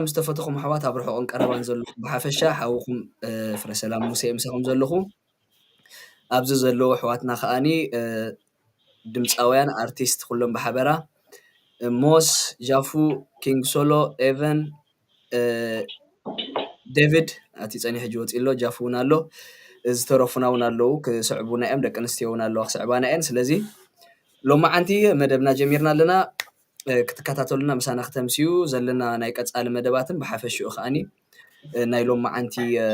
ምስ ተፈተኹም ኣሕዋት ኣብ ርሑቕን ቀረባን ዘለኹም ብሓፈሻ ሓውኹም፣ እ፣ ፍረሰላም ሙሴ ምሳኹም ዘለኹ። ኣብዚ ዘለዉ ኣሕዋትና ከኣኒ፣ እ፣ ድምጻውያን ኣርቲስት ኩሎም ብሓበራ፣ እ፣ ሞስ፣ ጃፉ፣ ኪንግ ሶሎ፣ ኤቨን፣ እ፣ ዴቪድ፣ ኣቲ ጸኒሑ ሕጂ ወጺኡ ኣሎ፣ ጃፉ እውን ኣሎ። ዝተረፉና እውን ኣለዉ፣ ክስዕቡና እዮም። ደቂ ኣንስትዮ እውን ኣለዋ፣ ክስዕባና እየን። ስለዚ ሎማዓንቲ መደብና ጀሚርና ኣለና። እ፣ ክትከታተሉና ምሳና ክተምስዩ ዘለና ናይ ቀጻሊ መደባትን ብሓፈሽኡ ከኣኒ፣ እ፣ ናይ ሎማዓንቲ፣ እ፣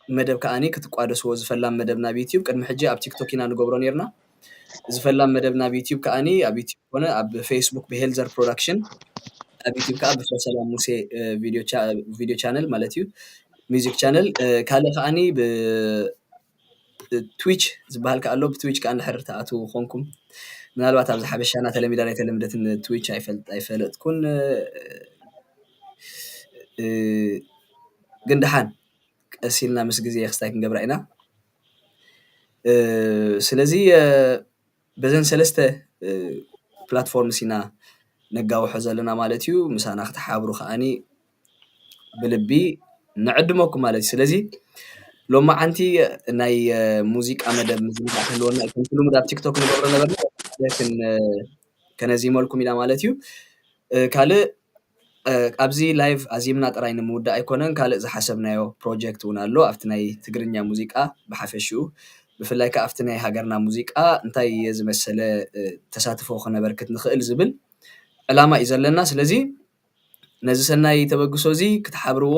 መደብ ከኣኒ ክትቋደስዎ። ዝፈላም መደብ ናብ ዩትዩብ ቅድሚ ሕጂ ኣብ ቲክቶክ ኢና ንገብሮ ነይርና። ዝፈላም መደብ ናብ ዩትዩብ ከኣኒ ኣብ ዩትዩብ ኮነ ኣብ ፌስቡክ ብሄልዘር ፕሮዳክሽን፣ ኣብ ዩትዩብ ከኣ ብፍረሰላም ሙሴ፣ እ፣ ቪድዮ ቻ-፣ ቪድዮ ቻነል ማለት እዩ፣ ሚውዚክ ቻነል። እ፣ ካልእ ከኣኒ ብ-፣ ትዊች ዝበሃል ከኣ ኣሎ። ብትዊች ከኣ እንድሕር ትኣትዉ ኮንኩም፣ ምናልባት ኣብዚ ሓበሻና ተለሚዳ ኣይተለምደትን ትዊች ኣይፈል-፣ ኣይፈለጥኩን። እ፣ ግን ደሓን ቀስ ኢልና ምስ ግዜ ክስታይ ክንገብራ ኢና። እ፣ ስለዚ፣ እ፣ በዘን ሰለስተ፣ እ፣ ፕላትፎርምስ ኢና ነጋውሖ ዘለና ማለት እዩ። ምሳና ክትሓብሩ ከኣኒ ብልቢ ንዕድመኩም ማለት እዩ። ስለዚ ሎማዓንቲ ናይ፣ እ፣ ሙዚቃ መደብ ምዝንጋዕ ክህልወና እዩ። ከምቲ ልሙድ ኣብ ቲክቶክ ንገብሮ ነበርና፣ ክን-፣ ከነዚመልኩም ኢና ማለት እዩ። እ፣ ካልእ፣ እ፣ ኣብዚ ላይቭ ኣዚምና ጥራይ ንምውዳእ ኣይኮነን፣ ካልእ ዝሓሰብናዮ ፕሮጀክት እውን ኣሎ። ኣብቲ ናይ ትግርኛ ሙዚቃ ብሓፈሽኡ፣ ብፍላይ ከኣ ኣብቲ ናይ ሃገርና ሙዚቃ እንታይ ዝመሰለ፣ እ፣ ተሳትፎ ክነበርክት ንኽእል ዝብል ዕላማ እዩ ዘለና። ስለዚ ነዚ ሰናይ ተበግሶ እዚ ክትሓብርዎ፣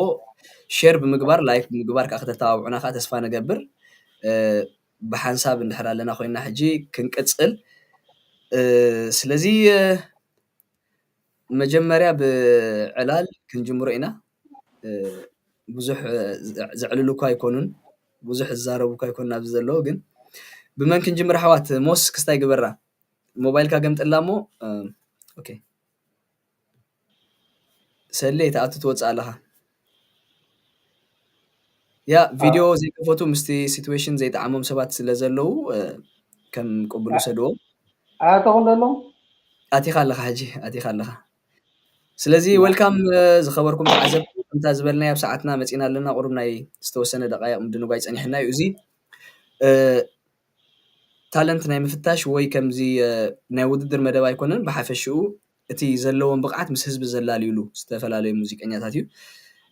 ሼር ብምግባር፣ ላይክ ብምግባር ከኣ ከተተባብዑና ከኣ ተስፋ ንገብር። እ፣ ብሓንሳብ እንድሕር ኣለና ኮይና ሕጂ ክንቅጽል። እ፣ ስለዚ፣ እ፣ መጀመርያ ብዕላል ክንጅምሮ ኢና። እ፣ ብዙሕ፣ እ፣ ዘ-፣ ዘዕልሉ እኳ ኣይኮኑን፣ ብዙሕ ዝዛረቡ እኳ ኣይኮኑን ኣብዚ ዘለዉ፣ ግን ብመን ክንጅምር ኣሕዋት? ሞስ ክስታይ ግበራ። ሞባይልካ ገምጥላ እሞ፣ እ፣ ኦኬ። ሰሌ፣ ትኣቱ ትወጽእ ኣለኻ። ያ፣ ቪድዮ ዘይከፈቱ ምስቲ ሲትዌሽን ዘይጠዓሞም ሰባት ስለ ዘለዉ፣ እ፣ ከም ቅቡል ውሰድዎ። ኣያተኹም ዘለዉ? ኣቲኻ ኣለኻ ሕጂ፣ ኣቲኻ ኣለኻ። ስለዚ ያ። ዌልካም፣ እ፣ ዝኸበርኩም ተዓዘብቲ፣ ከምታ ዝበልናዮ ኣብ ሰዓትና መጺና ኣለና። ቁሩብ ናይ ዝተወሰነ ደቃይቕ ምድንጓይ ጸኒሕና እዩ። እዚ፣ እ፣ ታለንት ናይ ምፍታሽ ወይ ከምዚ፣ እ፣ ናይ ውድድር መደብ ኣይኮነን። ብሓፈሽኡ እቲ ዘለዎም ብቕዓት ምስ ህዝቢ ዘላልዩሉ ዝተፈላለዩ ሙዚቀኛታት እዩ።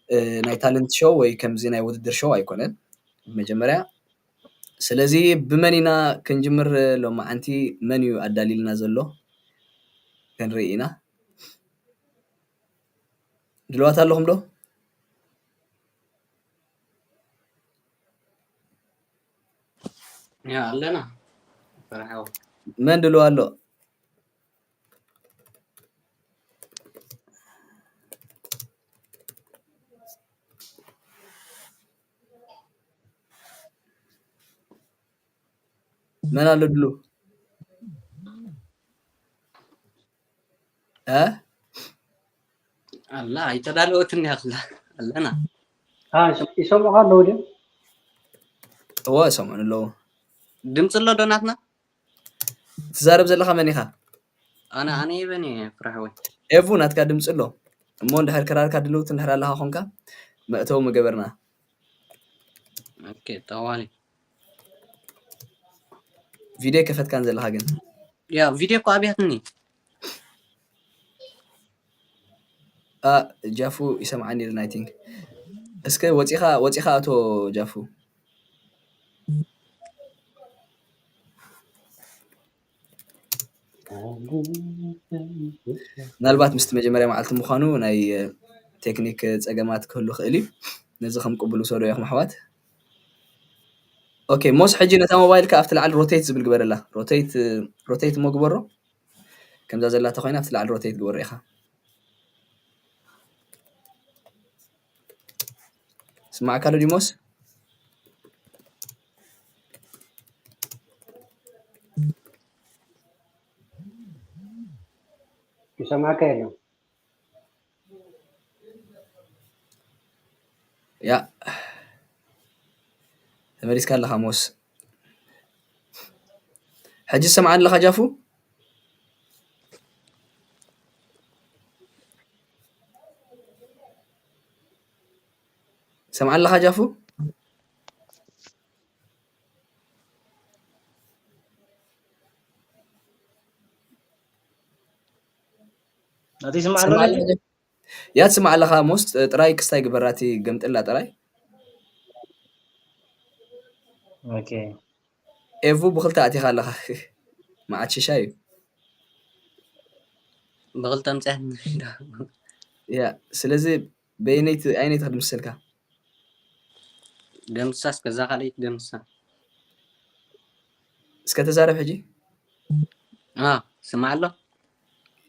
እ፣ ናይ ታለንት ሾው ወይ ከምዚ ናይ ውድድር ሾው ኣይኮነን። መጀመርያ፣ ስለዚ ብመን ኢና ክንጅምር? ሎማዓንቲ መን እዩ ኣዳልዩልና ዘሎ? ክንርኢ ኢና። ድልዋት ኣለኹም ዶ? ያ ኣለና። ፈርሓው። መን ድልዋ ኣሎ? መን ኣሎ ድሉ? እ? ኣላ፣ ኣይተዳለወትን እያ ኣላ። ኣለና። አ፣ ይሰምዑኻ ኣለዉ ድዮም? እወ፣ ይሰምዑኒ ኣለዉ። ድምፂ ኣሎ ዶ ናትና? ትዛረብ ዘለኻ መን ኢኻ? ኣነ፣ ኣነ ይበን እየ፣ ፍራሕወይ። ኤፉ፣ ናትካ ድምፂ ኣሎ። እሞ እንድሕር ክራርካ ድልውቲ እንድሕር ኣለኻ ኾንካ፣ መእተዊ ምገበርና። ኦኬ፣ ጠዋሊ። ቪድዮ ከፈትካን ዘለኻ ግን? ያ፣ ቪድዮ እኮ ኣብያትኒ። አ፣ ጃፉ ይሰምዓኒ ኢልና፣ I think። እስከ ወፂኻ፣ ወፂኻ ኣቶ ጃፉ። ምናልባት ምስቲ መጀመርያ መዓልቲ ምዃኑ ናይ፣ እ፣ ቴክኒክ ጸገማት ክህሉ ክእል እዩ። ነዚ ከም ቅቡል ውሰዶ ኢኹም ኣሕዋት። ኦኬ፣ ሞስ ሕጂ ነታ ሞባይልካ ኣብቲ ላዕሊ ሮቴት ዝብል ግበረላ። ሮቴት፣ ሮቴት እሞ ግበሮ። ከምዛ ዘላ ተኾይና ኣብቲ ላዕሊ ሮቴት ግበሮ ኢኻ። ስማዕካ ዶ ዲሞስ? ይሰማዕካ የለን። ያ፣ ተመሊስካ ኣለኻ ሞስ። ሕጂ ትሰምዓኒ ኣለኻ ጃፉ? ሰምዓ ኣለኻ ጃፉ? ናተይ ይስማዕ ኣሎ? ያ ትስማዕ ኣለኻ ሞስ? ጥራይ ክስታይ ግበራ፣ እቲ ገምጥላ ጥራይ። ኦኬ። ኤቡ ብኽልተ ኣቲኻ ኣለኻ። መዓት ሽሻ እዩ። ብኽልተ ኣምፅኣት ያ ስለዚ በይነይቲ ኣይነይቲ ክድምስልካ? ደምሳ እስከ እዛ ካልኣይቲ ደምሳ። እስከ ተዛረብ ሕጂ። አ ስማዕ ኣሎ።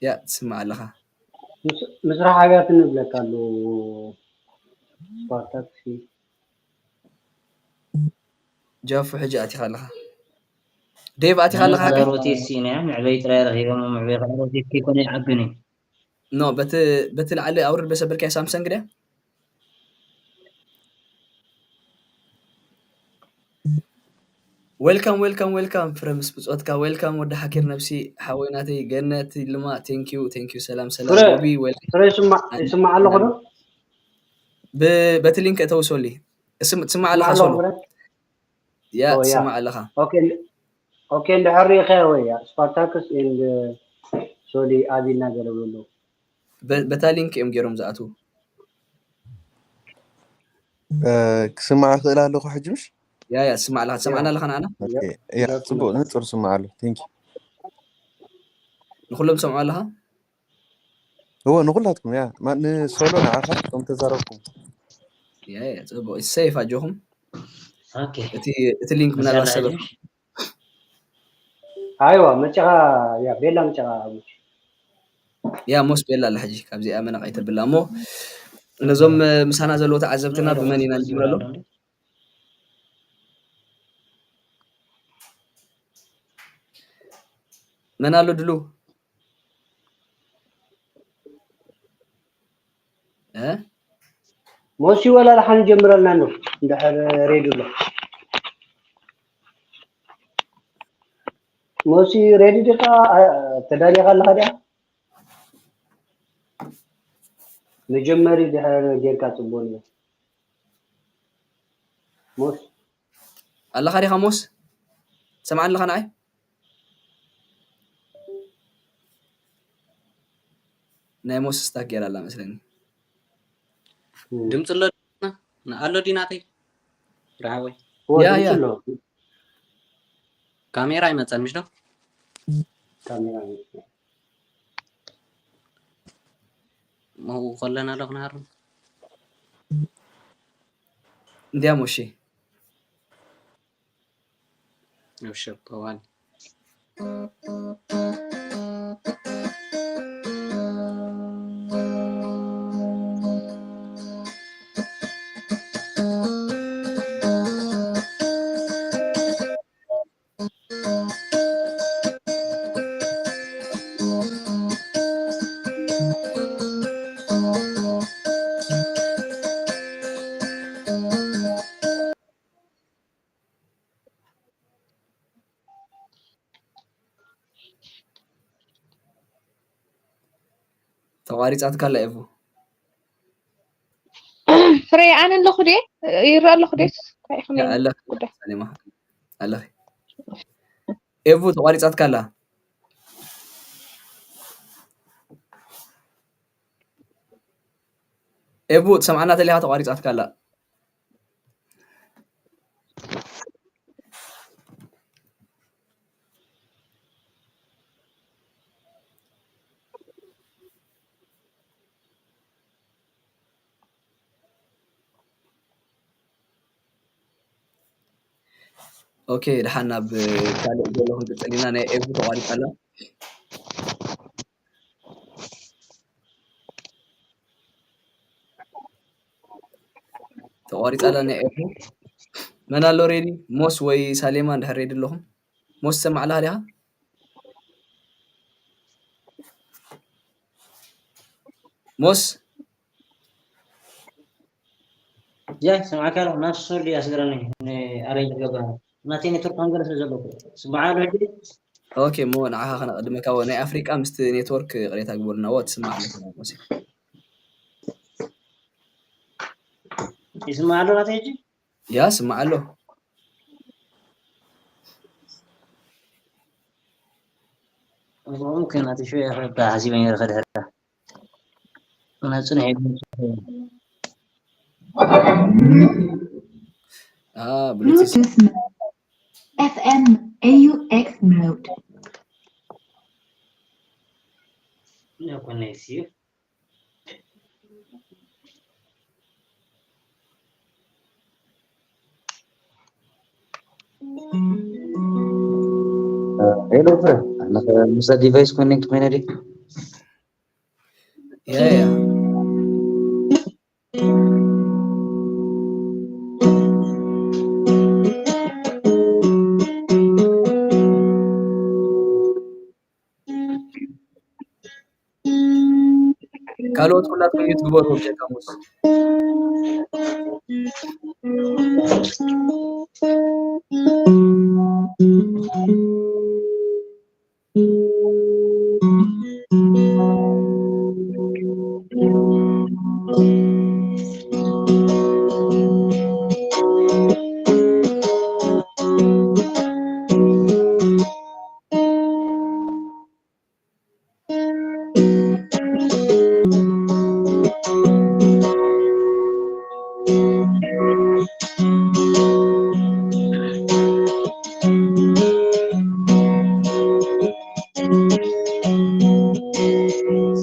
ያ ትስማዕ ኣለኻ። ምስ- ምስራሕ ኣብያት ንብለካ ኣሎ። ስፓርታክስ ጃፉ ሕጂ ኣቲኻ ኣለኻ። ዴቭ ኣቲኻ ኣለኻ? ሓቀይ? ሮቴት ሲና ምዕበይ ጥራይ ረኺቦም ምዕበይ ከዓ ሮቴት ከይኮነ ይዓብን እዩ። ኖ በቲ በቲ ላዕሊ ኣውርድ በሰበልካዮ ሳምሰንግ ድያ? ዌልካም ዌልካም ዌልካም ፍረምስ ብጾትካ ዌልካም ወዲ ሓኪር ነብሲ ሓወይ ናተይ ገነት ይልማ thank you thank you ሰላም ሰላም ፍረ- ሮቢ ዌልካም ፍረ ይስማዕ ይስማዕ ኣለኹ ዶ ብ- በቲ ሊንክ እተው ሶሊ እስም ትስማዕ ኣለኻ ኣለኹ ሶሎ ፍረ ያ ኦ፣ ያ። ትስማዕ ኣለኻ ኦኬ እንድ- ኦኬ እንድሕር ሪኢኸ ወይ ያ ስፓርታክስ ኤንድ ሶሊ ኣቢልና ገለ ብሎ በ- በታ ሊንክ እዮም ገይሮም ዝኣትዉ ክስማዕ ክእል ኣለኹ ሕጂ ምሽ ያ ያ ትስማዕ ኣለኻ ትሰምዓና ኣለኻ ንዓና ኦኬ፣ ያ ጽቡቅ ንጹር ስማዕ ኣሎ ቴንክ ንኩሎም ትሰምዑ ኣለኻ እዎ ንኩላትኩም ያ ማ- ንሶሎ ንዓኻ ከም ተዛረብኩም ያ ያ ጽቡቅ ሰይፍ ኣጆኹም ኦኬ እቲ እቲ ሊንክ ምናልባት ሰበብ ኣይዋ መጨኻ ያ ቤላ መጨኻ ያ ሞስ ቤላ ኣላ ሕጂ ካብዚኣ መነቕ ኣይተብላ እሞ ነዞም ምሳና ዘለዉ ተዓዘብትና ብመን ኢና ንጅምረሎም መን ኣሎ ድሉ እ ሞሲ ወላ ደሓን ጀምረልና ነው እንድሕር ሬዲ ኣሎ ሞሲ ሬዲ ዲኻ አ- ተዳሊኻ ኣለኻ ዲኣ መጀመሪ ድሕር ጌርካ ጽቡቅ ነው ሞስ ኣለኻ ዲኻ ሞስ ሰምዓ ኣለኻ ንዓይ ናይ ሞስ ስታክ ጌራ ኣላ መስለኒ ድምፂ ኣሎ ኣሎ ዲናተይ ራሃወይ ያ ያ ካሜራ ይመፀን ምሽ ዶ ካሜራ መው ከለና ዶ ክንሃርም እንዲያ ሞሼ እሺ ጠዋል ተቋሪፃትካ ኣላ ኤፉ ፍሬ ኣነ ኣለኹ ደ ይረአ ኣለኹ ደ እንታይ ኢኹም ኣለኺ ጉዳይ ሳሌማ ኣለኺ ኤፉ ተቋሪፃትካ ኣላ ኤፉ ትሰምዓና ተሊኻ ተቋሪፃትካ ኣላ ኦኬ ደሓን ናብ ካልእ ዘሎ ክንቅፅል ኢና ናይ ኤፉ ተቋሪፃ ኣላ ተቋሪፃ ኣላ ናይ ኤፉ መን ኣሎ ሬዲ ሞስ ወይ ሳሌማ እንድሕር ሬዲ ኣለኹም ሞስ ትሰማዕ ኣለኻ ዲኻ ሞስ ያ ስምዓካ ኣለኹ ናብ ሶሊ ኣስገረኒ ኣረንጅ ገባ ናተይ ኔትወርክ ሃንገለ ስለ ዘለኩ ስምዓ ኣሎ ሕጂ ኦኬ እሞ ንዓኻ ከነቐድመካ ናይ ኣፍሪቃ ምስቲ ኔትወርክ ቅሬታ ግበሩና ወ ትስማዕ ኣለካ ሞስ ይስማዕ ኣሎ ናተይ ሕጂ? ያ፣ ስማዕ ኣሎ። እሞ ከናቲ ሽወያ ክረዳ ሓሲበ ነይረ ከድሕዳ። እና ጽንሕ ኢሉ። አ፣ ብሉቱዝ። Bluetooth mode. F M A U X mode. No connection. ሄሎ፣ ፍረ፣ ምስ ዲቫይስ ኮኔክት ኮይነ ድዩ? ያ፣ ያ። ካልኦት ኩላትኩም ሚዩት ግበሩ፣ ጀካሙስ።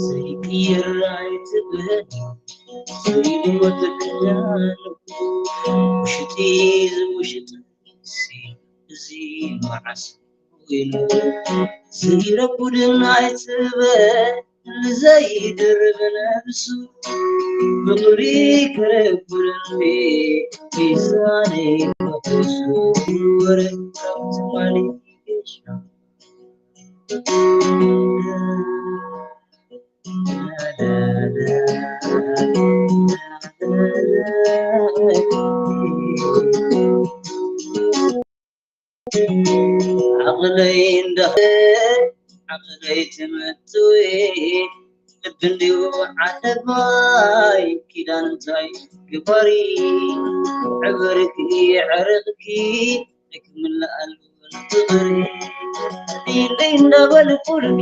ዘይቅየር ኣይትበል፣ ዘይወድቕ ኪዳን፣ ውሽጢ ዝውሽጥ እዚ መዓስ ኮይኑ፣ ዘይረጉድን ኣይትበል፣ ዘይድርብ ነብሱ፣ ፍቕሪ ክረጉድን ሚዛነይ ክሕሱ፣ ወረ ካብ ትማሊ ይሻ። ዓቕለይ እንዳኸ ዓቕለይ ትምትዊ፣ ልቢ እንድዩ ዓለባይ፣ ኪዳን እንታይ ግባሪ፣ ዕበርኪ፣ ዕረቕኪ፣ ኣይክምልኣሉ ፍቕሪ። ኢለይ እንዳበልኩልኪ፣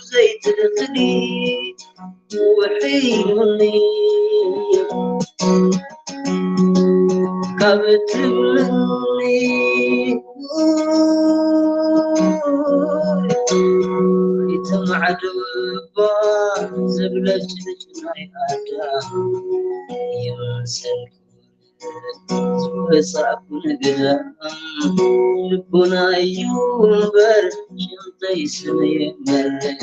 ዘይትልኽሊ፣ ውሒዱኒ ካብ ትብልኒ፣ ይትማዕዶ እባ ዘብለጭልጭ ናይ ኣዳም ይምሰልኩ። ዝወጻእኩ ንግዳም ልቦና እዩ እምበር፣ ሽምተይ ስመይ መርሕ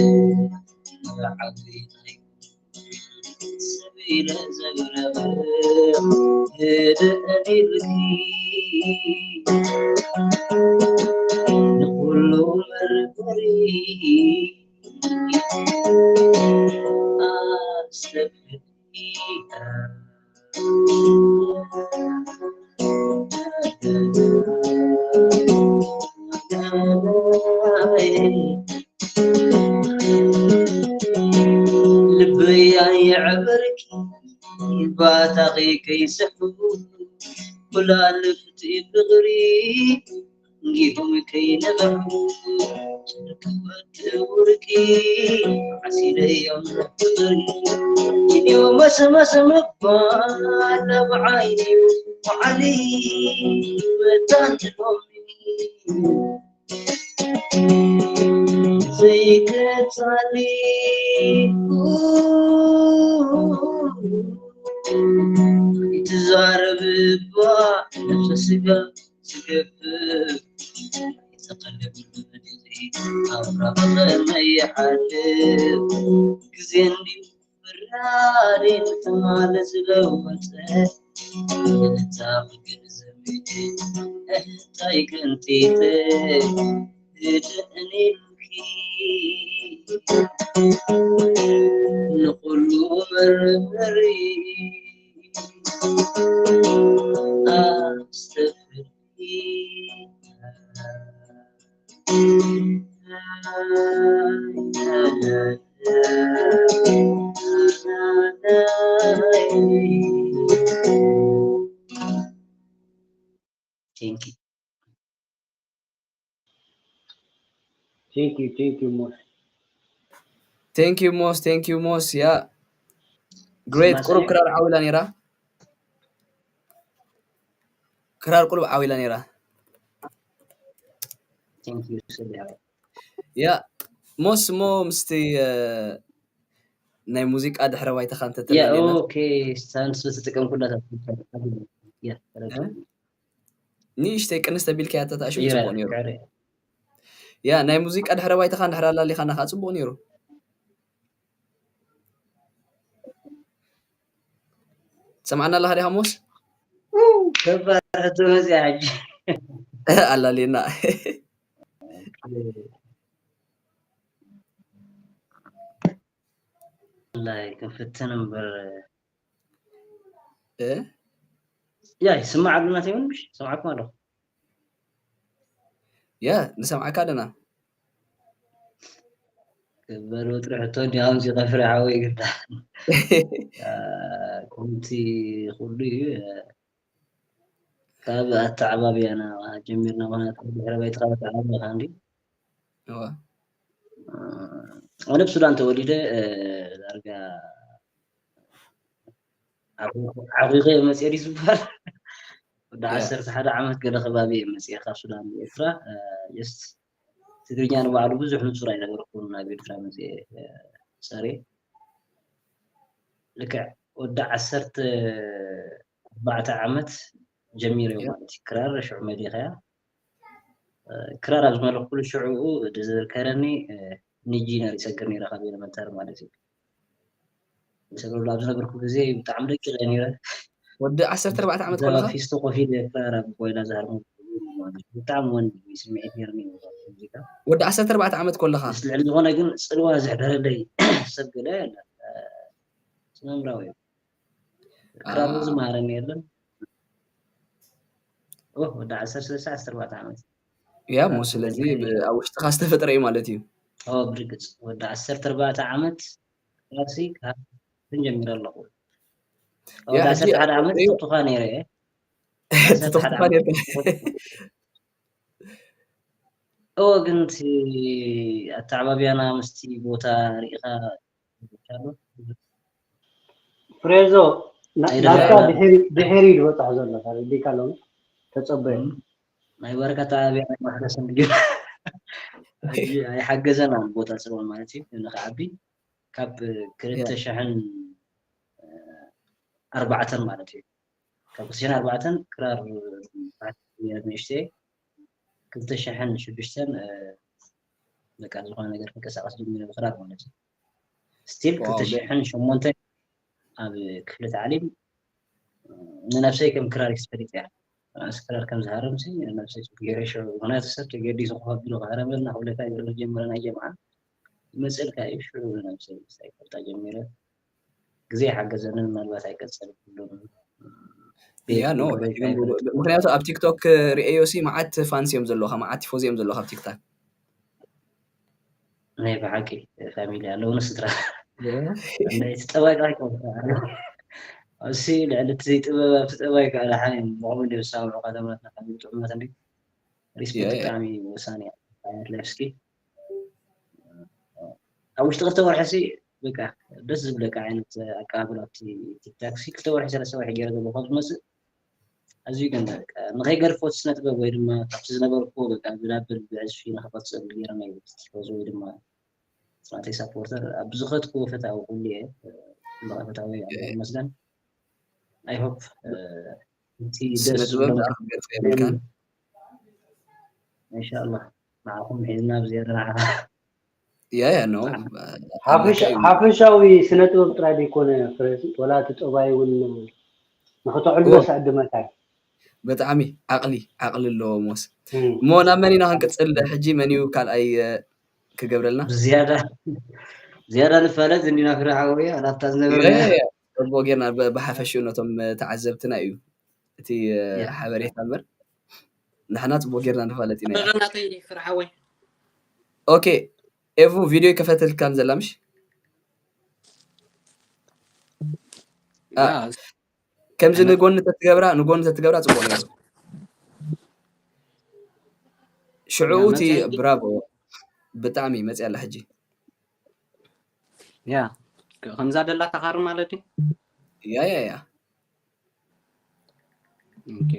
ዓበይተይ ሰብ ኢለ ዘብረቕርቕ ህድእ ቢልኪ ንኹሉ መርመሪ ኣስተብህልኪ። ልበይ ኣይዕበርኪ ባታኺ ከይስሕቡ፣ ኩላልፍቲ ፍቕሪ እንጊሆም ከይነብሑ፣ ጨርቂ ወርቂ ዓሲለዮም ፍቕሪ። ኢንዮ መስመስ ምባል ኣብ ዓይኒ ወዓሊ መታን ትሎሚ። ዘይከታሊ ትዛረብ እባ ነፍሰ ስጋ ዝገብር፣ ተቐልብ ምድሪ ኣብራኸ መይሓልፍ ግዜ እንዲ ፍራሬ ትማል ዝለወጠ፣ ምንታ ክግንዘብ እንታይ ከንቲተ፣ ህድእኒ ኢልኪ ንኹሉ መርምሪ ኣስተፍርዲ። Thank you. Thank you, thank you, Mos. Thank you, Mos. Thank you, Mos. Yeah. Great. ቁሩብ ክራር ዓዊላ ነይራ። ክራር ቁሩብ ዓዊላ ነይራ። Thank you. So yeah. Yeah. ሞስ ሞ ምስቲ ናይ ሙዚቃ ድሕረ ባይታኻ Yeah, እንተተላለየና okay. Sans በተጠቀምኩላት yeah. ንእሽተይ ቅንስ ተቢልካያ ተታእሽው ጽቡቅ ነይሩ። ያ ናይ ሙዚቃ ድሕረ ባይታኻ እንድሕር ኣላሊኻና ከዓ ጽቡቅ ነይሩ። ትሰምዓና ኣለኻ ዲኻ ሞስ? ከባድ ሕቶ መፅያ ሕጂ። ኣላልየና። ላይ ክንፍትን እምበር እ? ያ ይስማዕ ኣሎ ናተይ እውን ምሽ ሰማዕኩም ኣለኹ። ያ ንሰምዓካ ኣለና። ክበል ወጥሪ ሕቶ እንዲያውም ሲቐፍሪ ሓወይ ግዳ ከምቲ ኩሉ እዩ። ካብ ኣተዓባብያና ጀሚርና ማለት ድሕረ ባይትኻ ኣተዓባብያኻ እንዲ እዋ ኣነ ኣብ ሱዳን ተወሊደ ዳርጋ ዓቂቀ መፅኤ ድዩ ዝበሃል ወዲ ዓሰርተ ሓደ ዓመት ገለ ከባቢ እየ መፅኤ ካብ ሱዳን ኤርትራ ስ ትግርኛ ንባዕሉ ብዙሕ ንፁር ኣይነበርኩን ናብ ኤርትራ መፅኤ ፀሬ ልክዕ ወዲ ዓሰርተ ኣርባዕተ ዓመት ጀሚረ ማለት እዩ ክራር ሽዑ መሊኸያ ክራር ኣብ ዝመለኽኩሉ ሽዑኡ ዝዝከረኒ ንጂ ነር ይሰግር ነይረ ካብ ኤለመንታሪ ማለት እዩ ሰብረሉ ኣብ ዝነበርኩ ግዜ ብጣዕሚ ደቂቀ ነይረ ወዲ ዓሰርተ ኣርባዕተ ዓመት ከለኻ ፊስቶ ኮፊ ክራር ኣብ ኮይና ዝሃርሙ ብጣዕሚ ወን ስምዒት ነርኒ ሙዚቃ ወዲ ዓሰርተ ኣርባዕተ ዓመት ከለኻ ምስ ልዕሊ ዝኾነ ግን ፅልዋ ዘሕደረለይ ሰብ ገለ ኣለ ስነምራዊ ክራር ዝመሃረኒ የለን ወዲ ዓሰርተ ሰለስተ ዓሰርተ ኣርባዕተ ዓመት ያ ሞ ስለዚ ኣብ ውሽጥኻ ዝተፈጥረ እዩ ማለት እዩ ብርግፅ ወዲ ዓሰርተ ኣርባዕተ ዓመት ክላሲ ክሃፍን ጀሚረ ኣለኹ ወዲ ዓሰርተ ሓደ ዓመት ጥጡኻ ነይረ እየ ጥጡኻ ነርካ እወ ግን እቲ ኣተዓባብያና ምስቲ ቦታ ርኢኻ ፍሬዞ ናትካ ድሕሪ ዝበፅሖ ዘሎ ዲካ ሎም ተፀበዩ ናይ በረከት ኣበያ ናይ ማሕረስ እንድዩ ኣይሓገዘና ቦታ ፅልዋ ማለት እዩ ንክዓቢ ካብ ክልተ ሽሕን ኣርባዕተን ማለት እዩ ካብ ክልተ ሽሕን ኣርባዕተን ክራር ንእሽተ ክልተ ሽሕን ሽዱሽተን በቃ ዝኾነ ነገር ክንቀሳቀስ ጀሚረ ብክራር ማለት እዩ ስቲል ክልተ ሽሕን ሸሞንተ ኣብ ክፍለ ታዕሊም ንነብሰይ ከም ክራሪስት ፈሊጠ እያ። ንኣስ ክራር ከም ዝሃርም ሲ ንነብሰይ ጽቡቅ ገይረ ይሸዑ። ምኽንያቱ ሰብ ተገዲሱ ኮፍ ኣቢሉ ክሃረመልና ክብለካ ይብሎ ዝጀመረ ናይ ጀምዓ ይመጽእልካ እዩ። ሽዑ ንነብሰይ ምስ ኣይፈልጣ ጀሚረ ግዜ ይሓገዘኒ ምናልባት ኣይቀጸልኩሉን። ያ ኖ ምክንያቱ ኣብ ቲክቶክ ርእዮ ሲ መዓት ፋንስ እዮም ዘለካ መዓት ቲፎዚ እዮም ዘለካ ኣብ ቲክታክ ናይ ብሓቂ ፋሚሊ ኣለውኒ ስድራ ናይ እቲ ጠባይ ጥራይ ክወስድ ኣሎ። እሲ ልዕሊ እቲ ዘይጥበብ ኣብቲ ጠባይ ከዓ ደሓን እዮም። ብኸምኡ እንዲዮም ዝሰማምዑ ከተማትና ካብ ጥዑማት እንዲ ሪስፔክት ብጣዕሚ ወሳኒ እያ። ዓይነት ላይፍ ስኪል ኣብ ውሽጢ ክልተ ወርሒ ሲ በቃ ደስ ዝብለካ ዓይነት ኣቀባብላ ኣብቲ ቲክታክ ሲ ክልተ ወርሒ ሰለስተ ወርሒ ገይረ ዘሎ ካብ ዝመፅእ ኣዝዩ ግን በቃ ንኸይገድፎ እቲ ስነ ጥበብ ወይ ድማ ካብቲ ዝነበርኩዎ በቃ ብዳብል ብዕዝፊ ንኽቐፅል ገይረ ናይ ቲፎዞ ወይ ድማ ስማዕተይ ሳፖርተር ኣብ ዝኸድኩዎ ፈታዊ ኩሉ እየ ኩሉ ፈታዊ ይመስገን። I hope እቲ ስነ ደስ ጥበብ ዝብሎም ደኣ ክትገልጾ የብልካን። ኢንሻኣላህ ንዓኹም ሒዝና ብዝያዳ ንዓኻ ያ ያ ኖ ሓፈሻ- ሓፈሻዊ ስነ ጥበብ ጥራይ ዘይኮነ ፍሬዝ ወላ እቲ ጠባይ እውን ንክተዕልሎ እዎ። ሰዕድመካ እዩ። ብጣዕሚ ዓቕሊ ዓቕሊ ኣለዎ ሞስ እም። እሞ ናብ መን ኢና ክንቅፅል ሕጂ መን እዩ ካልኣይ እ፣ ክገብረልና ብዝያዳ ዝያዳ ንፋለጥ እንዲና ፍረ ሓወየ ኣላብታ ዝነበርና ፅቡቅ ጌርና ብ- ብሓፈሽኡ ነቶም እ፣ ተዓዘብትና እዩ እቲ እ፣ ያ። ሓበሬታ እምበር ንሕና ፅቡቅ ጌርና ንፋለጥ ኢና ናተይ ፍረ ሓወይ ኦኬ ኤፉ ቪድዮ ይከፈተልካን ዘላ ምሽ አ፣ ያ፣ ከምዚ ንጎኒ ተትገብራ ንጎኒ ተትገብራ ፅቡቅ ነይሩ ሽዑ እቲ ብራቮ ብጣዕሚ መፅያ ኣላ ሕጂ። ያ ከምዛ ደላ ተኻር ማለት እዩ። ያ ያ ያ ኦኬ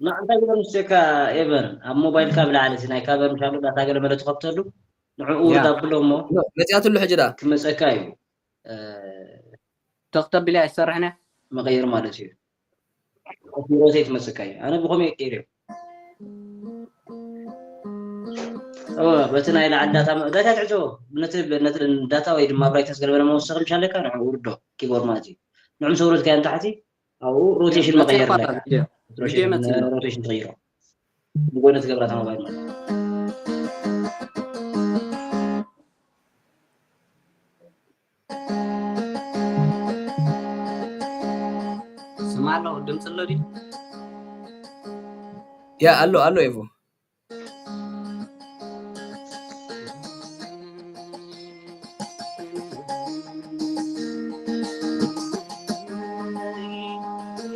ንዓንታ ገለ ምስካ ኤቨር ኣብ ሞባይልካ ብላዕሊ እቲ ናይ ካቨር ምሻሉ ዳታ ገለ መለ ትኸፍተሉ ንዕኡ ውርድ ኣብሎ እሞ መፅያትሉ ሕጂ ዳ ክመፀካ እዩ ተኽተቢላ ኣይሰርሕን እያ መቐየር ማለት እዩ ሮቴት መፅካ እዩ ኣነ ብኸመይ ቀይር በቲ ናይ ላዕሊ ዳታ ዳታ ትዕዞ ነቲ ዳታ ወይ ድማ ብራይተስ ገለበለ መወሰኺ ምሻለካ ንዕኡ ውርዶ ኪቦርድ ማለት እዩ ንዕም ሰውረትካ ንታሕቲ ኣብኡ ሮቴሽን መቐየር ኣለካ ሮቴሽን ትቕይሮ ብጎነ ትገብራ ተማባይር ማለት ስማ ኣለዎ ድምፂ ኣሎ ድዩ ያ ኣሎ ኣሎ ኤቮ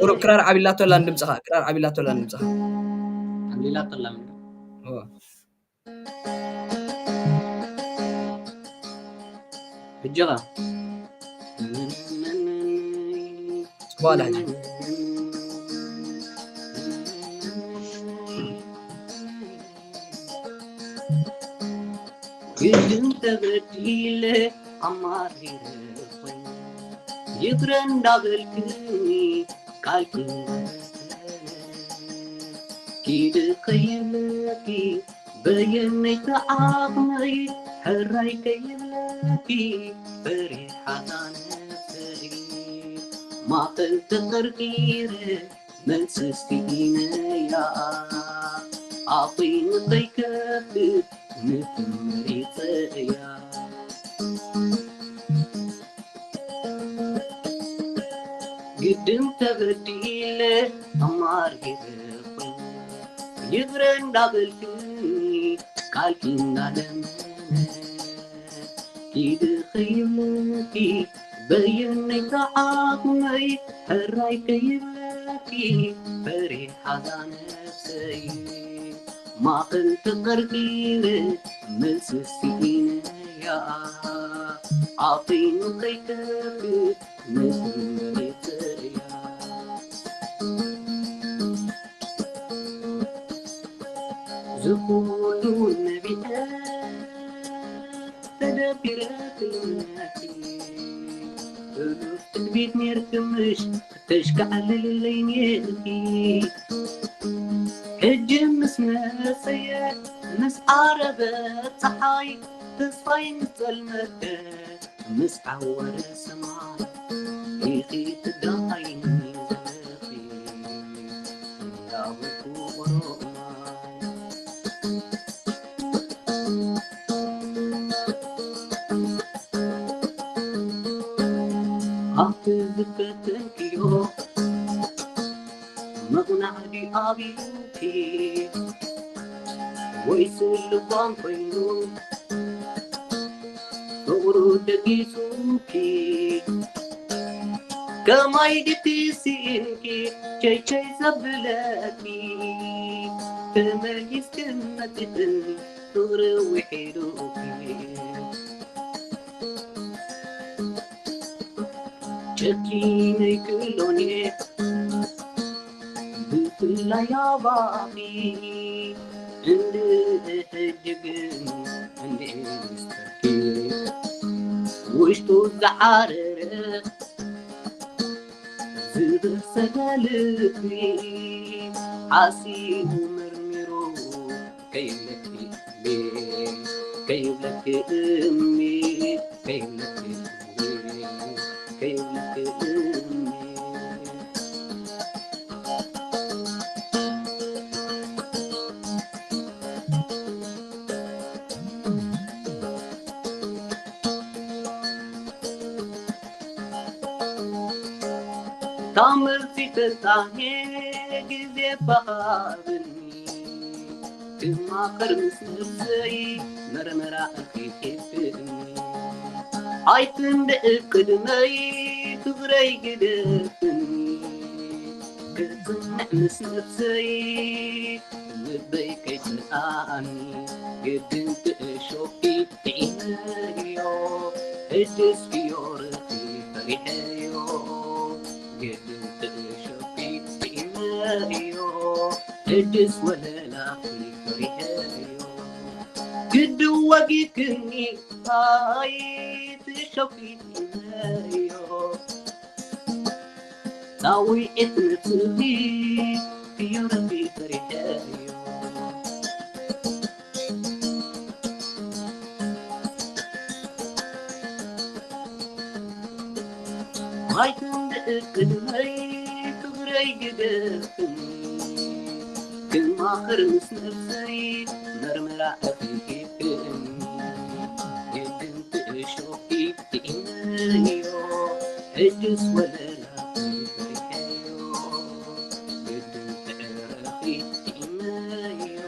ቁሩብ ክራር ዓቢላቶላ ንድምፅኻ ክራር ዓቢላቶላ ንድምፅኻ ዓቢላቶላ ሕጂ ኸ ጽቡቕ ኣላ ሕጂ ግድን ተበዲለ ኣማሪረ ኮይኑ ይግረ እንዳበልክኒ ቃልኪ ኪድ ከይብለኪ በየነይ ተዓቕመይ ሕራይ ከይብለኪ ፈሪሓታ ነፍሰይ ማእኸል ተቐርቂረ መልስስ ኢነያ ኣኺ ንኸይከፍት ንክመሪፀያ ግድን ተበዲለ ኣማሪረ ኮይኑ ይግረ እንዳበልክኒ ቃልኪ እንዳለመነ ኪድ ከይብለኪ በየነይ ተዓቕመይ ሕራይ ከይብለኪ ፈሪሓ እዛ ነፍሰይ ማእኸል ተቐርቂረ መልሲ ስኢነያ ኣኺኑ ከይከፍት ንኽመሪፀያ ዝኹሉ ነቢዐ ተደቢረ ክልምነኪ እሉፍ ትዕቢት ኔርኪ ምሽ ተሽካዕልልለይ ኔርኪ ሕጂ ምስ መሰየ ምስ ዓረበ ፀሓይ ተስፋይ ምስ ፀልመተ ምስ ዓወረ ሰማይ ኢኺ ትዳሃይኒ ዘለኺ እንዳበልኩ ኦሮማይ ኣብቲ ዝፈተንክዮ ምቕናዕ ድዩ ኣቢሉኪ ወይስ ልባም ኮይኑ ፍቕሩ ደጊሱኪ ከማይ ድቲ ስኢንኪ ቸይቸይ ዘብለኪ ተመሊስክን መጢኽን ፍቕሪ ውሒዱኪ ጨኪነይ ክሎኔ ብፍላይ ኣባኺ እንድሕጂ ግን እንድዒ ምስተኪ ውሽጡ ዝዓረረ ዝበሰለ ልቢ ሓሲቡ መርሚሩ ከይብለኪ እምቢ ከይብለኪ እምቢ ከይብለኪ እምቢ ከይብለኪ እምቢ ታምርቲ ፍልጣኔ ግዜ ባሃብኒ ክማኸር ምስ ነብሰይ መርመራ እርኪብኒ ኣይትንድእ ቅድመይ ፍቕረይ ግደፍኒ ክጽንዕ ምስ ነፍሰይ ልበይ ከይትንኣኒ ግድን ትእሾኺ ጥዒመዮ ሕድስ ፍዮርኺ ፈሪሐዮ ግድን ትእሾኺ ጥዒመዮ ሕድስ ወለላኺ ፈሪሐዮ ግድን ወጊድክኒ ኣይትእሾኺ ጥዒመዮ ጻውዒት ንጽልኢ እዩ ረቢ ፈሪሐዮ ማይ ትንብእ ቅድመይ ፍቕረይ ግደፍኒ ክማኽር ምስ ነፍሰይ መርመራ ኣፍልሒክኒ ግድን ትእሾኺ ትኢነዮ ሕጅስ ወለላ ፈሪሐዮ ግድን ትዕረኺ ትኢነዮ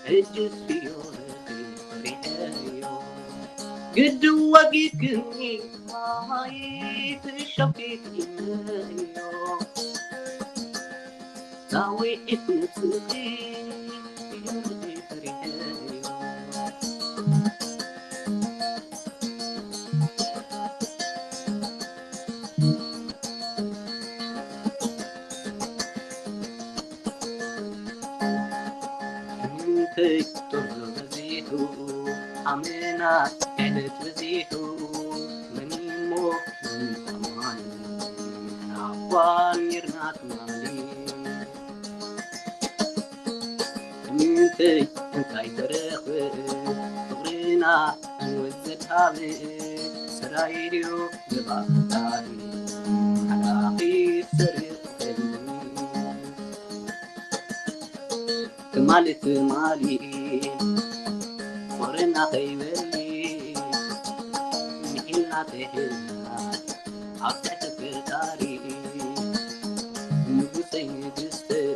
ሕጅስ ፍዮረኺ ፈሪሐዮ ግድን ወጊድክኒ ማይ ትእሾኺ ትኢነዮ ጻውዒት ንጽልኢ ፍዮረኺ ፈሪሐዮ እንተይ ቁጥር በዚሑ ኣመና ዕለት በዚሑ መን እሞ መን ከማን ናኳን ኔርና ትማሊ እንተይ እንታይ ተረኽበ ፍቕርና እንወዘድ ሃበ ስራይ ድዩ ገባእ ፈጣሪ ሓላኺ ትሰርቕኒ ትማሊ ትማሊ ፍቕርና ከይበሊ ምሒልና ተሒልና ኣብ ትሕቲ ፈጣሪ ንጉሰይ ንግስተይ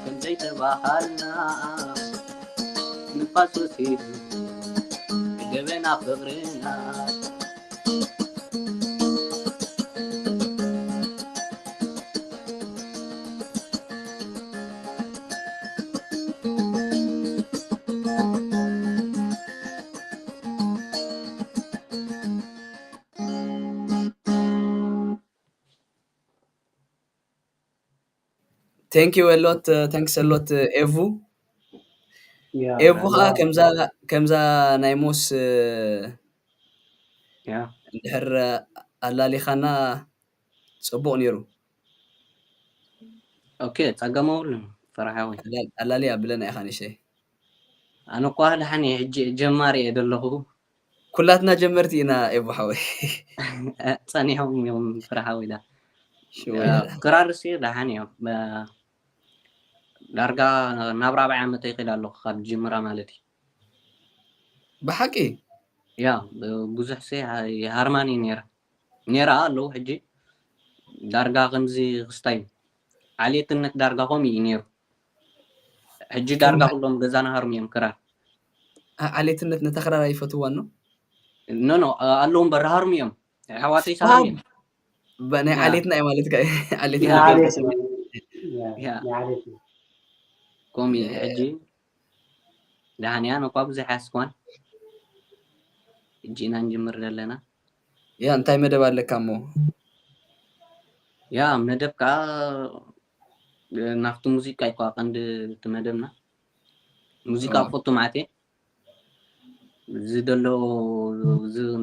ከምዘይተባሃልና ንፋስ ወሲዱ ገበና ፍቕርና Thank you a lot, thanks a lot ኤቡ። ኤቡ ከዓ ከምዛ ከምዛ ናይ ሞስ እንድሕር ኣላሊኻና ጽቡቕ ነይሩ። ኦኬ ጸገም የብሉን ፈራሓ ወይ ኣላሊ ኣብለና ኢኻ ንሸይ። ኣነ እኳ ደሓን እየ ሕጂ ጀማሪ እየ ዘለኹ። ኩላትና ጀመርቲ ኢና ኤቡ ሓወይ። ጸኒሖም እዮም ፍረ ሓወይ ዳ። ሽወይ ዳ። ክራር ሲ ደሓን እዮም። ዳርጋ ናብ ራብዓይ ዓመት ይኽእል ኣለኹ ካብ ጅምራ ማለት እዩ። ብሓቂ ያ ብዙሕ ሲ ሃርማኒ ነይረ ነይራ ኣለዉ ሕጂ ዳርጋ ከምዚ ክስታይ ዓሌትነት ዳርጋ ከምኡ እዩ ነይሩ። ሕጂ ዳርጋ ኩሎም ገዛና ሃርሙ እዮም ክራር። ዓሌትነት ነታ ክራር ኣይፈትዋን ነው? ኖ ኖ ኣለዉ እምበር ሃርሙ እዮም። ኣሕዋተይ ሰላም እዮም። ናይ ዓሌትና እዩ ማለት ከ ዓሌትና ከምኡ ሕጂ ዳህንያን እኳ ብዙሕ ኣያስኳን ሕጂ ኢና ንጅምር ዘለና። ያ እንታይ መደብ ኣለካ እሞ? ያ መደብ ከዓ ናብቲ ሙዚቃ እዩ ከዓ ቀንዲ እቲ መደብና። ሙዚቃ ክፈቱ ማለት እየ። እዚ ዘሎ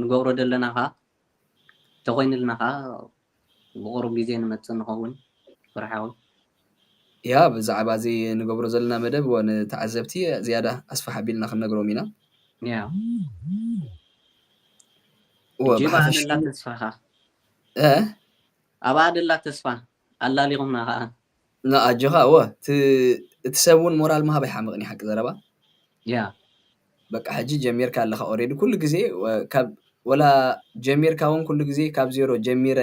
ንገብሮ ዘለና ከዓ ተኾይንልና ከዓ ብቑሩብ ግዜ ንመፅእ ንኸውን ፍርሓዊ። ያ ብዛዕባ እዚ ንገብሮ ዘለና መደብ ንተዓዘብቲ ዝያዳ ኣስፍሕ ኣቢልና ክንነግሮም ኢና። ያ ጅባ ኣደላ ተስፋኻ ኣብኣ ደላ ተስፋ ኣላሊኹምና ከዓ ኣጆኻ እወ እቲ ሰብ እውን ሞራል ምሃብ ኣይሓምቕን ሓቂ ዘረባ ያ በቃ ሕጂ ጀሚርካ ኣለኻ ኦሬዲ ኩሉ ግዜ ወላ ጀሚርካ እውን ኩሉ ግዜ ካብ ዜሮ ጀሚረ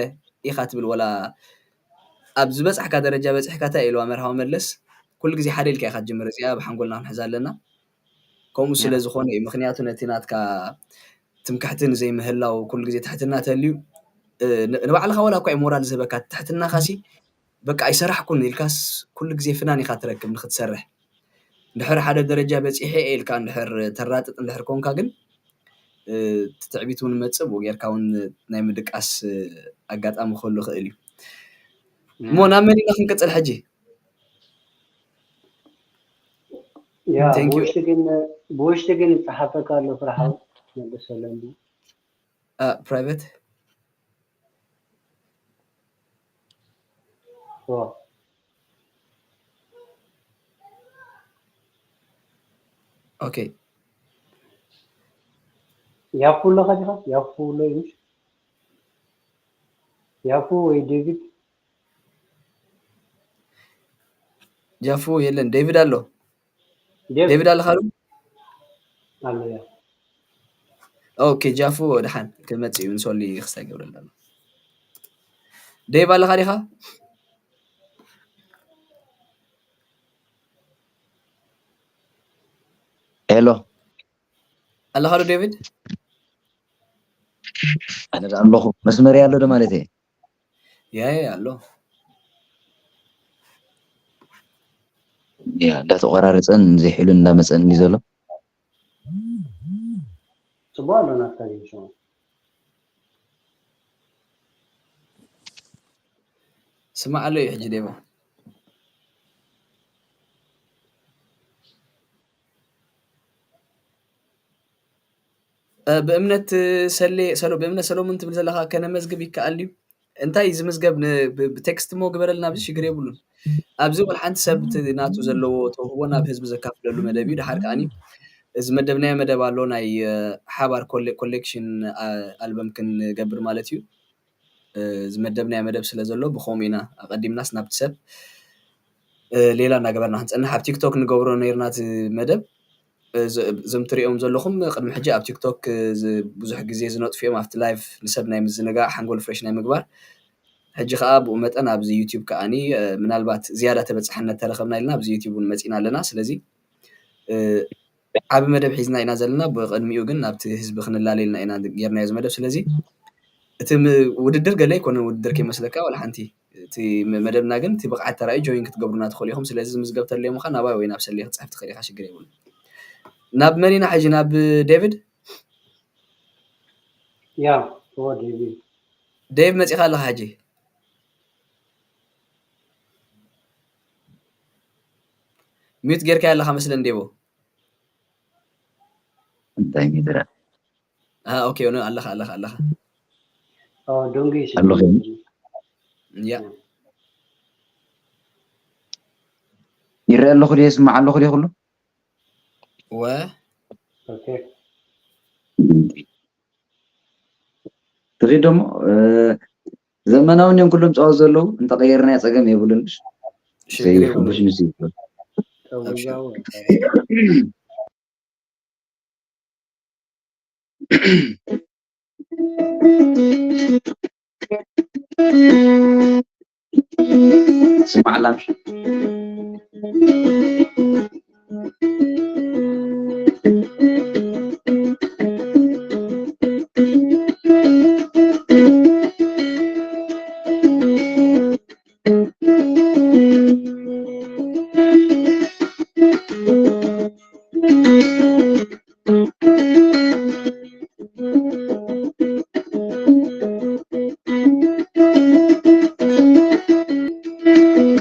ኢኻ ትብል ወላ ኣብ ዝበፅሕካ ደረጃ በፂሕካ እንታይ ኢልዋ መርሃዊ መለስ ኩሉ ግዜ ሓደ ኢልካ ኢኻ ትጅምር እዚኣ ኣብ ሓንጎልና ክንሕዛ ኣለና ከምኡ ስለ ዝኾነ እዩ ምክንያቱ ነቲ ናትካ ትምክሕቲ ንዘይምህላው ኩሉ ግዜ ትሕትና ተልዩ ንባዕልኻ ዋላ እኳ ሞራል ዝህበካ ትሕትናኻሲ በቃ ኣይሰራሕኩን ኢልካስ ኩሉ ግዜ ፍናን ኢኻ ትረክብ ንክትሰርሕ። እንድሕር ሓደ ደረጃ በጺሐ እየ ኢልካ እንድሕር ተራጥጥ እንድሕር ኮንካ ግን፣ እ፣ እቲ ትዕቢት እውን ይመጽእ፣ ብኡ ጌርካ እውን ናይ ምድቃስ፣ እ፣ ኣጋጣሚ ክህሉ ይኽእል እዩ። እሞ ናብ መን ኢና ክንቅጽል ሕጂ? ያ፣ Thank you. ብውሽጢ ግን፣ ብውሽጢ ግን ይጸሓፈካ ኣሎ ፍርሓው፣ መልሰሎም። እ፣ ፕራይቬት? ኦ። ኦኬ። ያፉ ኣለኻ ዲኻ? ያፉ ኣሎ እዩ። ያፉ ወይ ዴቪድ? ጃፉ የለን፣ ዴቪድ ኣሎ። ዴቪድ ኣለኻ ዶ? ኣሎ፣ ያ። ኦኬ፣ ጃፉ ደሓን ክመጽእ እዩ፣ ንሶሊ ክስታይ ገብረልና ኣሎ። ዴቭ ኣለኻ ዲኻ? ሄሎ። ኣለኻ ዶ ዴቪድ? ኣነ ደኣ ኣለኹ። መስመር ኣሎ ዶ ማለት እየ? ያ፣ ያ፣ ኣሎ። ያ፣ እንዳተቆራረጸን ዘይሕሉን እንዳመጸን እንዲ ዘሎ። ጽቡቕ ኣሎ ናትካ ግን ሽሙ። ስማዕ ኣሎ እዩ ሕጂ ዴቭ። እ፣ ብእምነት ሰሌ-፣ ሰሎ-፣ ብእምነት ሰሎሙን ትብል ዘለኻ ከነመዝግብ ይከኣል ድዩ? እንታይ ዝምዝገብ ን-፣ ብ-፣ ብቴክስት እሞ ግበረልና፣ ኣብዚ ሽግር የብሉን። ኣብዚ ወላ ሓንቲ ሰብ እቲ ናቱ ዘለዎ ተውህቦ ናብ ህዝቢ ዘካፍለሉ መደብ እዩ። ደሓር ከኣኒ እዚ መደብናዮ መደብ ኣሎ፣ ናይ፣ እ፣ ሓባር ኮሌ-፣ ኮሌክሽን፣ አ-፣ ኣልበም ክንገብር ማለት እዩ። እ፣ ዝመደብናዮ መደብ ስለ ዘሎ ብኸምኡ ኢና ኣቐዲምናስ ናብቲ ሰብ፣ እ፣ ሌላ እናገበርና ክንጸንሕ። ኣብ ቲክቶክ ንገብሮ ነይርና እቲ መደብ። እ፣ ዝ-፣ እዞም ትሪኦም ዘለኹም ቅድሚ ሕጂ ኣብ ቲክቶክ፣ እ፣ ዝ-፣ ብዙሕ ግዜ ዝነጥፉ እዮም ኣብቲ ላይቭ ንሰብ ናይ ምዝንጋዕ ሓንጎል ፍሬሽ ናይ ምግባር። ሕጂ ከኣ ብኡ መጠን ኣብዚ ዩቲዩብ ከኣኒ፣ እ፣ ምናልባት ዝያዳ ተበጻሕነት ተረኸብና ኢልና ኣብዚ ዩቲዩብ እውን መጺና ኣለና። ስለዚ፣ እ፣ ዓቢ መደብ ሒዝና ኢና ዘለና። ብቕድሚኡ ግን ናብቲ ህዝቢ ክንላለየልና ኢና ጌርናዮ እዚ መደብ። ስለዚ እቲ ም-፣ ውድድር ገለ ኣይኮነን፣ ውድድር ከይመስለካ ዋላ ሓንቲ። እቲ መ-፣ መደብና ግን እቲ ብቕዓት ተራእዩ ጆይን ክትገብሩና ትኽእሉ ኢኹም። ስለዚ ዝምዝገብ ተለዮ ምዃን ናባይ ወይ ናብ ሰሌ ክትጽሕፍ ትኽእል ኢኻ፣ ሽግር የብሉን። ናብ መን ኢና ሕጂ? ናብ ዴቪድ? ያ፣ እወ፣ ዴቪድ። ዴቭ መጺኻ ኣለኻ ሕጂ? ሚዩት ጌርካ ኣለኻ መስለን ዴቮ። እንታይ ሚድረ? አ፣ ኦኬ፣ ሆነ ኣለኻ፣ ኣለኻ፣ ኣለኻ። ኦ፣ ዶንጊ ኣለኹ። ያ። ይረአ ኣለኹ ድየ? ይስማዕ ኣለኹ ድየ ኩሉ? ወ ኦኬ። ትኺድ ደሞ፣ እ፣ ዘመናዊ እዮም ኩሎም ጸዋት ዘለዉ፣ እንተቐየርናዮ ጸገም የብሉን። እሺ? ሽግር የብሉን። ዘይሕቡሽ ንሱ ይብሉ። ጠውዛው። ስማዕ ኣላ።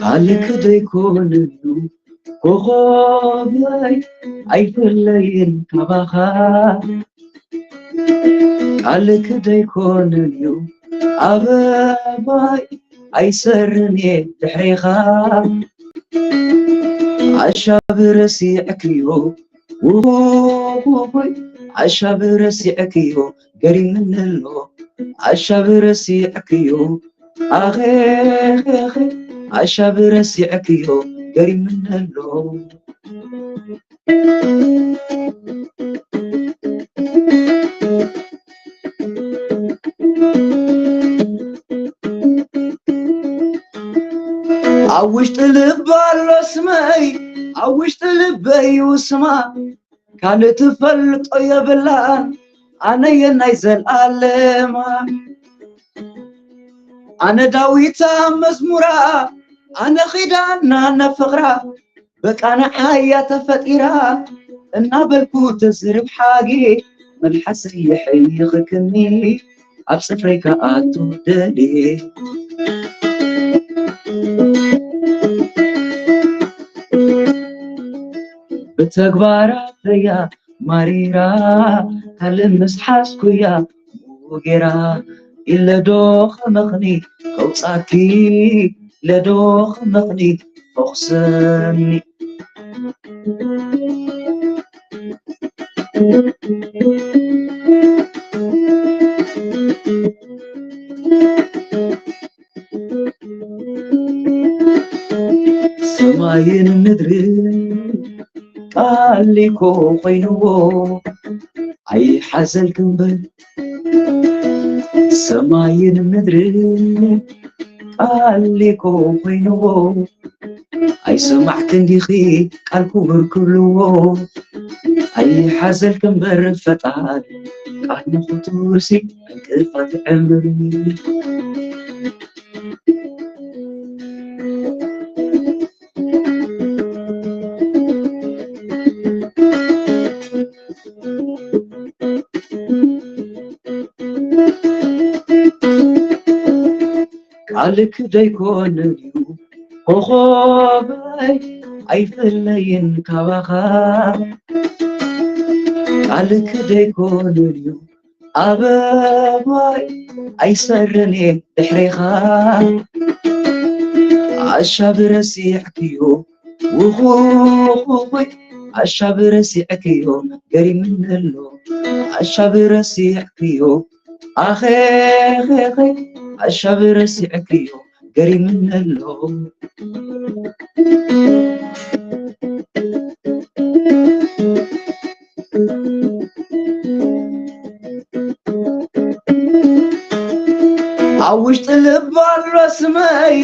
ቃልክ ዘይኮነሉ ኮኾበይ ኣይፍለይን ካባኻ። ቃልክ ዘይኮነሉ ኣበባይ ኣይሰርንየ ድሕሬኻ። ኣሻብ ረሲዕክዮ ውቦይ፣ ኣሻብ ረሲዕክዮ ገሪምኒ ኣሎ። ኣሻብ ረሲዕክዮ ኣኼ፣ ኣሻብ ረሲዕክዮ ገሪምኒ ኣሎ። ኣብ ውሽጢ ልባ ኣሎ ስመይ፣ ኣብ ውሽጢ ልበይ እዩ ስማ። ካልእ ትፈልጦ የብላን ኣነየ ናይ ዘልኣለማ። ኣነ ዳዊታ መዝሙራ ኣነ ኺዳና ነፍቕራ በቃ ንዓያ ተፈጢራ እናበልኩ ተዝርብ ሓጌ መልሓሰይ የሐይኽክኒ ኣብ ጽፍረይ ከኣቱ ደልየ ብተግባራተያ ማሪራ ካልእ ምስ ሓዝኩያ ጌራ ኢለዶ ከመኽኒ ከውጻኪ ኢለዶ ከመኽኒ ፈኹሰኒ ሰማይን ምድርን ቃል እኮ ኮይንዎ ኣይሓዘልክን በል ሰማይን ምድርን ቃል እኮ ኮይንዎ ኣይሰማዕክን ዲኺ ቃል ክቡር ክብልዎ ኣይሓዘልክን በር ፈጣሪ ቃል ንኽቱርሲ ዕንቅፋት ዕምሪ ቃልክ ደይኮነን እዩ ኮኾበይ ኣይፍለይን ካባኻ ቃልክ ደይኮነን እዩ ኣበባይ ኣይሰርኔ ድሕሬኻ ኣሻብ ረሲዕክዮ ውኹኹይ ኣሻብ ረሲዕክዮ ገሪምኒ ኣሎ ኣሻብ ረሲዕክዮ ኣኼ ኣሻብ ረሲዕክዮ ገሪምኒ ኣሎ ኣብ ውሽጢ ልባ ኣሎ ስመይ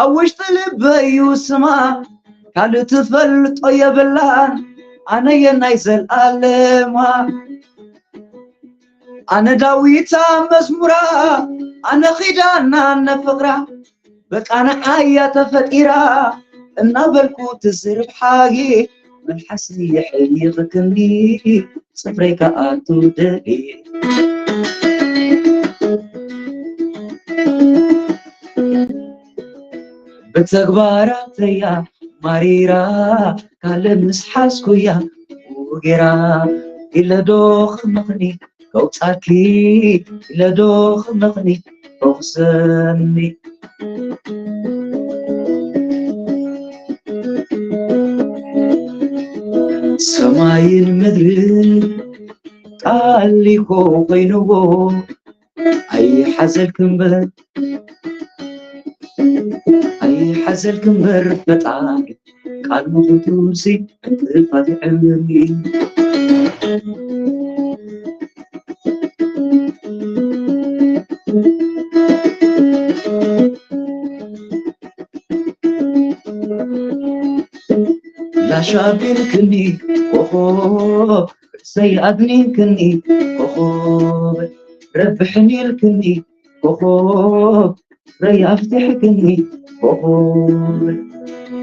ኣብ ውሽጢ ልበይ እዩ ስማ ካልእ ትፈልጦ የብላን ኣነ የናይ ዘልኣለማ ኣነ ዳዊታ መዝሙራ ኣነ ኺዳና ኣነ ፍቕራ በቃ ንዓያ ተፈጢራ እናበልኩ ትዝርብ ሓጊ መልሓሰይ የሕይኽ ክንዲ ጽፍረይ ከኣቱ ደልየ ብተግባራተያ ማሪራ ካልእ ምስ ሓዝኩያ ጌራ ኢለዶ ክመኽኒ ከውጻኪ ኢለዶ ክመኽኒ ሮኽሰኒ ሰማይን ምድርን ቃል እኮ ኮይንዎ ኣይሓዘልክምበር ኣይሓዘልክምበር ፈጣሪ ቃል ምኹቱሲ ዕንቅፋት ዕምሪ ላሻቢልክኒ ኮኾብ ርእሰይ ኣግኒንክኒ ኮኾብ ረብሕኒ ኢልክኒ ኮኾብ ፍረይ ኣፍቲሕክኒ ኮኾብ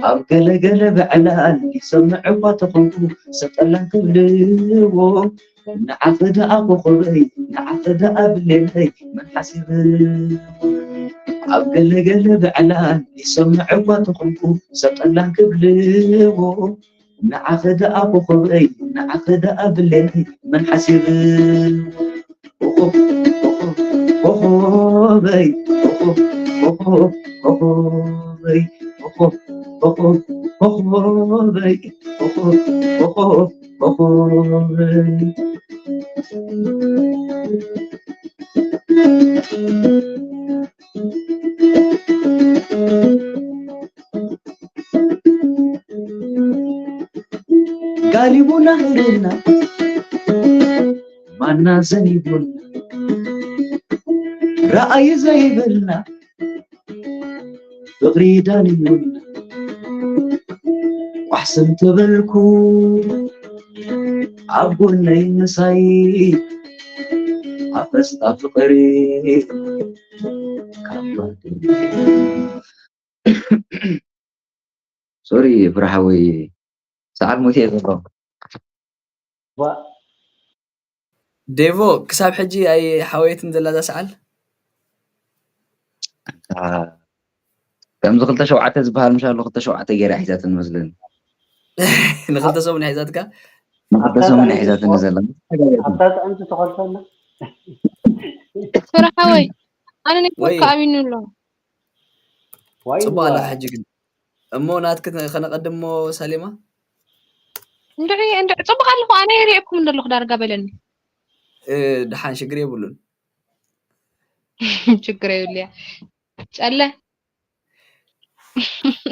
ኣብ ገለገለ ብዕላል ይሰምዕ እኳ ተኾንኩ ሰብ ጠላም ክብልዎ ንዓኺ ደኣ ኮኾበይ ንዓኺ ደኣ ብሌነይ መን ሓሲብ ኣብ ገለገለ ብዕላል ይሰምዕ እኳ ተኾንኩ ሰብ ጠላም ክብልዎ ንዓኺ ደኣ ኮኾበይ ንዓኺ ደኣ ብሌነይ መን ሓሲብ ኮኾብ ኮኾብ ኮኾበይ ኮኾብ ኮኾብ ኮኾበይ ኮኾብ ኮኾብ ኮኾበይ ኮኾብ ኮኾብ ኮኾበይ ጋሊቡና ሄደና ማና ዘኒቡና ረኣይ ዘይብልና ፍቕሪ ዳንዩና ቋሕስም ተበልኩ ኣብ ጎነይ ምሳይ ኣፈስታ ፍቕሪ ካብ ባዶ ሶሪ ፍርሓወይ፣ ሰዓል ሞት እየ ዘሎ። ዴቮ፣ ክሳብ ሕጂ ኣይሓወየትን ዘላ እዛ ሰዓል? ከምዚ ክልተ ሸውዓተ ዝበሃል ምሻ ኣሎ፣ ክልተ ሸውዓተ ገይራ ሒዛትን መስለኒ። ንክልተ ሰሙን ሒዛትካ? ንክልተ ሰሙን ሒዛትን ዘላ። ኣብታ ጥዕምቲ ተኸልፈና። ፍርሓወይ፣ ኣነ ኔትወርክ ኣቢኑ ኣሎ። ጽቡቅ ኣላ ሕጂ ግን። እሞ ናትክ ከነቀድም እሞ ሳሌማ? እንድዒ እንድዒ ጽቡቅ ኣለኹ፣ ኣነ ይርእየኩም እንደለኹ ዳርጋ በለኒ። ድሓን ሽግር የብሉን። ችግር የብልያ። ጨለ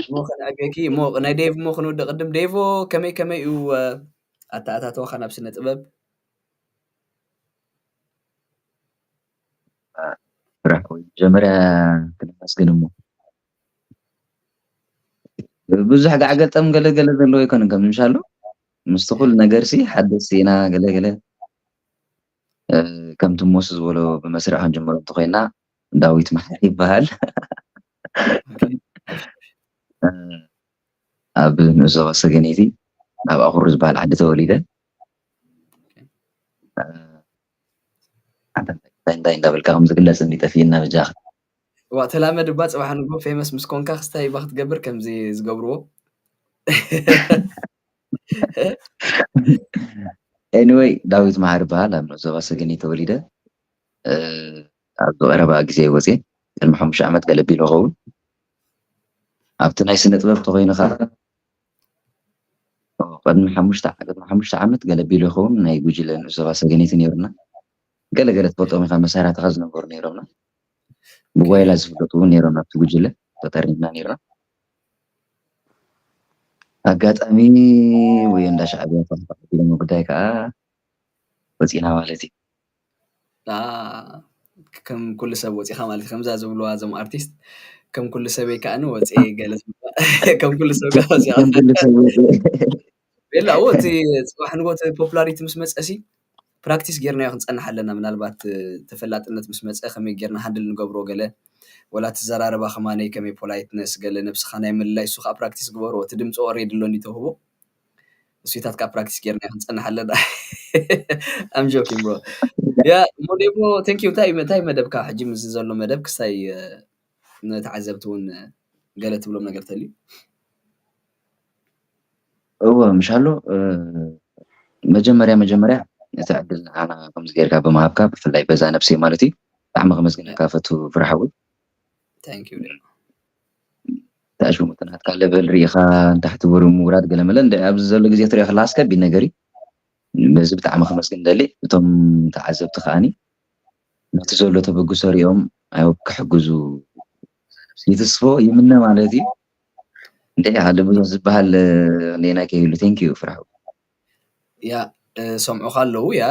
እሞ ከነዕገኪ እሞ ናይ ዴቭ እሞ ክንውደ ቅድም ዴቮ ከመይ ከመይ እዩ ኣተኣታተወኻ ናብ ስነ ጥበብ? ስራሕ ወይ መጀመርያ ክነመስግን እሞ ብዙሕ ጋዕገልጠም ገለገለ ዘለዎ ኣይኮነን ከም ምሻሎ ምስቲ ኩሉ ነገር ሲ ሓደስ ኢና ገለገለ ከምቲ ሞስ ዝበሎ ብመስርዕ ክንጅምሮ እንተኮይና ዳዊት መሓሪ ይበሃል። ኣብ ንኡስ ዞባ ሰገነይቲ ኣብ ኣኹሩ ዝበሃል ዓዲ ተወሊደ። እንታይ እንታይ እንዳበልካ ከም ዝግለጽ እንዲ ጠፊእና በጃኻ። ዋ ተላመድ እባ ጽባሕ ንግሆ ፌመስ ምስ ኮንካ ክስታይ እባ ክትገብር ከምዚ ዝገብርዎ። ኤኒወይ ዳዊት መሓሪ በሃል ኣብ ንኡስ ዞባ ሰገነይቲ ተወሊደ። ኣብዚ ቀረባ ግዜ ወፅየ ቅድሚ ሓሙሽተ ዓመት ገለ ቢሉ ይኸውን ኣብቲ ናይ ስነ ጥበብ ተኮይኑ ከዓ ቅድሚ ሓሙሽተ ቅድሚ ሓሙሽተ ዓመት ገለ ቢሉ ይኸውን ናይ ጉጅለ ንኡስ ዞባ ሰገነይቲ ነይሩና ገለ ገለ ትፈልጦም ኢካ መሳርሕትካ ዝነበሩ ነይሮምና ብጓይላ ዝፍለጡ እውን ነይሮም ኣብቲ ጉጅለ ተጠሪምና ነይርና ኣጋጣሚ ወይ እንዳ ሻዕብያ ተባሂሎም ጉዳይ ከዓ ወፂና ማለት እዩ። ከም ኩሉ ሰብ ወፂኻ ማለት ከምዛ ዝብልዋ እዞም ኣርቲስት ከም ኩሉ ሰብ ከዓኒ ወፂ ገለ ከም ኩሉ ሰብ ወፂኻ ቤላ እዎ እቲ ፅባሕ ንጎ እቲ ፖፑላሪቲ ምስ መፀ ሲ ፕራክቲስ ጌርናዮ ክንፀንሕ ኣለና ምናልባት ተፈላጥነት ምስ መፀ ከመይ ጌርና ሃንድል ንገብሮ ገለ ወላ ትዘራረባ ከማነይ ከመይ ፖላይትነስ ገለ ነብስኻ ናይ ምልላይ እሱ ከዓ ፕራክቲስ ግበሮ እቲ ድምፂ ኦሬዲ ኣሎ እንዲ ተውህቦ እሱታት ከዓ ፕራክቲስ ጌርና ክንፀንሕ ኣለና I'm joking bro yeah እሞ ዴሞ thank you እንታይ እንታይ መደብካ ሕጂ ምስ ዘሎ መደብ ክሳይ ንተዓዘብቲ እውን ገለ ትብሎም ነገር ተልዩ እወ ምሻሎ መጀመርያ መጀመርያ እቲ ዕድል ንዓና ከምዚ ጌርካ ብምሃብካ ብፍላይ በዛ ነብሰይ ማለት እዩ ብጣዕሚ ከመስግነካ ፈቱ ፍርሓዊ thank you ተኣሽሙ ናትካ ለበል ርኢኻ ንታሕቲ ወሩ ምውራድ ገለመለ ኣብዚ ዘሎ ግዜ ትሪኦ ከለካ ኣስከቢ ነገር እዩ በዚ ብጣዕሚ ከመስግን ደሊ እቶም ተዓዘብቲ ከዓኒ ነቲ ዘሎ ተበግሶ ሪኦም ክሕግዙ ይትስፎ ይምነ ማለት እዩ እንታይ ኢኻ ብዙሕ ዝበሃል ኔና ከይህሉ thank you ፍርሓዊ ያ ሰምዑኻ ኣለዉ ያ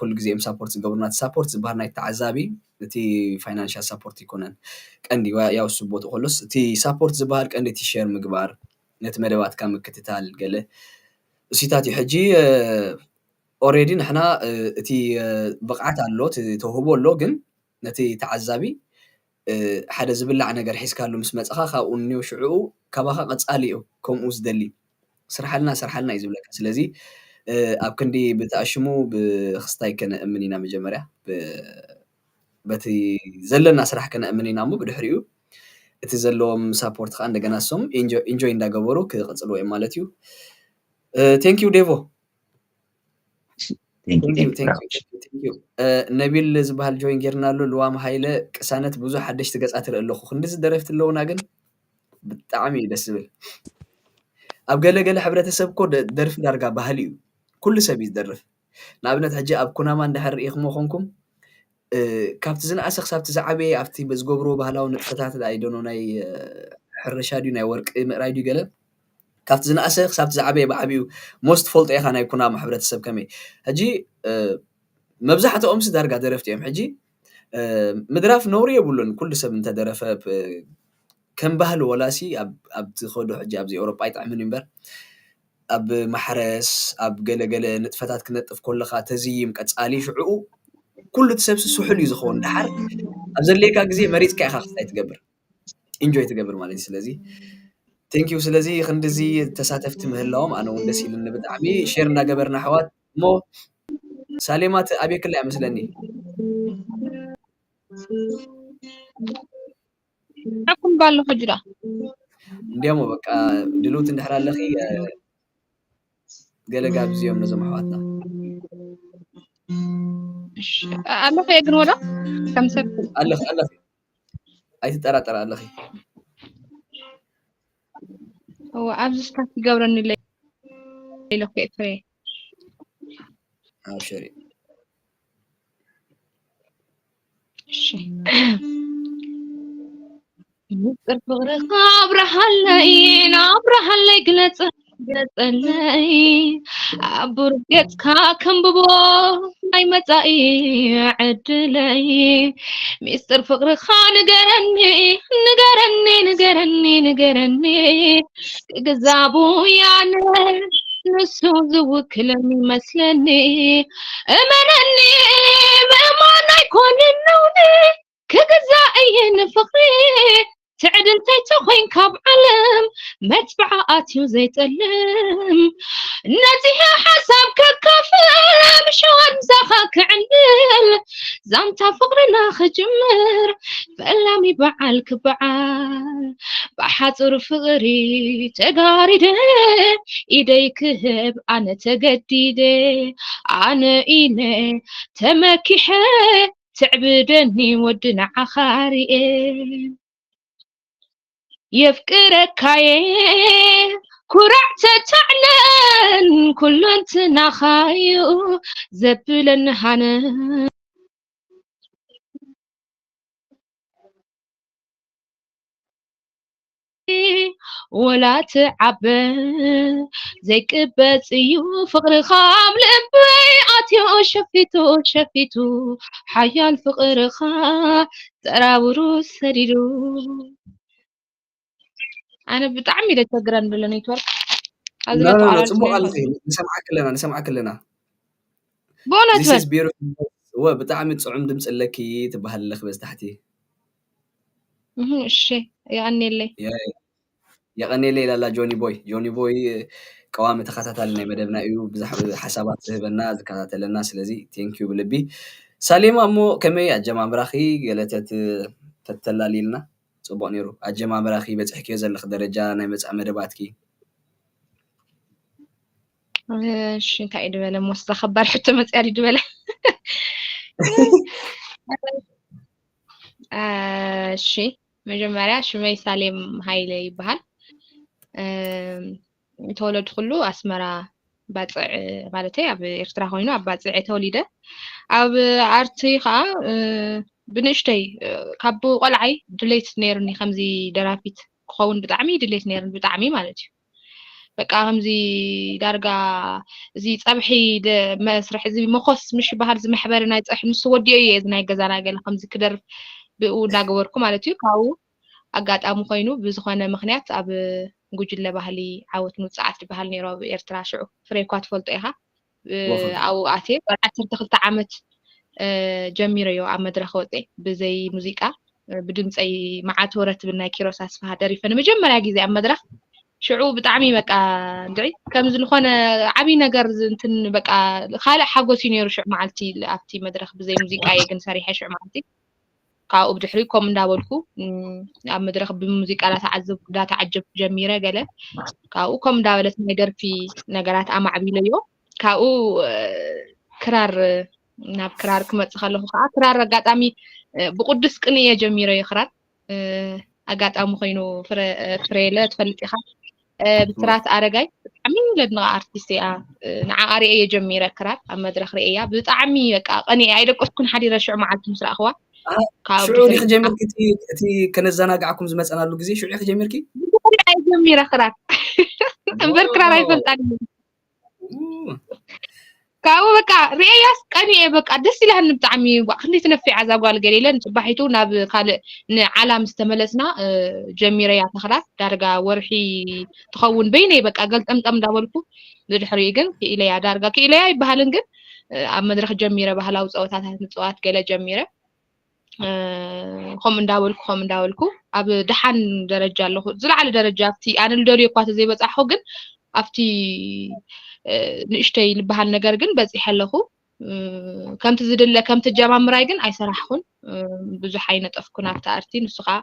ኩሉ ግዜ እዮም ሳፖርት ዝገብሩና እቲ ሳፖርት ዝበሃል ናይ ተዓዛቢ እቲ ፋይናንሻል ሳፖርት ይኮነን ቀንዲ ያው እሱ ቦትኡ ከሎስ እቲ ሳፖርት ዝበሃል ቀንዲ እቲ ሸር ምግባር ነቲ መደባትካ ምክትታል ገለ እሱታት እዩ ሕጂ already ንሕና እቲ ብቕዓት ኣሎ እቲ ተውህቦ ኣሎ ግን ነቲ ተዓዛቢ ሓደ ዝብላዕ ነገር ሒዝካሉ ምስ መፀኻ ካብኡ እኒው ሽዕኡ ካባኻ ቀፃሊ እዩ ከምኡ ዝደሊ ስርሓልና ስርሓልና እዩ ዝብለካ ስለዚ ኣብ ክንዲ ብተኣሽሙ ብክስታይ ከነእምን ኢና መጀመርያ በቲ ዘለና ስራሕ ከነእምን ኢና እሞ ብድሕሪኡ እቲ ዘለዎም ሳፖርት ከዓ እንደገና ሶም ኢንጆይ እንዳገበሩ ክቅፅልዎ እዮም ማለት እዩ thank you ዴቮ ነቢል ዝበሃል ጆይን ጌርና ኣሎ ልዋም ሃይለ ቅሳነት ብዙሕ ሓደሽቲ ገፃ ትርኢ ኣለኹ ክንድዚ ደረፍቲ ኣለውና ግን ብጣዕሚ እዩ ደስ ዝብል ኣብ ገለገለ ሕብረተሰብ እኮ ደርፊ ዳርጋ ባህሊ እዩ ኩሉ ሰብ እዩ ዝደርፍ ንኣብነት ሕጂ ኣብ ኩናማ እንድሕር ርኢኹሞ ኮንኩም ካብቲ ዝነኣሰ ክሳብቲ ዝዓበየ ኣብቲ ዝገብርዎ ባህላዊ ንጥፈታት ኣይደኖ ናይ ሕርሻ ድዩ ናይ ወርቂ ምእራይ ድዩ ገለ ካብቲ ዝነኣሰ ክሳብቲ ዝዓበየ ብዓብዩ ሞስ ትፈልጦ ኢኻ ናይ ኩናማ ሕብረተሰብ ከመይ ሕጂ መብዛሕትኦም ሲ ዳርጋ ደረፍቲ እዮም ሕጂ ምድራፍ ነውሪ የብሉን ኩሉ ሰብ እንተደረፈ ከም ባህሊ ወላሲ ኣብ ትኸዶ ሕጂ ኣብዚ ኤውሮጳ ኣይጥዕምን እምበር ኣብ ማሕረስ ኣብ ገለገለ ንጥፈታት ክነጥፍ ከለካ ተዝይም ቀፃሊ ሽዕኡ ኩሉ እቲ ሰብሲ ስሑል እዩ ዝኸውን ደሓር ኣብ ዘድልየካ ግዜ መሪፅካ ኢኻ ክስታይ ትገብር ኢንጆይ ትገብር ማለት እዩ ስለዚ Thank you። ስለዚ ክንድዚ ተሳተፍቲ ምህላዎም ኣነ እውን ደስ ኢሉኒ ብጣዕሚ። ሼር እንዳገበርና ኣሕዋት። እሞ ሳሌማ ትኣብየክላ እያ መስለኒ። ሓኩም ባሎ ሕጂ ዳ እንዲያሞ በቃ ድልውቲ እንድሕር ኣለኺ፣ እ፣ ገለ ጋብዝዮም ነዞም ኣሕዋትና። እሺ ኣለኸ ግን ወላ ከም ሰብ ኣለኺ ኣለኺ ኣይትጠራጠር ኣለኺ። እወ ኣብዚ ስታት ይገብረኒ ኢለ ኢለ እኮ እየ ፍሬ። ኣብሽሪ። እሺ። ምስጢር ፍቕርኻ ኣብርሃለይ፣ ኣብርሃለይ ግለጸ-፣ ግለጸለይ። ኣብ ብሩህ ገጽካ ከንብቦ ናይ መጻኢ ዕድለይ። ምስጢር ፍቕርኻ ንገረኒ፣ ንገረኒ፣ ንገረኒ፣ ንገረኒ። ክግዛቡ ያነ ንሱ ዝውክለኒ ይመስለኒ። እመነኒ ምእማን ኣይኮንን ነውኒ። ክግዛእ እየ ንፍቕሪ ትዕድልተይ ተኾይን ካብ ዓለም መትብዓ ኣትዩ ዘይጠልም። ነዚሀ ሓሳብ ከካፍል ብሸዋን ምሳኻ ክዕልል ዛንታ ፍቕርና ክጅምር ፈላሚ በዓል ክበዓል ብሓፁር ፍቕሪ ተጋሪደ ኢደይ ክህብ ኣነ ተገዲደ ኣነ ኢለ ተመኪሐ ትዕብደኒ ወዲ ንዓኻ ርኤ የፍቅረካየ ኩራዕ ተታዕለን ኩለንትናኻዩ ዘብለኒ ሃነ ወላ ትዓበ ዘይቅበጽ እዩ ፍቕርኻ ኣብ ልበይ ኣትዮ ሸፊቱ ሸፊቱ ሓያል ፍቕርኻ ጠራውሩ ሰዲዱ ኣነ ብጣዕሚ ደቸግረን ብሎ ኔትወርክ ኣብዚ ኖ፣ ኖ፣ ኖ፣ ለተዓላልኩ ጽቡቅ ነይሩ ኣለኺ። ንሰምዓክ ኣለና፣ ንሰምዓክ ኣለና። ብእውነት This በል is beautiful voice። እወ፣ ብጣዕሚ ጽዑም ድምጺ ኣለኪ ትበሃል ኣለኺ በዚ ታሕቲ። እህ፣ እሺ የቐንየለይ የ-፣ የቐንየለይ ኢላላ ጆኒ ቦይ። ጆኒ ቦይ ቀዋሚ ተኸታታሊ ናይ መደብና እዩ። ብዙሕ ሓሳባት ዝህበና፣ ዝከታተለና። ስለዚ thank you ብልቢ። ሳሌማ፣ እሞ ከመይ ኣጀማምራኺ? ገለ ተት-፣ ተተላልይልና ጽቡቕ ነይሩ። ኣጀማምራኺ፣ በጺሕክዮ ዘለኺ ደረጃ፣ ናይ መጻኢ መደባትኪ። እሺ እንታይ እዩ ድበለ? ሞስዛ ከባድ ሕቶ መጽያ ድዩ ድበለ? እሺ መጀመርያ ሽመይ ሳሌም ሃይለ ይበሃል። እም፣ ተወለድኩሉ ኣስመራ ባጽዕ፣ ማለተይ ኣብ ኤርትራ ኮይኑ ኣብ ባጽዕ እየ ተወሊደ። ኣብ ኣርቲ ከዓ፣ እ፣ ብንእሽተይ፣ እ፣ ካብ ቆልዓይ ድሌት ነይሩኒ ከምዚ ደራፊት ክኸውን ብጣዕሚ ድሌት ነይሩኒ፣ ብጣዕሚ ማለት እዩ። በቃ ከምዚ ዳርጋ እዚ ጸብሒ ደ-፣ መስርሒ እዚ መኾስ ምሽ በሃል እዚ መሕበሪ ናይ ጸብሒ ምስ ወዲኦ እየ እዚ ናይ ገዛና ገለ ከምዚ ክደርፍ ብኡ እንዳገበርኩ ማለት እዩ። ካብኡ ኣጋጣሚ ኮይኑ ብዝኾነ ምኽንያት ኣብ ጉጅለ ባህሊ ዓወት ንውጽዓት ዝበሃል ነይሩ ኣብ ኤርትራ ሽዑ ፍሬ እኳ ትፈልጦ ኢኻ። እ፣ ወኸ። ኣብኡ ኣትየ ወላ ዓሰርተ ክልተ ዓመት፣ እ፣ ጀሚረዮ ኣብ መድረኽ ወፅየ ብዘይ ሙዚቃ፣ እ፣ ብድምፀይ መዓት ወረ ትብል ናይ ኪሮስ ኣስፍሃ ደሪፈ ንመጀመርያ ግዜ ኣብ መድረኽ። ሽዑ ብጣዕሚ በቃ እንድዒ ከም ዝኾነ ዓብይ ነገር ዝ-፣ እንትን በቃ ካልእ ሓጎስ እዩ ነይሩ ሽዑ መዓልቲ ኣብቲ መድረኽ ብዘይ ሙዚቃ እየ ግን ሰሪሐ ሽዑ መዓልቲ። ካብኡ ብድሕሪ ከምኡ እንዳበልኩ፣ እም፣ ኣብ መድረኽ ብሙዚቃ እንዳተዓዘብኩ፣ እንዳተዓጀብኩ ጀሚረ ገለ። ካብኡ ከምኡ እንዳበለት ናይ ደርፊ ነገራት ኣማዕቢለዮ። ካብኡ፣ እ፣ ክራር፣ ናብ ክራር ክመጽእ ከለኹ ከዓ፣ ክራር ኣጋጣሚ፣ እ፣ ብቅዱስ ቅንኢ እየ ጀሚረዮ ክራር። እ፣ ኣጋጣሚ ኮይኑ ፍረ-፣ እ፣ ፍሬለ ትፈልጥ ኢኻ። እ፣ ብስራት ኣረጋይ ብጣዕሚ ለድንቓ ኣርቲስት እያ። እ፣ ንዓኣ ርእየ እየ ጀሚረ ክራር ኣብ መድረኽ ርእየያ። ብጣዕሚ በቃ ቀኒአ ኣይደቀስኩን ሓዲረ ሽዑ መዓልቲ ምስ ረኣኽዋ። ኣሃ፣ ካብ ሽዑ ዲኺ ድሕሪት ጀሚርኪ እቲ፣ እቲ ከነዘናግዓኩም ዝመጸናሉ ግዜ ሽዑ ኢኺ ጀሚርኪ? ብድሕሪኣ እየ ጀሚረ ክራር። እምበር ክራር ዋው። ኣይፈልጣን እየ። ኡ። ካብኡ በቃ ርእየያስ ቀኒአ በቃ ደስ ኢላኒ ብጣዕሚ። ጓ-፣ ክንደይ ትነፊዕ እዛ ጓል ገለ ኢለን ጽባሒቱ ናብ ካልእ ንዓላ ምስ ተመለስና፣ እ፣ ጀሚረያ ተኽላ ዳርጋ ወርሒ ትኸውን በይነይ በቃ ገልጠምጠም እንዳበልኩ ብድሕሪኡ ግን ክኢለያ ዳርጋ ክኢለያ ኣይበሃልን ግን፣ እ፣ ኣብ መድረኽ ጀሚረ ባህላዊ ጸወታታት ምጽዋት ገለ ጀሚረ። እ፣ ከምኡ እንዳበልኩ ከምኡ እንዳበልኩ ኣብ ደሓን ደረጃ ኣለኹ። ዝለዓለ ደረጃ ኣብቲ ኣነ ልደልዮ እኳ ተዘይበጻሕኹ ግን ኣብቲ ንእሽተይ ንበሃል ነገር ግን በጺሐ ኣለኹ። ከምቲ ዝድለ ከምቲ ጀማምራይ ግን ኣይሰራሕኩን። ብዙሕ ኣይነጠፍኩን ኣብቲ ኣርቲ። ንሱ ከዓ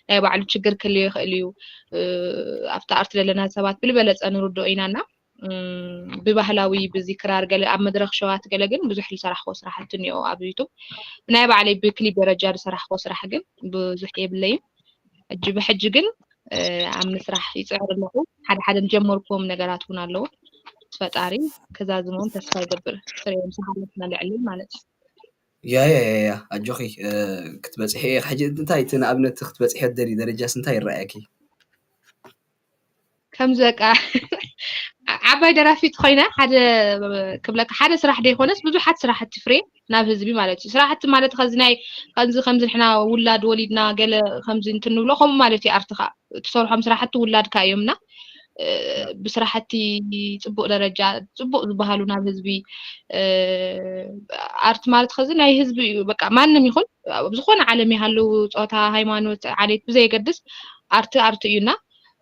ናይ ባዕሉ ችግር ክልዮ ይኽእል እዩ። ኣብቲ ኣርቲ ዘለና ሰባት ብልበለፀ ንርድኦ ኢና እና ብባህላዊ ብዚ ክራር ገለ ኣብ መድረክ ሸዋት ገለ ግን ብዙሕ ዝሰራሕኮ ስራሕቲ እኒኦ ኣብ ዩቱብ። ናይ ባዕለይ ብክሊፕ ደረጃ ዝሰራሕኮ ስራሕ ግን ብዙሕ የብለይን። ሕጂ ብሕጂ ግን ኣብ ምስራሕ ይፅዕር ኣለኹ። ሓደ ሓደ ዝጀመርኩዎም ነገራት እውን ኣለዉ። ፈጣሪ ከዛዝሞም ተስፋ ይገብር። ፍሬ ምሳሓለፍና ልዕሊ ማለት እዩ። ያ ያ ያ ያ ኣጆኺ ክትበፅሒ ኢኺ። ሕጂ እንታይ እቲ ንኣብነት ክትበፅሒ ደሊ ደረጃስ እንታይ ይረኣየኪ? ከምዚ በቃ ዓባይ ደራፊት ኮይነ ሓደ ክብለካ ሓደ ስራሕ ደይኮነስ ብዙሓት ስራሕቲ ፍሬ ናብ ህዝቢ ማለት እዩ። ስራሕቲ ማለት ከዚ ናይ ከምዚ ከምዚ ንሕና ውላድ ወሊድና ገለ ከምዚ እንትንብሎ ከምኡ ማለት እዩ። ኣርትኻ ትሰርሖም ስራሕቲ ውላድካ እዮም እና ብስራሕቲ ፅቡቅ ደረጃ ፅቡቅ ዝበሃሉ ናብ ህዝቢ ኣርት ማለት ከዚ ናይ ህዝቢ እዩ። በቃ ማንም ይኹን ኣብ ዝኾነ ዓለም ይሃልው ፆታ፣ ሃይማኖት፣ ዓሌት ብዘየገድስ ኣርቲ ኣርቲ እዩ እና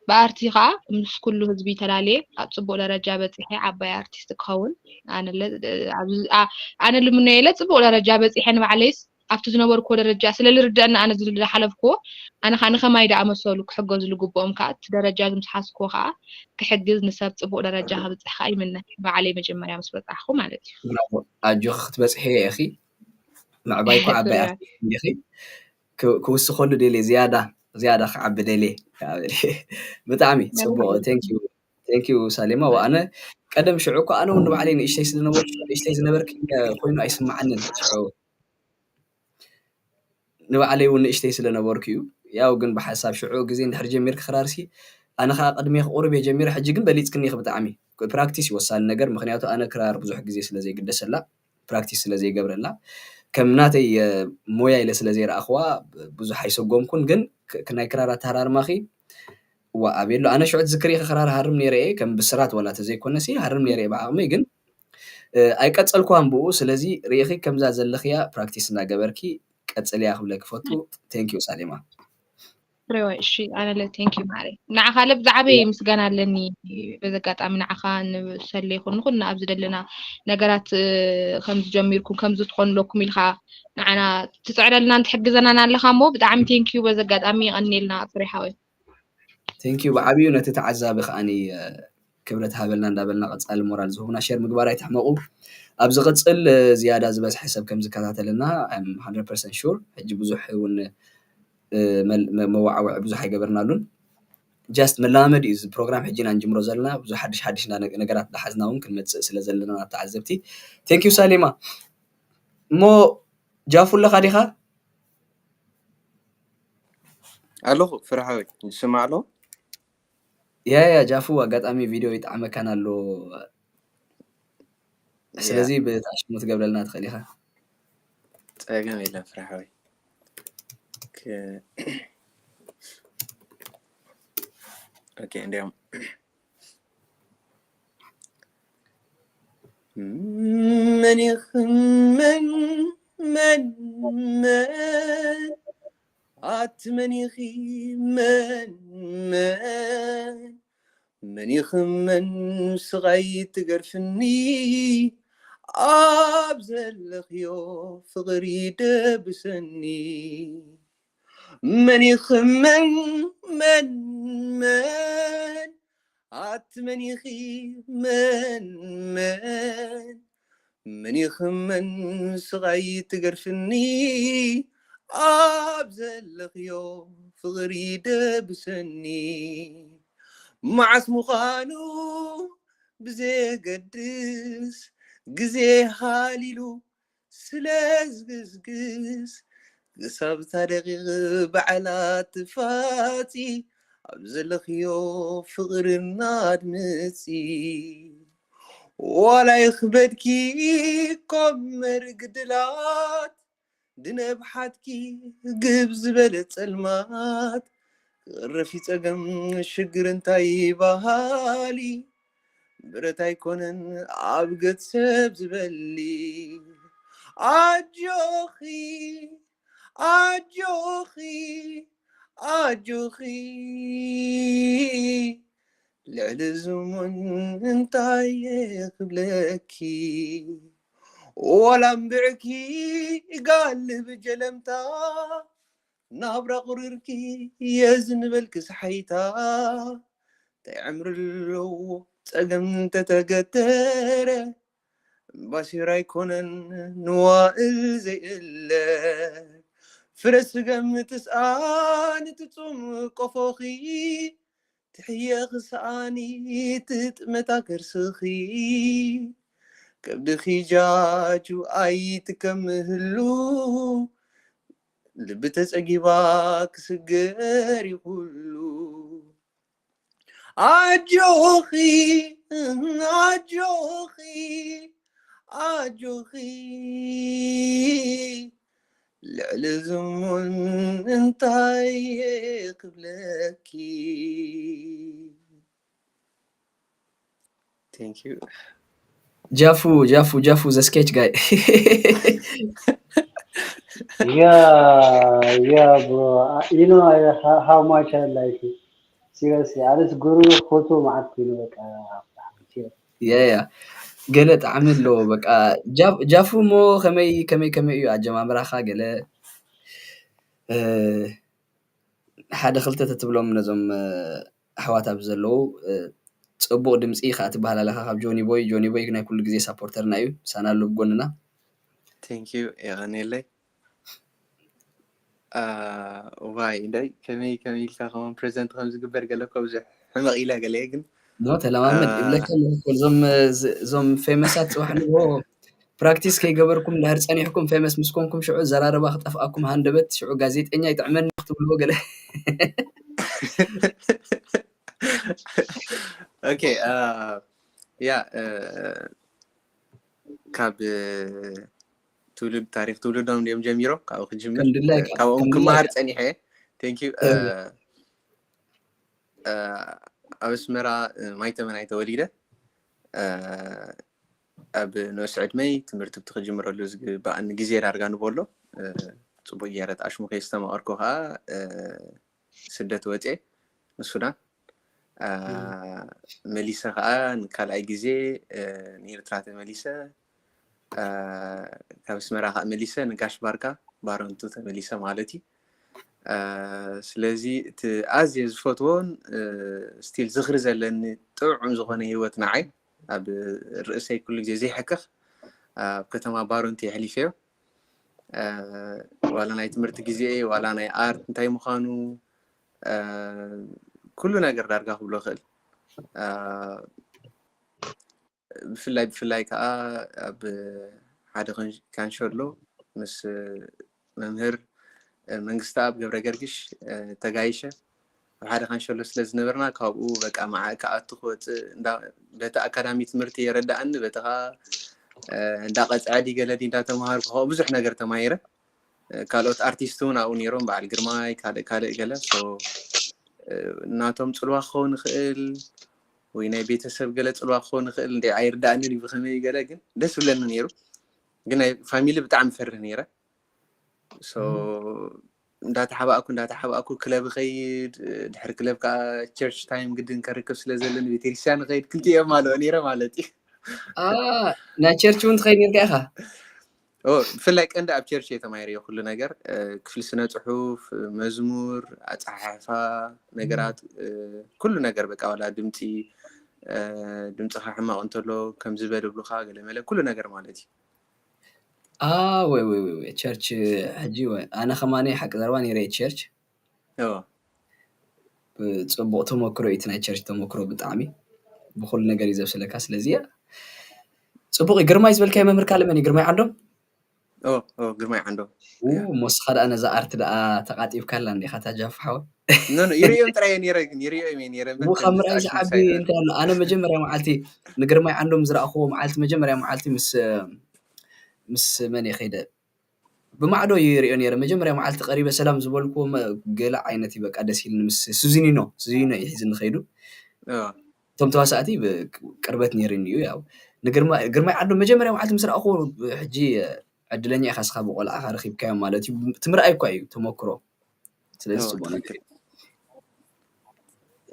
ብኣርቲ ከዓ ምስ ኩሉ ህዝቢ ተላልየ ኣብ ፅቡቅ ደረጃ በፂሐ ዓባይ ኣርቲስት ክኸውን ኣነ ልምነየለ ፅቡቅ ደረጃ በፂሐ ንባዕለይስ ኣብቲ ዝነበርኩዎ ደረጃ ስለ ልርደአና ኣነ ዝሓለፍኩዎ ኣነ ከዓ ንከማይ ደኣመሰሉ ክሕገዙ ዝግብኦም ከዓ እቲ ደረጃ ዝምስሓዝኩዎ ከዓ ክሕግዝ ንሰብ ፅቡቅ ደረጃ ክብፅሕ ከዓ ይምነ። ባዕለይ መጀመርያ ምስ በፃሕኩ ማለት እዩ። ኣጆኺ ክትበፅሒ ኢኺ። ምዕባይ እኮ ዓባይ ኣርቲስት እንዲኺ። ክውስኸሉ ደልየ ዝያዳ ዝያዳ ክዓቢ ደልየ። ብጣዕሚ ፅቡቅ። ቴንኪዩ ሳሌማ። ወኣነ ቀደም ሽዑ እኮ ኣነ እውን ንባዕለይ ንእሽተይ ስለነበርኩ ንእሽተይ ዝነበርክ ኮይኑ ኣይስማዓንን ሽዑ ንባዕለይ እውን ንእሽተይ ስለነበርኩ እዩ። ያው ግን ብሓሳብ ሽዑ ግዜ እንድሕር ጀሚርክ ክራርሲ ኣነ ከዓ ቅድሜ ክቁርብ እየ ጀሚረ። ሕጂ ግን በሊፅክኒ ኢኺ ብጣዕሚ። ፕራክቲስ እዩ ወሳኒ ነገር። ምክንያቱ ኣነ ክራር ብዙሕ ግዜ ስለዘይግደሰላ ፕራክቲስ ስለዘይገብረላ ከም ናተይ ሞያ ኢለ ስለዘይረኣኽዋ ብዙሕ ኣይሰጎምኩን። ግን ናይ ክራር ኣተሃራርማኺ ዋ ኣቤሎ ኣነ ሽዑ ትዝክር ኢኺ ክራር ሃርም ነይረ እየ ከም ብስራት ዋላ ተዘይኮነሲ ሃርም ነይረ እየ ብዓቕመይ ግን ኣይቀጸልኩዋን ብኡ። ስለዚ ርኢኺ ከምዛ ዘለኽያ ፕራክቲስ እናገበርኪ ቀጽልያ ክብለኪ ፈቱ። ቴንኪዩ ሳሌማ። ፍሬወይ እሺ ኣነለ ቴንኪዩ ማዕረይ ንዓኻ ለብ ዝዓበየ ምስጋና ኣለኒ። በዚ ኣጋጣሚ ንዓኻ ንሰለ ይኹን ንኹልና ኣብዚ ዘለና ነገራት ከምዚ ጀሚርኩም ከምዚ ትኾንለኩም ኢልካ ንዓና ትፅዕረልናን ትሕግዘናን ኣለኻ እሞ ብጣዕሚ ቴንኪዩ በዚ ኣጋጣሚ የቐንየልና ፍሬ ሓወይ። ቴንኪዩ ብዓብዩ ነቲ ተዓዛቢ ከዓኒ ክብረት ሃበልና እንዳበልና ቀፃሊ ሞራል ዝህቡና ሸር ምግባር ኣይትሕመቁ። ኣብ ዝቅፅል ዝያዳ ዝበዝሐ ሰብ ከም ዝከታተልና ሓንድረድ ፐርሰንት ሹር። ሕጂ ብዙሕ እውን መዋዓውዒ ብዙሕ ኣይገበርናሉን። ጃስት መለማመዲ እዩ እዚ ፕሮግራም ሕጂ ኢና ንጅምሮ ዘለና። ብዙሕ ሓድሽ ሓድሽ ነገራት እንዳሓዝና እውን ክንመፅእ ስለ ዘለና ናብ ተዓዘብቲ። ቴንኪዩ ሳሌማ። እሞ ጃፉ ኣለኻ ዲኻ? ኣለኹ ፍርሓዊ ይስማዕ ኣሎ። ያ ያ ጃፉ ኣጋጣሚ ቪድዮ ይጣዕመካን ኣሎ። ስለዚ ብታሽሙ ትገብረልና ትኽእል ኢኻ። ጸገም የለን ፍርሓዊ። ኦኬ እንዲያውም መን ይኽመን መን መን ኣቲ መን ኢኺ መን መን መን ኢኺ መን ስቓይ ትገርፍኒ ኣብ ዘለኽዮ ፍቕሪ ደብሰኒ መን ኢኺ መን መን መን ኣቲ መን ኢኺ መን መን መን ኢኺ መን ስቓይ ትገርፍኒ ኣብ ዘለኽዮ ፍቕሪ ደብሰኒ መዓስ ምዃኑ ብዘየገድስ ግዜ ሃሊሉ ስለ ዝግዝግዝ ክሳብ እታ ደቂቕ ባዕላ ትፋፂ ኣብ ዘለኽዮ ፍቕርና ኣድምፂ ዋላ ይኽበድኪ ኮመር ግድላት ድነብሓትኪ ግብ ዝበለ ጸልማት ክቕረፊ ጸገም ሽግር እንታይ በሃሊ ብረት ኣይኮነን ኣብ ገጽ ሰብ ዝበሊ ኣጆኺ ኣጆኺ ኣጆኺ ልዕሊ ዝሙን እንታይ ክብለኪ? ዋላ እምብዕኪ ጋልብ ጀለምታ፣ ናብራ ቁርርኪ የዝንበልኪ ሰሓይታ። እንታይ ዕምሪ ኣለዎ ጸገም እንተተገተረ፣ ባሲር ኣይኮነን ንዋእል ዘይእለ። ፍረ ስገም ትስኣን ትጹም ቆፎኺ፣ ትሕየኺ ሰኣኒ ትጥመታ ከርስኺ። ከብድኺ ጃጁ ኣይትከምህሉ፣ ልቢ ተጸጊባ ክስገር ይኹሉ። ኣጆኺ፣ ኣጆኺ፣ ኣጆኺ፣ ልዕሊ ዝሙን እንታይ ክብለኪ? Thank you። ጃፉ፣ ጃፉ፣ ጃፉ፣ the sketch guy። Yeah, yeah, bro. Uh, you know, I, how, how much I like it. Seriously, ኣነስ ጉሩ ፎቶ መዓት ኮይኑ በቃ። ያ ያ፣ ገለ ጣዕሚ ኣለዎ። በቃ ጃ- ጃፉ፣ እሞ ከመይ ከመይ ከመይ እዩ ኣጀማምራኻ? ገለ እ፣ ሓደ ክልተ ተትብሎም ነዞም እ፣ ኣሕዋት ኣብዚ ዘለዉ። እ፣ ጽቡቕ ድምፂ ከዓ ትበሃል ኣለኻ ካብ ጆኒ ቦይ። ጆኒ ቦይ ናይ ኩሉ ግዜ ሳፖርተርና እዩ፣ ምሳና ኣሎ ብጎንና። Thank you፣ የቐንየለይ። ዋይ እንዳይ፣ ከመይ ከመይ ኢልካ ከማን ፕሬዘንት ከም ዝግበር ገለ እኮ ብዙሕ ሕመቕ ኢለ ገለ እየ፣ ግን ኖ ተለማመድ ይብለካ ኣለኹ እኮ። እዞም እዞም ፌመሳት ጽባሕ ንግሆ ፕራክቲስ ከይገበርኩም እንድሕር ጸኒሕኩም፣ ፌመስ ምስ ኮንኩም ሽዑ ዘራረባ ክጠፍኣኩም፣ ሃንደበት ሽዑ ጋዜጠኛ ይጥዕመኒ ክትብልዎ ገለ። ኦኬ፣ ያ፣ ካብ ትውልድ፣ ታሪኽ ትውልዶም እንዲኦም ጀሚሮም፣ ካብኡ ክጅምር። ከም ድላይካ፣ ካብኦም ከም ክመሃር ድላይካ። ጸኒሐ። Thank you። እ፣ ኣብ ኣስመራ ማይተመን ኣየ ተወሊደ። ኣብ ንኡስ ዕድመይ ትምህርቲ ክጅምረሉ ዝግባኣኒ ግዜ ዳርጋ ንበሎ። ጽቡቅ ገይረ ኣሽሙ ከየስተማቐርኩ ከዓ ስደት ወፅየ ንሱዳን። መሊሰ ከዓ ንካልኣይ ግዜ ንኤርትራ ተመሊሰ። ካብ ኣስመራ ከዓ መሊሰ ንጋሽ ባርካ ባረንቱ ተመሊሰ ማለት እዩ። ስለዚ እቲ ኣዝየ ዝፈትዎን ስቲል ዝኽሪ ዘለኒ ጥዑም ዝኾነ ህይወት ንዓይ ኣብ ርእሰይ ኩሉ ግዜ ዘይሕከኽ ኣብ ከተማ ባረንቱ የሕሊፈዮ። ዋላ ናይ ትምህርቲ ግዜ ዋላ ናይ ኣርት እንታይ ምዃኑ ኩሉ ነገር ዳርጋ ክብሎ እኽእል። ብፍላይ ብፍላይ ከዓ ኣብ ሓደ ካንሸሎ ምስ መምህር መንግስተኣብ ገብረገርግሽ ተጋይሸ ኣብ ሓደ ካንሸሎ ስለ ዝነበርና ካብኡ በቃ መዓ ክኣቱ ክወፅእ በቲ ኣካዳሚ ትምህርቲ የረዳእኒ በቲ ከዓ እንዳቀፅዐ ድዩ ገለ ድዩ እንዳተምሃርኩ ካብኡ ብዙሕ ነገር ተማሂረ። ካልኦት ኣርቲስት እውን ኣብኡ ነይሮም በዓል ግርማይ ካልእ ካልእ ገለ ናቶም ፅልዋ ክኸውን ይኽእል ወይ ናይ ቤተሰብ ገለ ፅልዋ ክኸውን ይኽእል እንደ ኣይርዳእንን እዩ ብኸመይ ገለ ግን ደስ ብለኒ ነይሩ። ግን ናይ ፋሚሊ ብጣዕሚ ፈርህ ነይረ። እንዳተሓባእኩ እንዳተሓባእኩ ክለብ ኸይድ ድሕሪ ክለብ ከዓ ቸርች ታይም ግድን ከርክብ ስለ ዘለኒ ቤተክርስትያን ኸይድ ክልቲኦም ኣለኦ ነይረ ማለት እዩ። ናይ ቸርች እውን ትኸይድ ነርካ ኢኻ? ብፍላይ ቀንዲ ኣብ ቸርች እየ ተማሂረዮ ኩሉ ነገር ክፍሊ ስነ ፅሑፍ፣ መዝሙር፣ ኣፀሓሕፋ ነገራት ኩሉ ነገር በቃ ዋላ ድምፂ ድምፅኻ ሕማቕ እንተሎ ከምዚ በል ብሉኻ ገለ መለ ኩሉ ነገር ማለት እዩ። ኣወይ ወይ ወይ ቸርች ሕጂ ኣነ ከማኒ ሓቂ ዘረባ ነይረ ቸርች። ጽቡቕ ተመክሮ እዩ እቲ ናይ ቸርች ተመክሮ ብጣዕሚ ብኹሉ ነገር እዩ ዘብስለካ። ስለዚ ጽቡቕ እዩ። ግርማይ ዝበልካዮ መምህር ካልእ መን እዩ? ግርማይ ዓንዶም? ግርማይ ዓንዶም። ሞስኻ ደኣ ነዛ ኣርት ደኣ ተቓጢብካላ እንዲኻ ታጃፍ ሓወ። ይርእዮም ጥራይ ነይረ ግን ይርእዮም እየ ነይረ። ካብ ምርኣይ ዝዓቢ እንታይ ኣሎ? ኣነ መጀመርያ መዓልቲ ንግርማይ ዓንዶም ዝረኣኽዎ መዓልቲ መጀመርያ መዓልቲ ምስ ምስ መን እየ ከይደ ብማዕዶ ይሪኦ ነይረ። መጀመርያ መዓልቲ ቀሪበ ሰላም ዝበልኩዎ ገለ ዓይነት እዩ በቃ ደስ ኢልኒ ምስ ሱዚኒኖ ሱዚኒኖ እዩ ሒዝኒ ከይዱ። እቶም ተዋሳእቲ ቅርበት ነይርኒ እዩ። ያው ንግርማይ ዓንዶም መጀመርያ መዓልቲ ምስ ረኣኽዎ ሕጂ ዕድለኛ ኢኻ እስኻ ብቆልዓኻ ረኺብካዮም ማለት እዩ። እቲ ምርኣይ እኳ እዩ ተመክሮ። ስለዚ ጽቡቕ ነገር እዩ።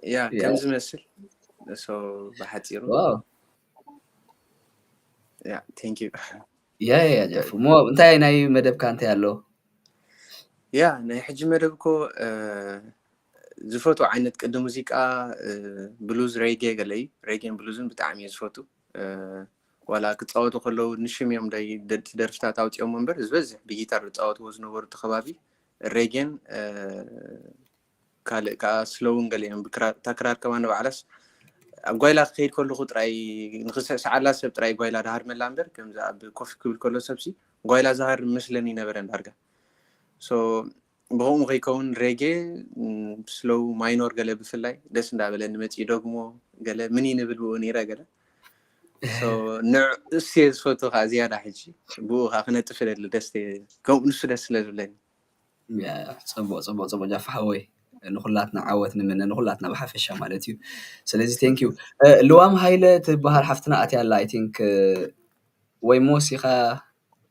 ያ ያ ከም ዝመስል so ብሓፂሩ ዋው ያ thank you ያ ያ ያ ጃፉ ሞ እንታይ ናይ መደብካ እንታይ ኣሎ? ያ ናይ ሕጂ መደብ እኮ እ፣ ዝፈትዎ ዓይነት ቅዲ ሙዚቃ እ፣ ብሉዝ ሬጌ ገለ እዩ። ሬጌን ብሉዝን ብጣዕሚ እየ ዝፈቱ። እ፣ ዋላ ክፃወቱ ከለዉ ንሽም እዮም ደይ- ደ- ደርፍታት ኣውፂኦም እምበር ዝበዝሕ ብጊታር ዝፃወትዎ ዝነበሩ እቲ ከባቢ ሬጌን እ፣ ካልእ ከዓ ስለውን ገለ እዮም። ብክራር- እታ ክራር ከማን ንባዕላስ ኣብ ጓይላ ክኸይድ ከለኹ ጥራይ ንክስዕስዓላ ሰብ ጥራይ ጓይላ ድሃርመላ እምበር ከምዚ ኣብ ኮፍ ክብል ከሎ ሰብሲ ጓይላ ዝሃርም መስለኒ ይነበረን ዳርጋ። So ብኸምኡ ከይከውን ሬጌ ስሎው ማይኖር ገለ ብፍላይ ደስ እንዳበለኒ መፂኡ ደግሞ ገለ ምን ይንብል ብኡ ነይረ ገለ So ንዕ እሱ እየ ዝፈቱ ከዓ ዝያዳ ሕጂ ብኡ ከዓ ክነጥፍ ደሊ ደስ ከምኡ ንሱ ደስ ስለ ዝብለኒ ያ፣ ጽቡቕ ጽቡቕ ጽቡቕ ጃፋ ሓወይ፣ ንኹላትና ዓወት ንምነ፣ ንኹላትና ብሓፈሻ ማለት እዩ። ስለዚ thank you። እ፣ ልዋም ሃይለ ትበሃል ሓፍትና ኣትያ ኣላ I think፣ እ፣ ወይ ሞስ ኢኻ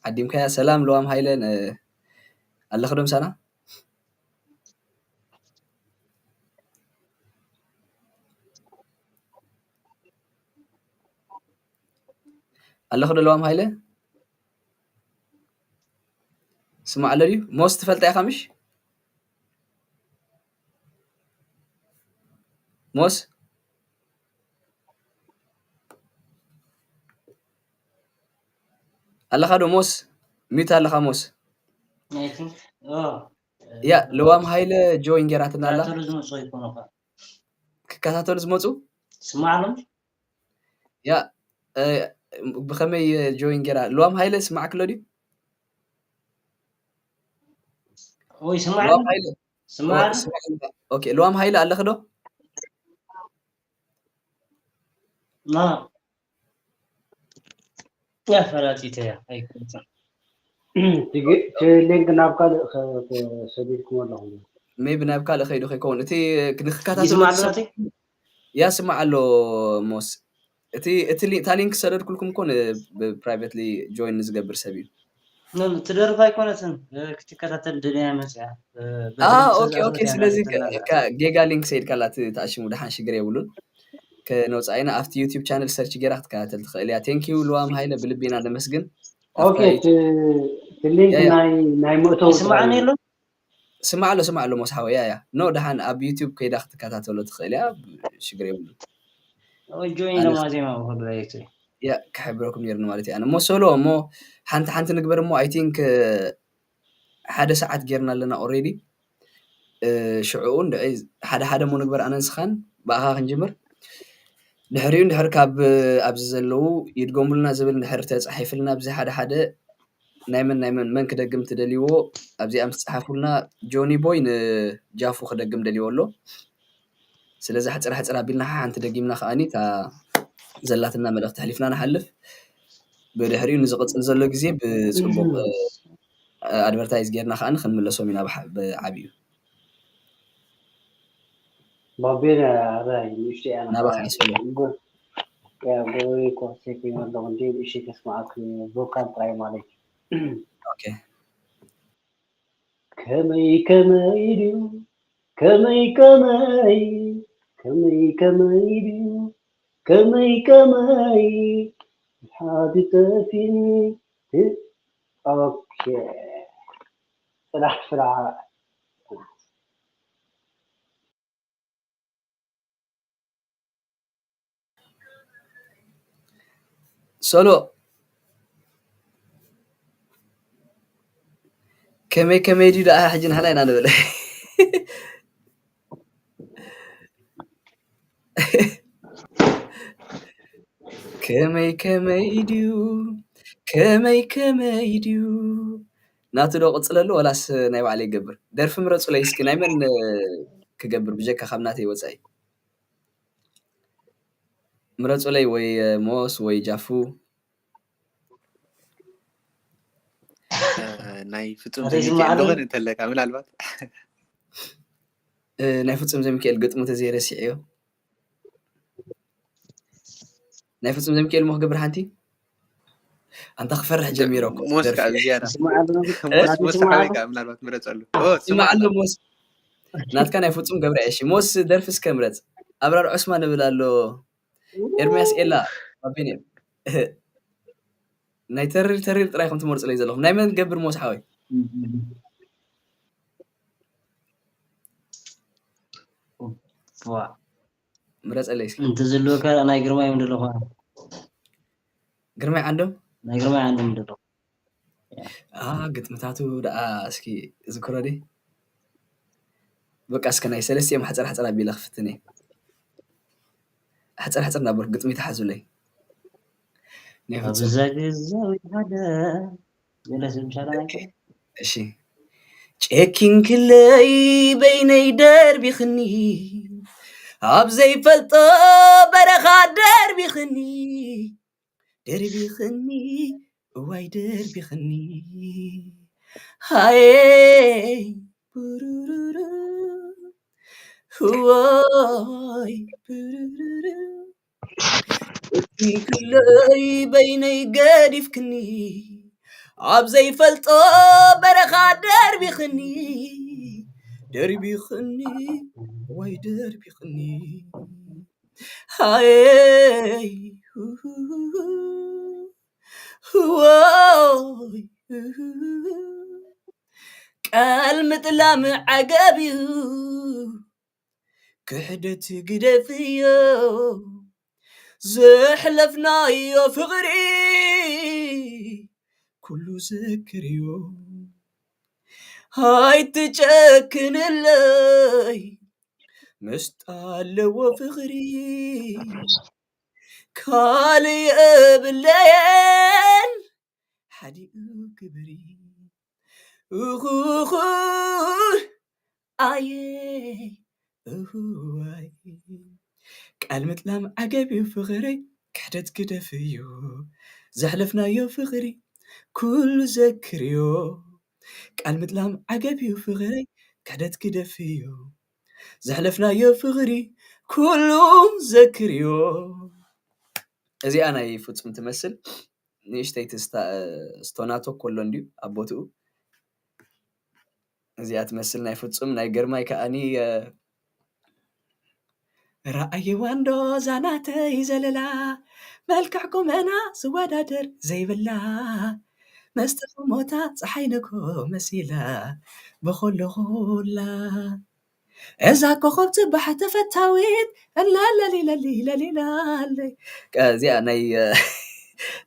ዓዲምካያ። ሰላም ልዋም ሃይለ፣ ን- ኣለኺ ዶ ምሳና? ኣለኺ ዶ ልዋም ሃይለ? ስማዕ ኣሎ ድዩ? ሞስ ትፈልጣ ኢኻ ምሽ? ሞስ ኣለኻ ዶ ሞስ? ሚዩት ኣለኻ ሞስ? ናይ ቲንክ ኦ ያ ልዋም ሃይለ ጆይን ጌራትና ኣላ። ተከታተሉ ዝመፁ ይኮኑ እኳ ክከታተሉ ዝመፁ ስማዕሎም ያ እ፣ ብኸመይ ጆይን ጌራ? ልዋም ሃይለ ስማዕክሎ ድዩ? ወይ ልዋም ስማዕሎም ሃይለ ኦ፣ ስማዕሎም ስማዕ ኣለካ። ኦኬ፣ ልዋም ሃይለ ኣለኺ ዶ? ና ያ ፈላጢተ እያ ኣይኮነትን እቲ ሊንክ ናብ ካልእ ከ- ከ- ሰዲድኩም ኣለኹም። ሜቢ ናብ ካልእ ከይዱ ከይከውን እቲ ንክከታተሉ ይስማዕ ኣሎ ዝሰብ ናተይ ያ ስማዕ ኣሎ ሞስ እቲ እቲ ሊ- እታ ሊንክ ሰደድኩልኩም እኮ ብ ፕራይቬትሊ ጆይን ንዝገብር ሰብ እዩ። ኖ፣ ትደርፍ ኣይኮነትን እ፣ ክትከታተል ድልያ መፅያ እ፣ አ በትሪ ኦኬ ኦኬ። ተዛፈት ስለዚ ያናገተና ከ- ጌጋ ሊንክ ሰይድካ ኣላ ት- ትኣሽሙ ደሓን ሽግር የብሉን። ከነውፃኢና ኣብቲ ዩቲዩብ ቻነል ሰርች ጌራ ክትከታተል ትኽእል እያ። ቴንኪዩ ልዋም ሃይለ ብልቢ ኢና ነመስግን። ኦኬ ኣፍታይ እቲ እቲ ሊንክ ያ ያ ናይ ናይ መእተዊ ጥራይ ይስማዓኒ እዩ። ኣሎ ስማዕ ኣሎ ስማዕ ኣሎ ሞስ ሓወይ ያ ያ ኖ ደሓን ኣብ ዩቲዩብ ከይዳ ክትከታተሎ ትኽእል እያ። ሽግር የብሉን። ወይ ጆይን ኣነ ለማዜማ ብክሉ ላይክ ያ ክሕብረኩም ነይርኒ ማለት እዩ። ኣነ እሞ ሶሎ እሞ ሓንቲ ሓንቲ ንግበር እሞ ኣይ ቲንክ ሓደ ሰዓት ጌርና ኣለና ኦሬዲ። ሽዕኡ እንድዒ ሓደ ሓደ እሞ ንግበር ኣነን ስኻን ብኣኻ ክንጅምር። ድሕሪኡ እንድሕር ካብ ኣብዚ ዘለዉ ይድገሙልና ዝብል እንድሕር ተፃሒፍልና ኣብዚ ሓደ ሓደ ናይ መን ናይ መን መን ክደግም ትደልይዎ ኣብዚኣ ምስ ፀሓፉልና ጆኒ ቦይ ንጃፉ ክደግም ደልይዎ ኣሎ። ስለዚ ሕፅር ሕፅር ኣቢልና ሓንቲ ደጊምና ከዓኒ እታ ዘላትና መልእኽቲ ኣሕሊፍና ንሓልፍ። ብድሕሪኡ ንዝቕፅል ዘሎ ግዜ ብፅቡቕ ኣድቨርታይዝ ጌርና ከዓኒ ክንምለሶም ኢና ብሓ- ብዓብዩ። ባቤና ኣረ ንእሽቶ እያ ናኻ ናባኻ ይሰሎ። ጎ- ያ ጎረቤ እኮ ሴፍ ኣለኹ እንዲ ንእሽቶ ከስማዓክ ቮካል ጥራይ ማለት እዩ። ኦኬ። ከመይ ከመይ ድዩ ከመይ ከመይ ከመይ ከመይ ድዩ ከመይ ከመይ ሓዲ ጠፊኒ እ- ኦኬ ስራሕ ስራሕ ሶሎ ከመይ ከመይ ድዩ ደኣ ሕጂ ንሕና ኢና ንብል። ከመይ ከመይ ድዩ ከመይ ከመይ ድዩ ናቱ ዶ ቅፅለሉ ወላስ ናይ ባዕለይ ይገብር? ደርፊ ምረፁለይ እስኪ ናይ መን ክገብር ብጀካ ካብ ናተይ ወፃኢ ምረፁለይ ወይ ሞስ ወይ ጃፉ ናይ ፍጹም ናተይ ዘሚካኤል ዝመዓሉ ዝኾነ እንተለካ ምናልባት እ፣ ናይ ፍጹም ዘሚካኤል ግጥሙ ተዘይረሲዐዮ ናይ ፍጹም ዘሚካኤል ሞ ክገብር ሓንቲ ኣንታ ክፈርሕ ጀሚረ እኮ ሞስ ከዓ ደርፊ ዝያዳ ዝመዓሉ ሞስ ሞስ ዝመዓሉ ሓወይ ከዓ ምናልባት ምረፀሉ ኦ ስማዕ ኣሎ ስማዕ ሞስ ናትካ ናይ ፍጹም ገብረ እሺ ሞስ ደርፊ እስከ ምረጽ ኣብራር ዑስማን እብል ኣሎ። ኤርሚያስ ኤላ፣ ኣቢኔ። ናይ ተሪር፣ ተሪር ጥራይ ከም ትመርጹለይ ዘለኹም። ናይ መን ገብር ሞስ ሓወይ? ዋ። ምረጸለይ እስኪ። እንተ ዘለወካ ናይ ግርማይ ምደለኹ። ግርማይ ዓንዶም? ናይ ግርማይ ዓንዶም ምደለኹ። ኣ፣ ግጥምታቱ ደኣ እስኪ ዝክሮ ድየ? በቃ እስከ ናይ ሰለስቲኦም ሓጸር ሓጸር ኣቢለ ክፍትን እየ። ሓጸር ሓጸር እናበልኩ ግጥሚ ተሓዙለይ። ናይ ፍጹም። ኣብዛ ግዛዊት ሓደ ገለ ሰብ ምሻላ ናይከ? እሺ። ጨኪንክለይ በይነይ ደርቢኽኒ፣ ኣብ ዘይፈልጦ በረኻ ደርቢኽኒ፣ ደርቢኽኒ፣ እዋይ ደርቢኽኒ። ሃየይ፣ ቡሩሩሩ፣ እዋይ፣ ቡሩሩሩ። ጨኪንክለይ በይነይ ገዲፍክኒ፣ ኣብ ዘይፈልጦ በረኻ ደርቢኽኒ፣ ደርቢኽኒ፣ እዋይ ደርቢኽኒ። ሃየይ፣ ሁሁሁ፣ እዋይ፣ ሁሁሁ። ቃል ምጥላም ዓገብ እዩ፣ ክሕደት ግደፍዮ፣ ዘሕለፍናዮ ፍቕሪ ኩሉ ዘክርዮ። ኣይትጨክንለይ፣ መስጣ ኣለዎ ፍቕሪ፣ ካልእ የብለየን ሓዲኡ ክብሪ። እኹኹ፣ ኣየ፣ እኹዋይ። ቃል ምጥላም ዓገብ እዩ ፍቕረይ፣ ክሕደት ግደፍዮ፣ ዘሕለፍናዮ ፍቕሪ ኩሉ ዘክርዮ። ቃል ምጥላም ዓገብ እዩ ፍቕረይ፣ ክሕደት ግደፍዮ፣ ዘሕለፍናዮ ፍቕሪ ኩሉ ዘክርዮ። እዚኣ ናይ ፍጹም ትመስል። ንእሽተይ ትስታ-፣ ስቶናቶ ኮሎ እንድዩ ኣብ ቦትኡ። እዚኣ ትመስል ናይ ፍጹም። ናይ ግርማይ ከኣኒ፣ እ፣ ረኣይዋ እንዶ እዛ ናተይ ዘለላ፣ መልክዕ ቁመና ዝወዳደር ዘይብላ፣ መስተ ሞታ ጸሓይ ንግሆ መሲላ፣ ብኹሉ ኹላ። እዛ ኮኾብ ጽባሕ ተፈታዊት፣ እላለሊለሊለሊላለይ። እዚኣ ናይ፣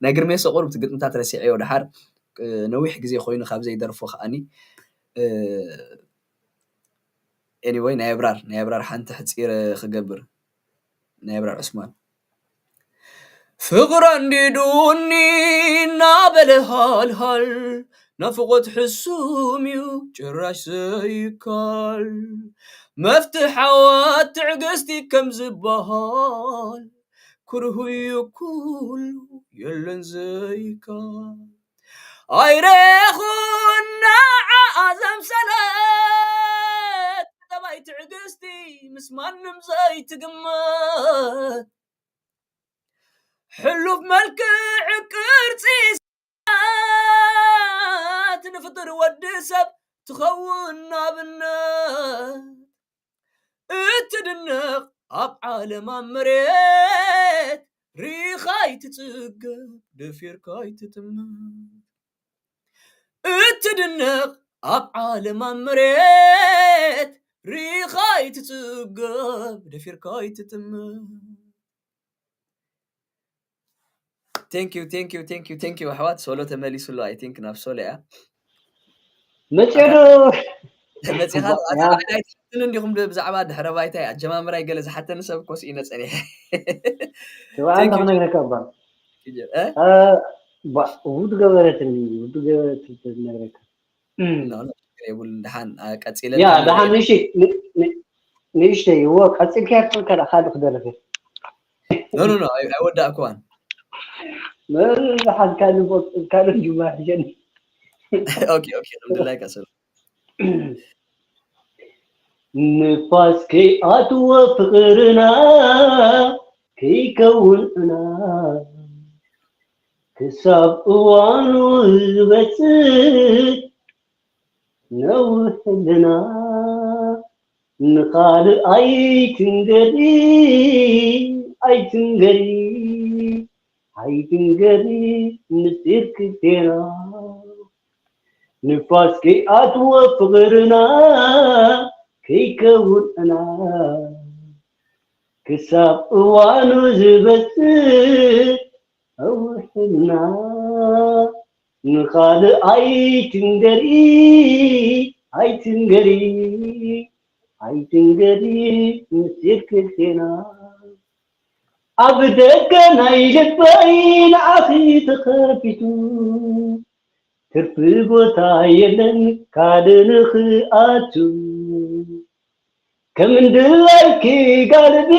ናይ ግርሜ ሰቑር ግጥምታት ረሲዐዮ ደሓር፣ ነዊሕ ግዜ ኮይኑ ካብ ዘይደርፎ ከኣኒ። ኤኒወይ፣ ናይ ኣብራር፣ ናይ ኣብራር ሓንቲ ሕጺር ክገብር፣ ናይ ኣብራር ዑስማን። ፍቕሪ ኣንዲዱኒ እናበለ ሃልሃል፣ ናፍቖት ሕሱም እዩ ጭራሽ ዘይካል። መፍትሓዋ ትዕግስቲ ከም ዝበሃል፣ ክርሁ እዩ ኩሉ የለን ዘይካል። ኣይረኹን ንዓኣ ዘምሰለት፣ ጠባይ ትዕግስቲ ምስ ማንም ዘይትግመት። ሕሉፍ መልክዕ ቅርጺ ስብሓት ንፍጡር ወዲ ሰብ ትኸውን ኣብነት። እትድነቕ ኣብ ዓለም ኣብ መሬት ሪኻ ኣይትጽገብ፣ ደፊርካ ኣይትጥመት። እትድነቕ ኣብ ዓለም ኣብ መሬት ሪኻ ኣይትጽገብ፣ ደፊርካ ኣይትጥመት። Thank you, thank you, thank you, thank you ኣሕዋት። ሶሎ ተመሊሱ ኣሎ፣ I think ናብ ሶሎ እያ። መጺኦ ዶ? መጺኻ ያ። ኣይትሓትን እንዲኹም ብዛዕባ ድሕረ ባይታይ ኣጀማምራይ ገለ ዝሓተኒ ሰብ እኮ ስኢነ ጸኒሐ። ተባዕን Thank you. ክነግረካ እባ። ኪጀር፣ እ? እ፣ ባ-፣ ውድ ገበረትኒ፣ ውድ ገበረትኒ ትነግረካ። እም። ኖ፣ ኖ፣ ችግር የብሉን። ደሓን፣ አ፣ ቀጺለ ያ፣ እንተሃለወ ደሓን ንእሽተይ፣ ን-፣ ን-፣ ንእሽተይ፣ እዎ፣ ቀጺልካ ይቀጽል፣ ካልእ ክደርፍ እየ። ኖ፣ ኖ፣ ኖ፣ ኣይ-፣ ኣይወዳእኩዋን። መ-፣ ደሓን ካልእ ቦ-፣ ካልእ ጅማ ሕሸኒ። ኦኬ፣ ኦኬ፣ ከምድላይ ቀጽሎ። ንፋስ ከይኣትዎ ፍቕርና ከይከውን ዕና፣ ክሳብ እዋኑ ዝበጽሕ ነውሕልና። ንኻልእ ኣይትንገሪ ኣይትንገሪ ኣይትንገሪ ምስጢርኪ ዜና ንፋስ ከይኣትዎ ፍቕርና ከይከውን ዕና ክሳብ እዋኑ ዝበጽእ ኣውሕና ንኻልእ ኣይትንገሪ ኣይትንገሪ ኣይትንገሪ ምስጢርኪ ዜና ኣብ ደገ ናይ ልበይ ንዓኺ ተኸፊቱ ትርፊ ቦታ የለን ካልእ ንኽኣቱ ከም እንድላይኪ ጋልቢ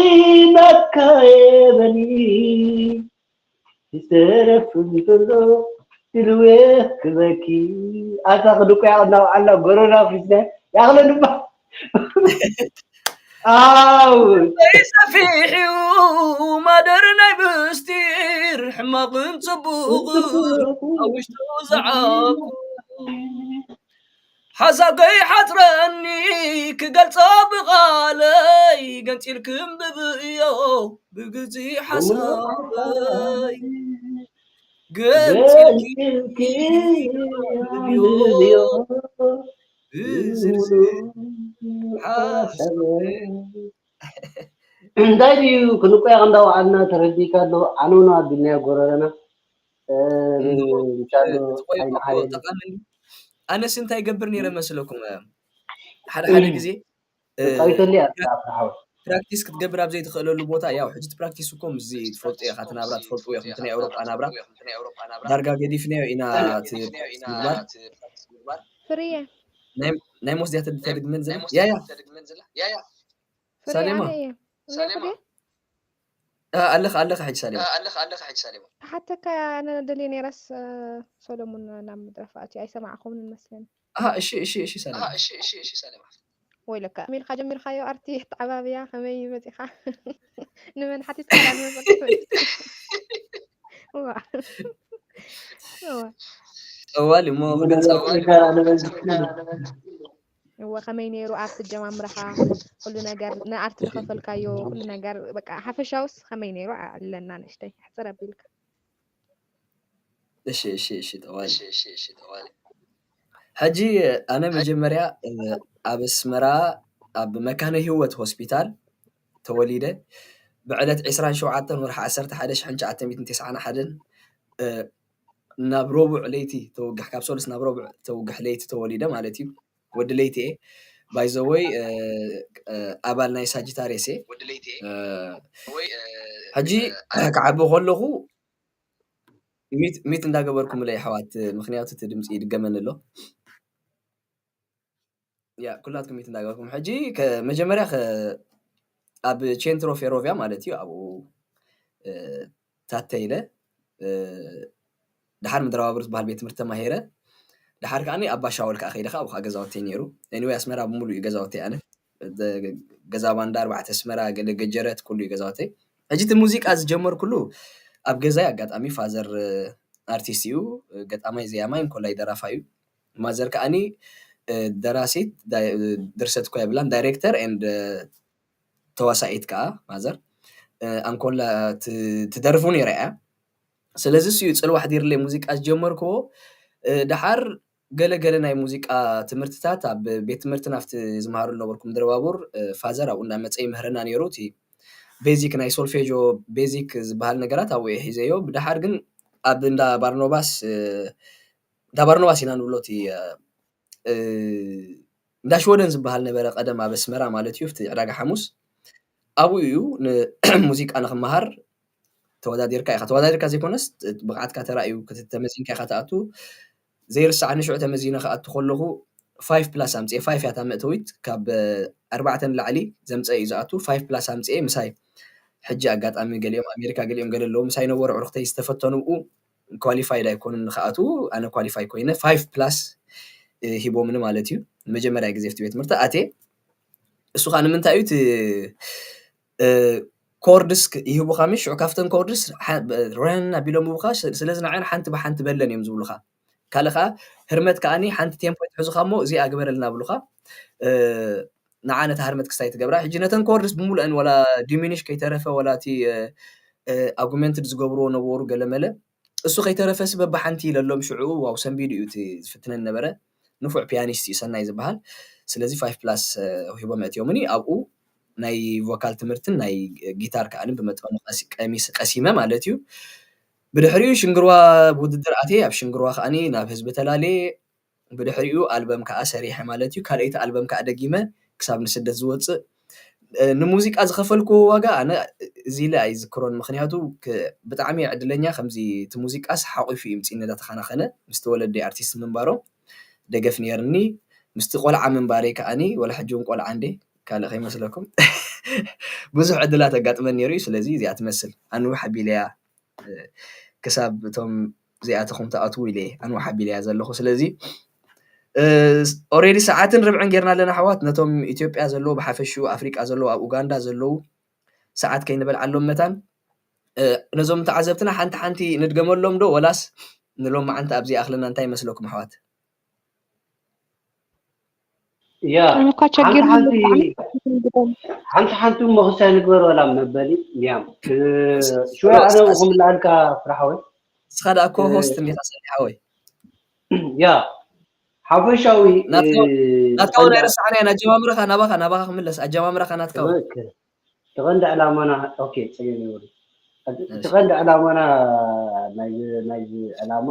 ናትካ የበኒ ዝተረፍ እንተሎ ድልዌ ክበኪ ኣታ ክድቆ ያቕና ዓላ ጎረና ፊስና ያቕለንባ ኣው ሰፊሕ እዩ ማደር ናይ ምስጢር ሕማቕን ጽቡቕ ኣብ ውሽጡ ዝዓቁ ሓሳብ ከይሓጽረኒ ክገልጾ ብቓለይ ገንጺል ክምብብዮ ብግዜ ሓሳበይ ገንጺል ክምብብዮ ብዝርዝር ሓሳበይ እንታይ ድዩ ክንቆያ እንዳወዓልና ተረዲካ ኣሎ ዓነውና ኣቢልናዮ ጎረረና እንሻሎ ጠቃሚ ጠቃሚ ኣነስ እንታይ ገብር ነይረ መስለኩም ሓደ ሓደ ግዜ ቃዊተሊ ኣፍርሓወ ፕራክቲስ ክትገብር ኣብ ዘይትኽእለሉ ቦታ ያው ሕጂ ፕራክቲስ እኮ ምስዚ ትፈልጡ ኢኻ እቲ ናብራ ትፈልጡ ኢኹም ናይ ኤውሮጳ ናብራ ዳርጋ ገዲፍናዮ ኢና ምግባር ፍርየ ናይ ሞስ ዲያ ተድግመን ዘላ ያ ያ ፍርየ ሳሌማ ኣነ እየ ኣለኻ ኣለኻ ሕጂ ሳሌማ ሓተካ ኣነ ደልየ ነይረስ ሰሎሙን ናብ መድረፍ ኣትዩ ኣይሰማዕኹምን መስለኒ ኣሃ እሺ እሺ እሺ ሳሌማ ወይለካ ሚልካ ጀሚርካዮ ኣርቲ ተዓባብያ ከመይ መፂኻ ንመን ሓቲትካ ዳ ንመን ጠዋል እሞ ክገልፃ እወ ከመይ ነይሩ ኣርቲ ጀማምረኻ ኩሉ ነገር ንኣርቲ ዝኸፈልካዮ ኩሉ ነገር በቃ ሓፈሻውስ ከመይ ነይሩ ኣለና ንእሽተይ ሕፅር ኣቢልካ እሺ እሺ እሺ ጠዋል ሕጂ ኣነ መጀመርያ ኣብ ኣስመራ ኣብ መካነ ህይወት ሆስፒታል ተወሊደ ብዕለት ዕስራን ሸውዓተን ወርሒ ዓሰርተ ሓደ ሽሕን ትሽዓተ ሚእትን ተስዓን ሓደን ናብ ረቡዕ ለይቲ ተወግሕ ካብ ሰሉስ ናብ ረቡዕ ተውግሕ ለይቲ ተወሊደ ማለት እዩ ወዲ ለይቲ እየ ባይዘወይ ኣባል ናይ ሳጅታሬስ እየ ሕጂ ክዓቢ ከለኹ ሚት እንዳገበርኩምለይ ኣሕዋት ምክንያቱ እቲ ድምፂ ይድገመኒ ኣሎ ያ ኩላትኩም ሚት እንዳገበርኩም ሕጂ መጀመርያ ኣብ ቼንትሮ ፌሮቪያ ማለት እዩ ኣብኡ ታተ ኢለ ድሓር ምድራባብር ዝበሃል ቤት ትምህርቲ ተማሂረ ድሓር ከዓ ኣባ ሻወል ከዓ ከይደ ከዓ ኣብኡ ገዛወተይ ነይሩ ኒወይ ኣስመራ ብምሉእ እዩ ገዛወተይ ኣነ ገዛ ባንዳ ኣርባዕተ ኣስመራ ገለ ገጀረት ኩሉ እዩ ገዛወተይ ሕጂ እቲ ሙዚቃ ዝጀመርኩሉ ኣብ ገዛይ ኣጋጣሚ ፋዘር ኣርቲስት እዩ ገጣማይ ዘያማይ እንኮላይ ደራፋ እዩ ማዘር ከዓኒ ደራሲት ድርሰት እኳ የብላን ዳይሬክተር ኤንድ ተዋሳኢት ከዓ ማዘር ኣንኮላ ትደርፉ ነይራ እያ ስለዚ እሱ እዩ ፅልዋ ሕዲርለይ ሙዚቃ ዝጀመርክዎ ደሓር ገለ ገለ ናይ ሙዚቃ ትምህርትታት ኣብ ቤት ትምህርቲ ናብቲ ዝመሃሩ ዝነበርኩ ምድረባቡር ፋዘር ኣብኡ እንዳመፀ ይምህረና ነይሩ እቲ ቤዚክ ናይ ሶልፌጆ ቤዚክ ዝበሃል ነገራት ኣብኡ ሒዘዮ ብደሓር ግን ኣብ እንዳ ባርኖባስ እንዳ ባርኖባስ ኢና ንብሎ እቲ እንዳ ሽወደን ዝበሃል ነበረ ቀደም ኣብ ኣስመራ ማለት እዩ እቲ ዕዳጋ ሓሙስ ኣብኡ እዩ ንሙዚቃ ንክመሃር ተወዳዲርካ ኢኻ ተወዳዲርካ ዘይኮነስ ብቕዓትካ ተራእዩ ተመዚንካ ኢኻ ትኣቱ ዘይርስዓኒ ሽዑ ተመዚነ ክኣቱ ከለኹ ፋይቭ ፕላስ ኣምፅኤ ፋይቭ እያ እታ መእተዊት ካብ ኣርባዕተ ንላዕሊ ዘምፀ እዩ ዝኣቱ ፋይቭ ፕላስ ኣምፅኤ ምሳይ ሕጂ ኣጋጣሚ ገሊኦም ኣሜሪካ ገሊኦም ገለ ኣለዉ ምሳይ ነበሩ ዕርክተይ ዝተፈተኑ ብኡ ኳሊፋይድ ኣይኮኑን ንክኣትዉ ኣነ ኳሊፋይ ኮይነ ፋይቭ ፕላስ ሂቦምኒ ማለት እዩ ንመጀመርያ ግዜ ፍቲ ቤት ትምህርቲ ኣትየ እሱ ከዓ ንምንታይ እዩ እቲ ኮርድስ ይህቡካ ምሽ ሽዑ ካብተን ኮርድስ ረን ኣቢሎም ይህቡካ ስለዚ ንዓን ሓንቲ ብሓንቲ በለን እዮም ዝብሉካ ካልእ ከዓ ህርመት ከዓኒ ሓንቲ ቴምፖ ይትሕዙካ እሞ እዚኣ ግበረልና ብሉካ ንዓ ነታ ህርመት ክስታይ ትገብራ። ሕጂ ነተን ኮርድስ ብምሉአን ዋላ ዲሚኒሽ ከይተረፈ ዋላ እቲ ኣጉመንትድ ዝገብርዎ ነበሩ ገለመለ እሱ ከይተረፈ ስበብ ብሓንቲ ኢለሎም ሽዑ ዋው ሰንቢዱ እዩ እቲ ዝፍትነን ነበረ። ንፉዕ ፒያኒስት እዩ ሰናይ ዝበሃል። ስለዚ ፋይቭ ፕላስ ሂቦም ኣእትዮምኒ ኣብኡ ናይ ቮካል ትምህርትን ናይ ጊታር ከዓኒ ብመጠኑ ቀሲመ ማለት እዩ። ብድሕሪኡ ሽንግርዋ ውድድር ኣትየ ኣብ ሽንግርዋ ከዓኒ ናብ ህዝቢ ተላልየ ብድሕሪኡ ኣልበም ከዓ ሰሪሐ ማለት እዩ። ካልኣይቲ ኣልበም ከዓ ደጊመ ክሳብ ንስደት ዝወፅእ ንሙዚቃ ዝኸፈልኩዎ ዋጋ ኣነ እዚ ኢለ ኣይዝክሮን። ምክንያቱ ብጣዕሚ ዕድለኛ ከምዚ እቲ ሙዚቃስ ሓቂፉ እዩ ምፅኒ እንዳተኸናኸነ ምስቲ ወለዲ ኣርቲስት ምንባሮም ደገፍ ነይርኒ። ምስቲ ቆልዓ ምንባረይ ከዓኒ ወላ ሕጂ እውን ቆልዓ እንዴ ካልእ ከይመስለኩም ብዙሕ ዕድላት ኣጋጥመን ነይሩ እዩ። ስለዚ እዚኣ ትመስል ኣንውሕ ኣቢለያ ክሳብ እቶም እዚኣተኹም ትኣትዉ ኢለ ኣንውሕ ኣቢለያ ዘለኹ። ስለዚ ኦሬዲ ሰዓትን ርብዕን ጌርና ኣለና ኣሕዋት። ነቶም ኢትዮጵያ ዘለዉ ብሓፈሽኡ ኣፍሪቃ ዘለዉ ኣብ ኡጋንዳ ዘለዉ ሰዓት ከይንበልዓሎም መታን ነዞም ተዓዘብትና ሓንቲ ሓንቲ ንድገመሎም ዶ ወላስ ንሎም መዓንቲ ኣብዚ ኣኽለና እንታይ ይመስለኩም ኣሕዋት? ያ እኳ ቸጊርና ብጣዕሚ ሓንቲ ሓንቲ እሞ ክሳይ ንግበር ወላ መበሊ ያም ሽወ ኣነ ክምልኣልካ ፍርሓወይ ንስኻ ደኣ ኮ ሆስት እንዲኻ ሰኒ ሓወይ ያ ሓፈሻዊ ናትካ እውን ኣይረሳዕናዮ ኣጀማምረኻ ናባኻ ናባኻ ክምለስ ኣጀማምረኻ ናትካ እውን ተቐንዲ ዕላማና ኦኬ ፀገም ይብሉ ተቐንዲ ዕላማና ናይዚ ዕላማ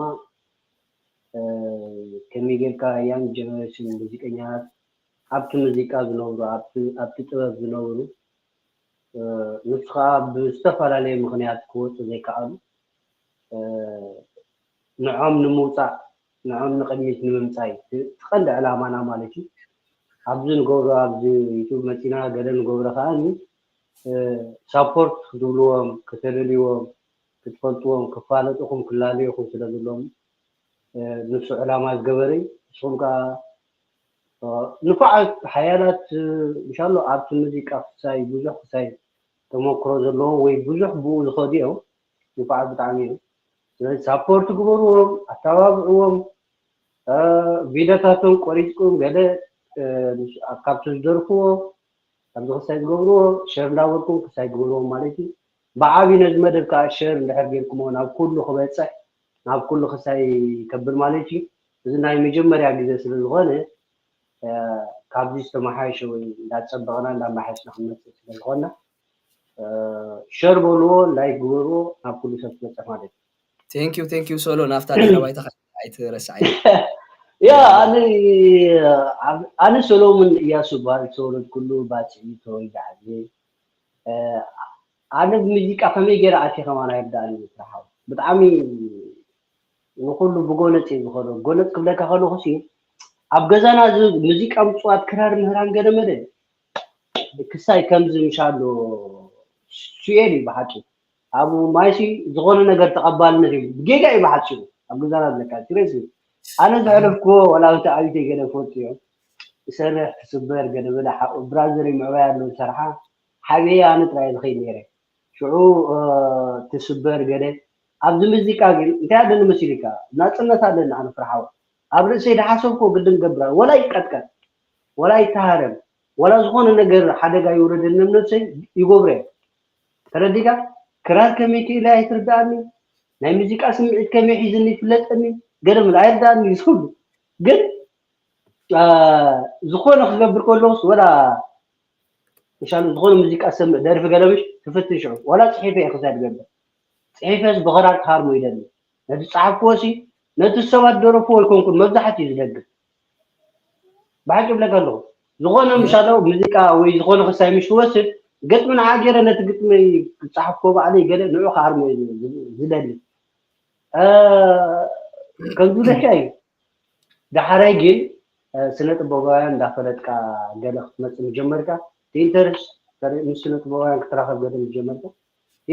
ከመይ ጌርካ ያንግ ጀነሬሽን ሙዚቀኛታት ኣብቲ ሙዚቃ ዝነብሩ ኣብቲ ጥበብ ዝነብሩ ንሱ ከዓ ብዝተፈላለየ ምክንያት ክወፁ ዘይከኣሉ ንዖም ንምውፃእ ንዖም ንቅድሚት ንምምፃይ ትቐንዲ ዕላማና ማለት እዩ ኣብዚ ንገብሮ ኣብዚ ዩቱብ መፂና ገለ ንገብሮ ከዓ ሳፖርት ክትብልዎም ከተለልዎም ክትፈልጥዎም ክፋለጥኹም ክላለዩኹም ስለ ዘለዎም ንሱ ዕላማ ዝገበረ እዩ። ንስኹም ከዓ ንፉዓት ሓያላት ምሻሎ ኣብቲ ሙዚቃ ክሳይ ብዙሕ ክሳይ ተመክሮ ዘለዎ ወይ ብዙሕ ብኡ ዝኸዱ እዮም። ንፉዓት ብጣዕሚ እዮም። ስለዚ ሳፖርት ግበርዎም፣ ኣተባብዕዎም። ቪዲዮታቶም ቆሪፅኩም ገለ ካብቲ ዝደርፍዎ ኣብዚ ክሳይ ዝገብርዎ ሸር እንዳበልኩም ክሳይ ግበርዎም ማለት እዩ። ብዓብዩ ነዚ መደብ ከዓ ሸር እንድሕር ጌርኩሞ ናብ ኩሉ ክበፅሕ ናብ ኩሉ ክሳይ ከብል ማለት እዩ። እዚ ናይ መጀመርያ ግዜ ስለ ዝኾነ ካብዚ ዝተመሓየሸ ወይ እንዳፀበቕና እንዳመሓየሽና ክንመፅእ ስለ ዝኾንና ሸር በልዎ ላይክ ግበርዎ ናብ ኩሉ ሰብ ክበፅሕ ማለት እዩ። ቴንኪዩ ቴንኪዩ ሶሎ ናብታ ድሕረ ባይታ ኣይትረስዓይ ያ ኣነ ኣነ ሰሎሙን እያሱ በሃል ተወለድኩሉ ባፅዒ ተወልደ ዓብየ ኣነ ብሙዚቃ ከመይ ገይረ ኣትየ ከማን ኣይርዳእን እዩ ስራሓዊ ብጣዕሚ ንኩሉ ብጎነፅ እዩ ዝኸዶ ጎነፅ ክብለካ ከለኩ ሲ ኣብ ገዛና እዚ ሙዚቃ ምፅዋት ክራር ምህራን ገለ መለ ክሳይ ከምዚ ምሻሎ ስኤል እዩ ብሓቂ ኣብ ማይሲ ዝኾነ ነገር ተቐባልነት እዩ ጌጋ እዩ ብሓፂሩ ኣብ ገዛና ዝለካ ሲሪየስ ኣነ ዘሕለፍክዎ ወላ ኣብቲ ኣብተይ ገለ ፈልጡ እዮም ይሰርሕ ክስበር ገለ በለ ሓቁ ብራዘር ምዕባይ ኣሎ ዝሰርሓ ሓብየ ኣነ ጥራይ ዝኸይድ ነይረ ሽዑ ትስበር ገለ ኣብዚ ሙዚቃ ግን እንታይ ኣለኒ መሲልካ ናፅነት ኣለኒ ኣነ ፍርሓዊ ኣብ ርእሰይ ዝሓሰብክዎ ግድን ገብራ ወላ ይቀጥቀጥ ወላ ይተሃረም ወላ ዝኾነ ነገር ሓደጋ ይውረደኒ ነብሰይ ይገብሮ እየ ተረዲካ ክራር ከመይ ክኢለ ኣይትርዳእኒ ናይ ሙዚቃ ስምዒት ከመይ ሒዝኒ ይፍለጠኒ ገለ ምን ኣይርዳእኒ ዝብሉ ግን ዝኾነ ክገብር ከለኩስ ወላ ምሻሉ ዝኾነ ሙዚቃ ዝሰምዕ ደርፊ ገለ ምሽ ክፍትን ሽዑ ወላ ፅሒፈ እየ ክሳይ ዝገብር ፅሒፈስ ብኽራር ክሃርሞ ይደሊ ነቲ ዝፀሓፍክዎ ሲ ነቲ ሰባት ደረፍዎ ኣይኮንኩን መብዛሕትኡ እዩ ዝደግም ብሓቂ ይብለካ ኣለኹ ዝኾነ ምሻሎ ሙዚቃ ወይ ዝኾነ ክሳይ ምሽ ክወስድ ግጥሚ ንዓ ገይረ ነቲ ግጥሚ ዝፀሓፍክዎ ባዕለይ ገለ ንዑ ክሃርሞ እዩ ዝደሊ ከምዚ ዝለካ እዩ ዳሕራይ ግን ስነ ጥበባውያን እንዳፈለጥካ ገለ ክትመፅእ ምጀመርካ ኢንተርስ ምስ ስነ ጥበባውያን ክትራኸብ ገለ ምጀመርካ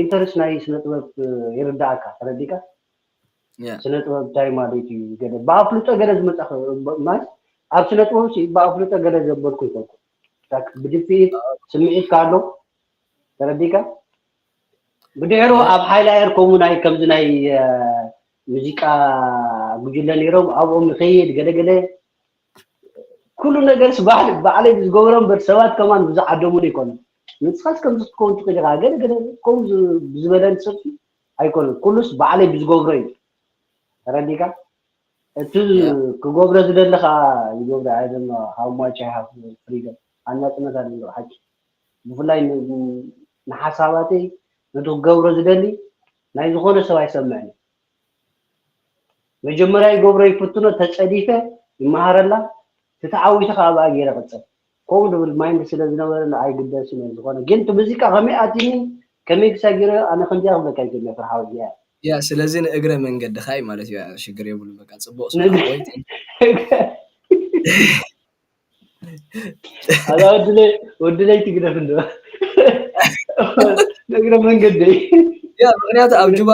ኢንተርስ ናይ ስነ ጥበብ ይርዳእካ ተረዲካ ስነ ጥበብ እንታይ ማለት እዩ ገለ ብኣፍልጦ ገለ ዝመፃ ማለት ኣብ ስነ ጥበብ ብኣፍልጦ ገለ ዘበልኩ ይፈልኩ ብድፍኢት ስምዒት ካሎ ተረዲካ ብድሕሩ ኣብ ሓይሊ ኣየር ከምኡ ናይ ከምዚ ናይ ሙዚቃ ጉጅለ ነይሮም ኣብኦም ይኸይድ ገለገለ ኩሉ ነገርስ ባዕል ባዕለይ ብዝገብሮ እምበር ሰባት ከማን ብዝዓደሙን ኣይኮኑን። ንስኻስ ከምዚ ክትከውን ትኽእል ኢኻ። ገለ ገለ ከምኡ ዝ- ብዝበለን ሰብሲ ኣይኮነን። ኩሉስ ባዕለይ ብዝገብሮ እዩ። ተረዲካ? እቲ ክገብሮ ዝደሊ ከዓ ይገብሮ። ኣይ ደማ how much I have freedom ኣናፅነት ኣለዎ ሓቂ። ብፍላይ ን- ንሓሳባተይ ነቲ ክገብሮ ዝደሊ ናይ ዝኾነ ሰብ ኣይሰምዕን። መጀመርያ ይገብሮ ይፍትኖ ተፀዲፈ ይመሃረላ ተተዓዊተ ከዓ ብኣ ገይረ ቅፅል ከምኡ ድብል ማይንድ ስለ ዝነበረ ኣይግደስን እየ ዝኾነ ግን እቲ ሙዚቃ ከመይ ኣትኒ ከመይ ክሳጊረ ኣነ ከምዚኣ ክብለካ ይግነ ፍርሓዊ እያ ያ ስለዚ ንእግረ መንገድኻ እዩ ማለት እዩ ሽግር የብሉ በቃ ፅቡቅ ስራሕ ወይ ኣዛ ወድለይ ወድለይ ትግደፍ እንዶ ንእግረ መንገደይ ያ ምክንያቱ ኣብ ጁባ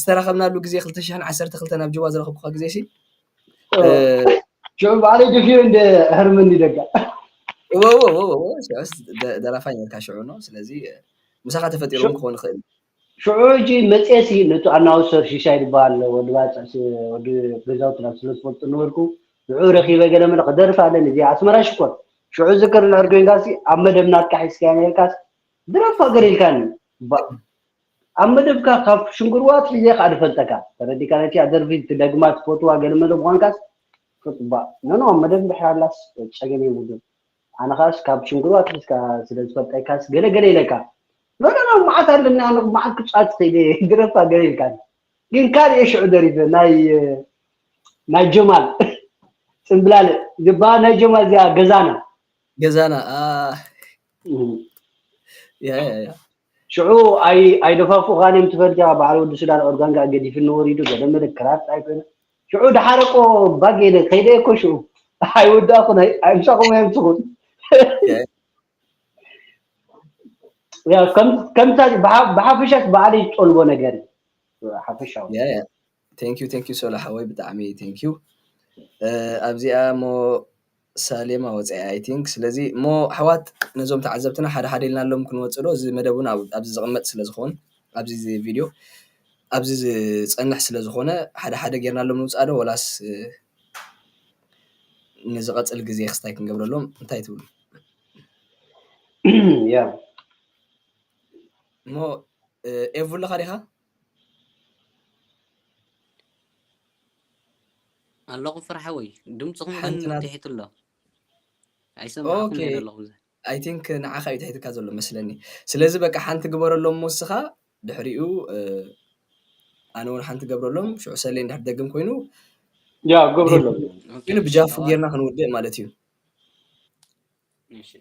ዝተራኸብናሉ ግዜ ክልተ ሽሕን ዓሰርተ ክልተን ኣብ ጁባ ዝረኸብኩካ ግዜ ሲ ሽዑ ባዕለይ ደፊረ እንደ ህርመኒ ደጋ ደራፋይ ነርካ ሽዑ ነው ስለዚ ምሳኻ ተፈጢሩ ክኾን ይኽእል ሽዑ ሕጂ መፅየሲ ነቲ ኣናውሰር ሽሻይ ዝበሃል ወዲ ባፅዕ ወዲ ገዛውትና ስለ ዝፈልጡ ነበርኩ ንዑ ረኪበ ገለ መለ ክደርፍ ኣለኒ እዚ ኣስመራ ሽኮር ሽዑ ዝክር እንድሕር ኮይንካሲ ኣብ መደብ ናትካ ሒዝካያ ነርካስ ድረፋ ገር ኢልካኒ ኣብ መደብካ ካብ ሽንግርዋ ኣትሒዘ ከዓ ድፈልጠካ ተረዲካ ነቲያ ደርፊ ትደግማ ትፈትዋ ገለ መለ ምኳንካስ ፍጥባ ነኖ ኣብ መደብ እንድሕር ኣላስ ፀገም የብሉን ኣነ ከዓስ ካብ ሽንግሩ ኣትሒዝካ ስለ ዝፈልጠካስ ገለ ገለ ኢለካ ኖ ኖ ኖ መዓት ኣለኒ ኣነ መዓት ክፃወት ክኢለ ድረፋ ገለ ኢልካ ግን ካልእ ሽዑ ደሪፈ ናይ ናይ ጀማል ፅምብላል ዝበሃል ናይ ጀማል እዚኣ ገዛና ገዛና ሽዑ ኣይደፋፉኻን እዮም ትፈልጢ በዓል ወዲ ሱዳን ኦርጋንጋ ገዲፍኒ ወሪዱ ገለ መለ ክራር ጥራይ ኮይነ ሽዑ ደሓረቆ ባጌለ ከይደ እኮ ሽዑ ኣይወዳእኹን ኣይምሳኹም እዮም ትኹን ከምታ ብሓፈሻት በዓለይ ዝጠልቦ ነገር ሓፈሻዊ thank you thank you ሶላ ሓወይ ብጣዕሚ thank you ኣብዚኣ ሞ ሳሌማ ወፀያ I think ስለዚ ሞ ኣሕዋት ነዞም ተዓዘብትና ሓደ ሓደ ኢልናሎም ክንወፅእ ዶ እዚ መደብ እውን ኣብዚ ዝቕመጥ ስለ ዝኸውን ኣብዚ ቪድዮ ኣብዚ ዝፀንሕ ስለ ዝኾነ ሓደ ሓደ ጌርናሎም ንውፅኣ ዶ ወላስ ንዝቐፅል ግዜ ክስታይ ክንገብረሎም እንታይ ትብሉ ያ እሞ ኤቭ ኣለኻ ዲኻ ኣለኹ ፍርሓወይ ድምፅኹም ግን ሓንቲ ናት- ትሒቱ ኣሎ ኣይሰማዕኹም እየ ዘለኹ ብዙሕ I think ንዓኻ እዩ ትሒትካ ዘሎ መስለኒ ስለዚ በቃ ሓንቲ ግበረሎም ወስኻ ድሕሪኡ ኣነ እውን ሓንቲ ገብረሎም ሽዑ ሰለይ እንድሕር ደግም ኮይኑ ያ ገብረሎም ግን ብጃፉ ጌርና ክንውድእ ማለት እዩ እሺ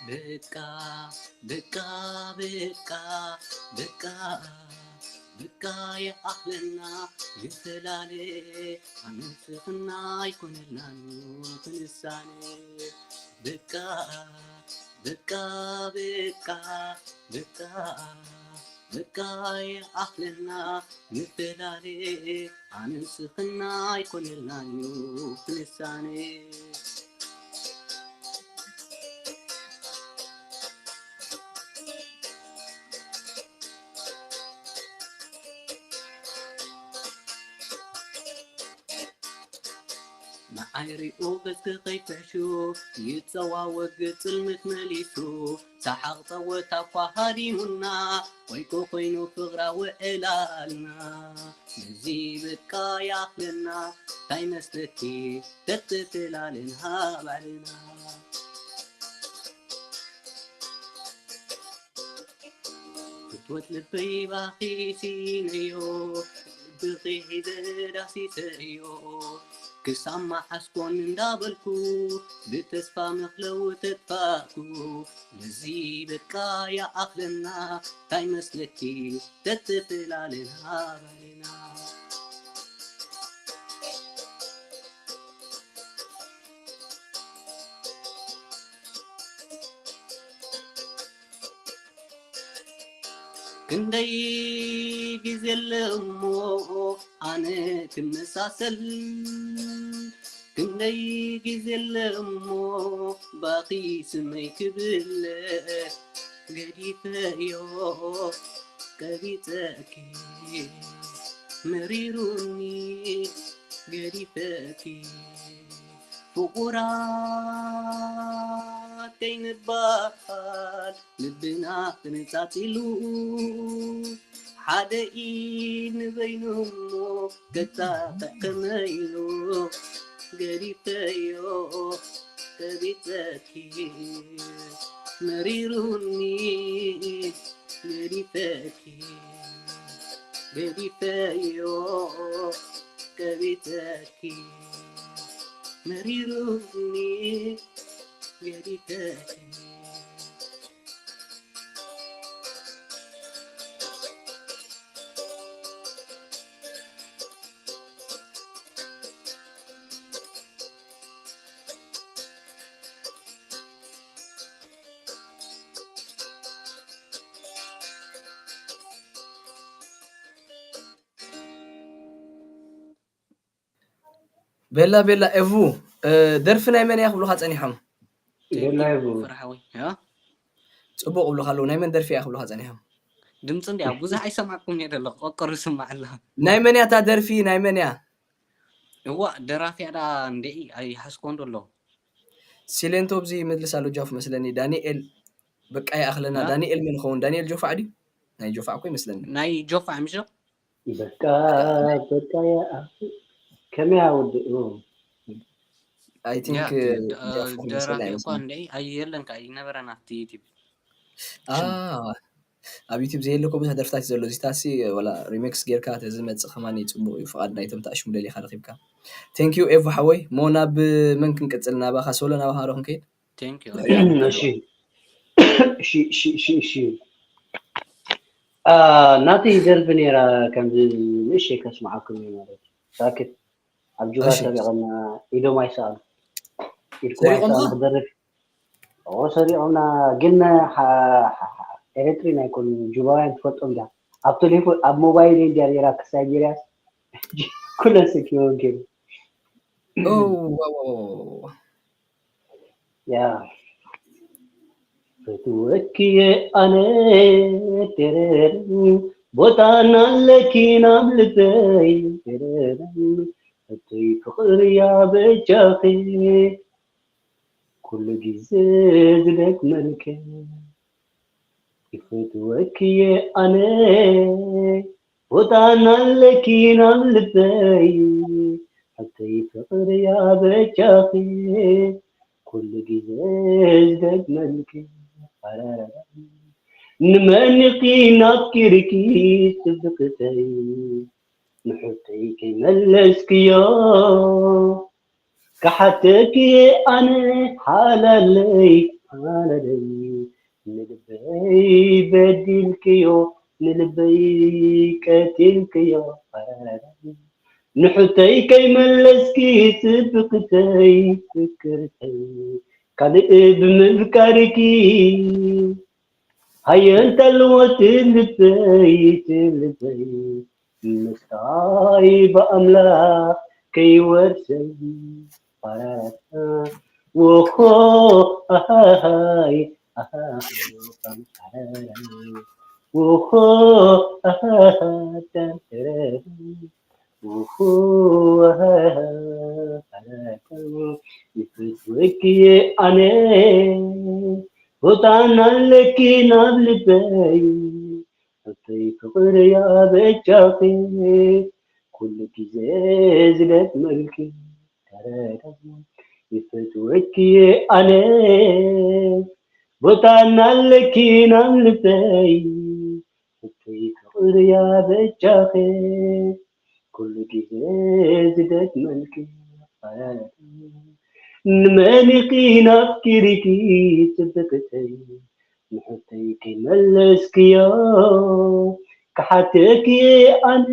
በቃ በቃ በቃ በቃ በቃ የኣኽለና ንፈላለ ኣነስኽና ኣይኮነልናን ክንሳነ በቃ በቃ በቃ በቃ በቃ የኣኽለና ንፈላለ ኣነስኽና ኣይኮነልናን ክንሳነ ንዓይ ሪኡ በቲ ከይፍሕሹ ይጸዋወግ ጽልምት መሊሱ ሰሓቕ ጸወታ እኳ ሃዲሙና ቆይቆ ኮይኑ ፍቕራ ውዕላልና ነዚ በቃ ይኣኽለና እንታይ መስለኪ ተትትላልን ሃባልና ፍትወት ልበይ ባኺ ሲነዮ ልብኺ ሒዘ ዳሲሰዮ ክሳብ መዓስ ኮን እንዳበልኩ ብተስፋ መኽለው ተጥፋእኩ። ነዚ በቃ ይኣኽለና እንታይ መስለኪ ተተፈላለና በልና። ክንደይ ግዜ ኣሎ እሞ ኣነ ክመሳሰል፣ ክንደይ ግዜ ኣሎ እሞ ባኺ ስመይ ክብል ገዲፈዮ ቀቢጸኪ መሪሩኒ ገዲፈኪ። ፍቑራት ከይንበሃል ልብና ተነጻጺሉ፣ ሓደ ኢድ ንበይኑ እሞ ከጣቕዕ ከመይ ኢሉ ገዲፈዮ ቀቢጸኪ መሪሩኒ ገዲፈኪ ገዲፈዮ ቀቢጸኪ መሪሩኒ ገዲፈኪ። ቤላ ቤላ ኤቡ፣ ደርፊ ናይ መን እያ ክብሉኻ ጸኒሖም? ቤላ ኤቡ። ፍርሓዊ ጽቡቕ ክብሉኻ ኣለዉ። ናይ መን ደርፊ እያ ክብሉኻ ጸኒሖም? ድምፂ እንዲያ ብዙሕ ኣይሰማዕኩም እየ ደለኹ። ቆቀሩ ይስማዕ ኣሎ። ናይ መን እያ እታ ደርፊ? ናይ መን እያ? እዋ ደራፊያ ዳ እንደ ኣይሓስኮን ደሎ። ሲሌንቶ ኣብዚ ይመልስ ኣሎ ጃፍ መስለኒ። ዳንኤል በቃ ይኣኽለና። ዳንኤል መን ይኸውን? ዳንኤል ጆፋዕ ድዩ? ናይ ጆፋዕ እኮ ይመስለኒ። ናይ ጆፋዕ ምሽ በቃ በቃ ከመይ ኣውድኡ? I think ደራፊ እኳ እንደ ኣይ የለን ከዓ ይነበረን ኣብቲ ዩቲብ። ኣብ ዩቲብ ዘየለ እኮ ብዙሕ ደርፍታት እዩ ዘሎ። እዚታሲ ወላ ሪሜክስ ጌርካ ተዝመፅእ ከማን እዩ ፅቡቕ እዩ። ፍቓድ ናይቶም ተኣሽሙ ደሊኻ ረኺብካ። Thank you ኤቡ ሓወይ። ሞ ናብ መን ክንቅፅል? ናባኻ ሶሎ ናባኻ ዶ ክንከይድ? Thank you። እሺ እሺ እሺ እሺ እሺ አ ናተይ ደርፊ ነይራ ከምዚ ንእሽተይ ከስምዓኩም እዩ ማለት እዩ። ሳክት ኣብ ጁባ እሺ። ሰሪቖም ኢዶም ኣይሰኣሉ ኢድኩም ሰሪቖምኻ? ኣይሰኣሉ ክደርፍ ኦ ሰሪቖምና ግን ሓ- ሓ- ሓ- ኤረትሪን ኣይኮኑን ጁባውያን ትፈልጦም ዳ ኣብ ቴሌፎን ኣብ ሞባይል እንዲያ ነይራ ክሳይ ጌርያስ ኩለን ሰኪቦም ገይሩ ኦ፣ ዋው፣ ዋው፣ ዋው፣ ዋው። ያ ፈትወኪ ኣነ ደረር ቦታና ኣለኪ ናብ ልበይ ደረር እተይ ፍቕሪ ያ በጃኺ ኩሉ ግዜ ዝደግመልኪ ይፈትወኪ ኣነ ቦታና ኣለኪ ናብ ልበይ ሓተይ ፍቕሪ ኣበጃኺ ኩሉ ግዜ ዝደግመልኪ ኣራራ ንመን ኢኺ ናፍቂርኪ ጽብቕተይ ንሕቶይ ከይመለስክዮ ክሓተኪ ኣነ ሓላለይ ሓላለይ ንልበይ በዲልክዮ ንልበይ ቀቲልክዮ ንሕቶይ ከይመለስኪ ጽብቅተይ ፍቅርተይ ካልእ ብምፍቃርኪ ሃየ እንተልዎ ትልበይ ትልበይ ምስታይ ብኣምላኽ ከይወርሰይ ፓራራራ ወሆ ኣሃሃይ ኣሃሃይ ፓራራራ ወሆ ኣሃሃ ተንተረረ ወሆ ኣሃሃ ፓራራራ ይፈትወኪ ኣነ ቦታና ኣለኪ ናብ ልበይ እተይ ፍቕሪ ኣበጃኺ ኩሉ ግዜ ዝደግመልኪ ተረዳሞ ይፈትወኪ ኣነ ቦታና ኣለኪ ናብ ልበይ እተይ ፍቕሪ ኣበጃኺ ኩሉ ግዜ ዝደግመልኪ ንመን ኢኺ ናፍቂርኪ ጽብቕተይ? ንሕቶይ ከይመለስክዮ ክሓተኪ ኣነ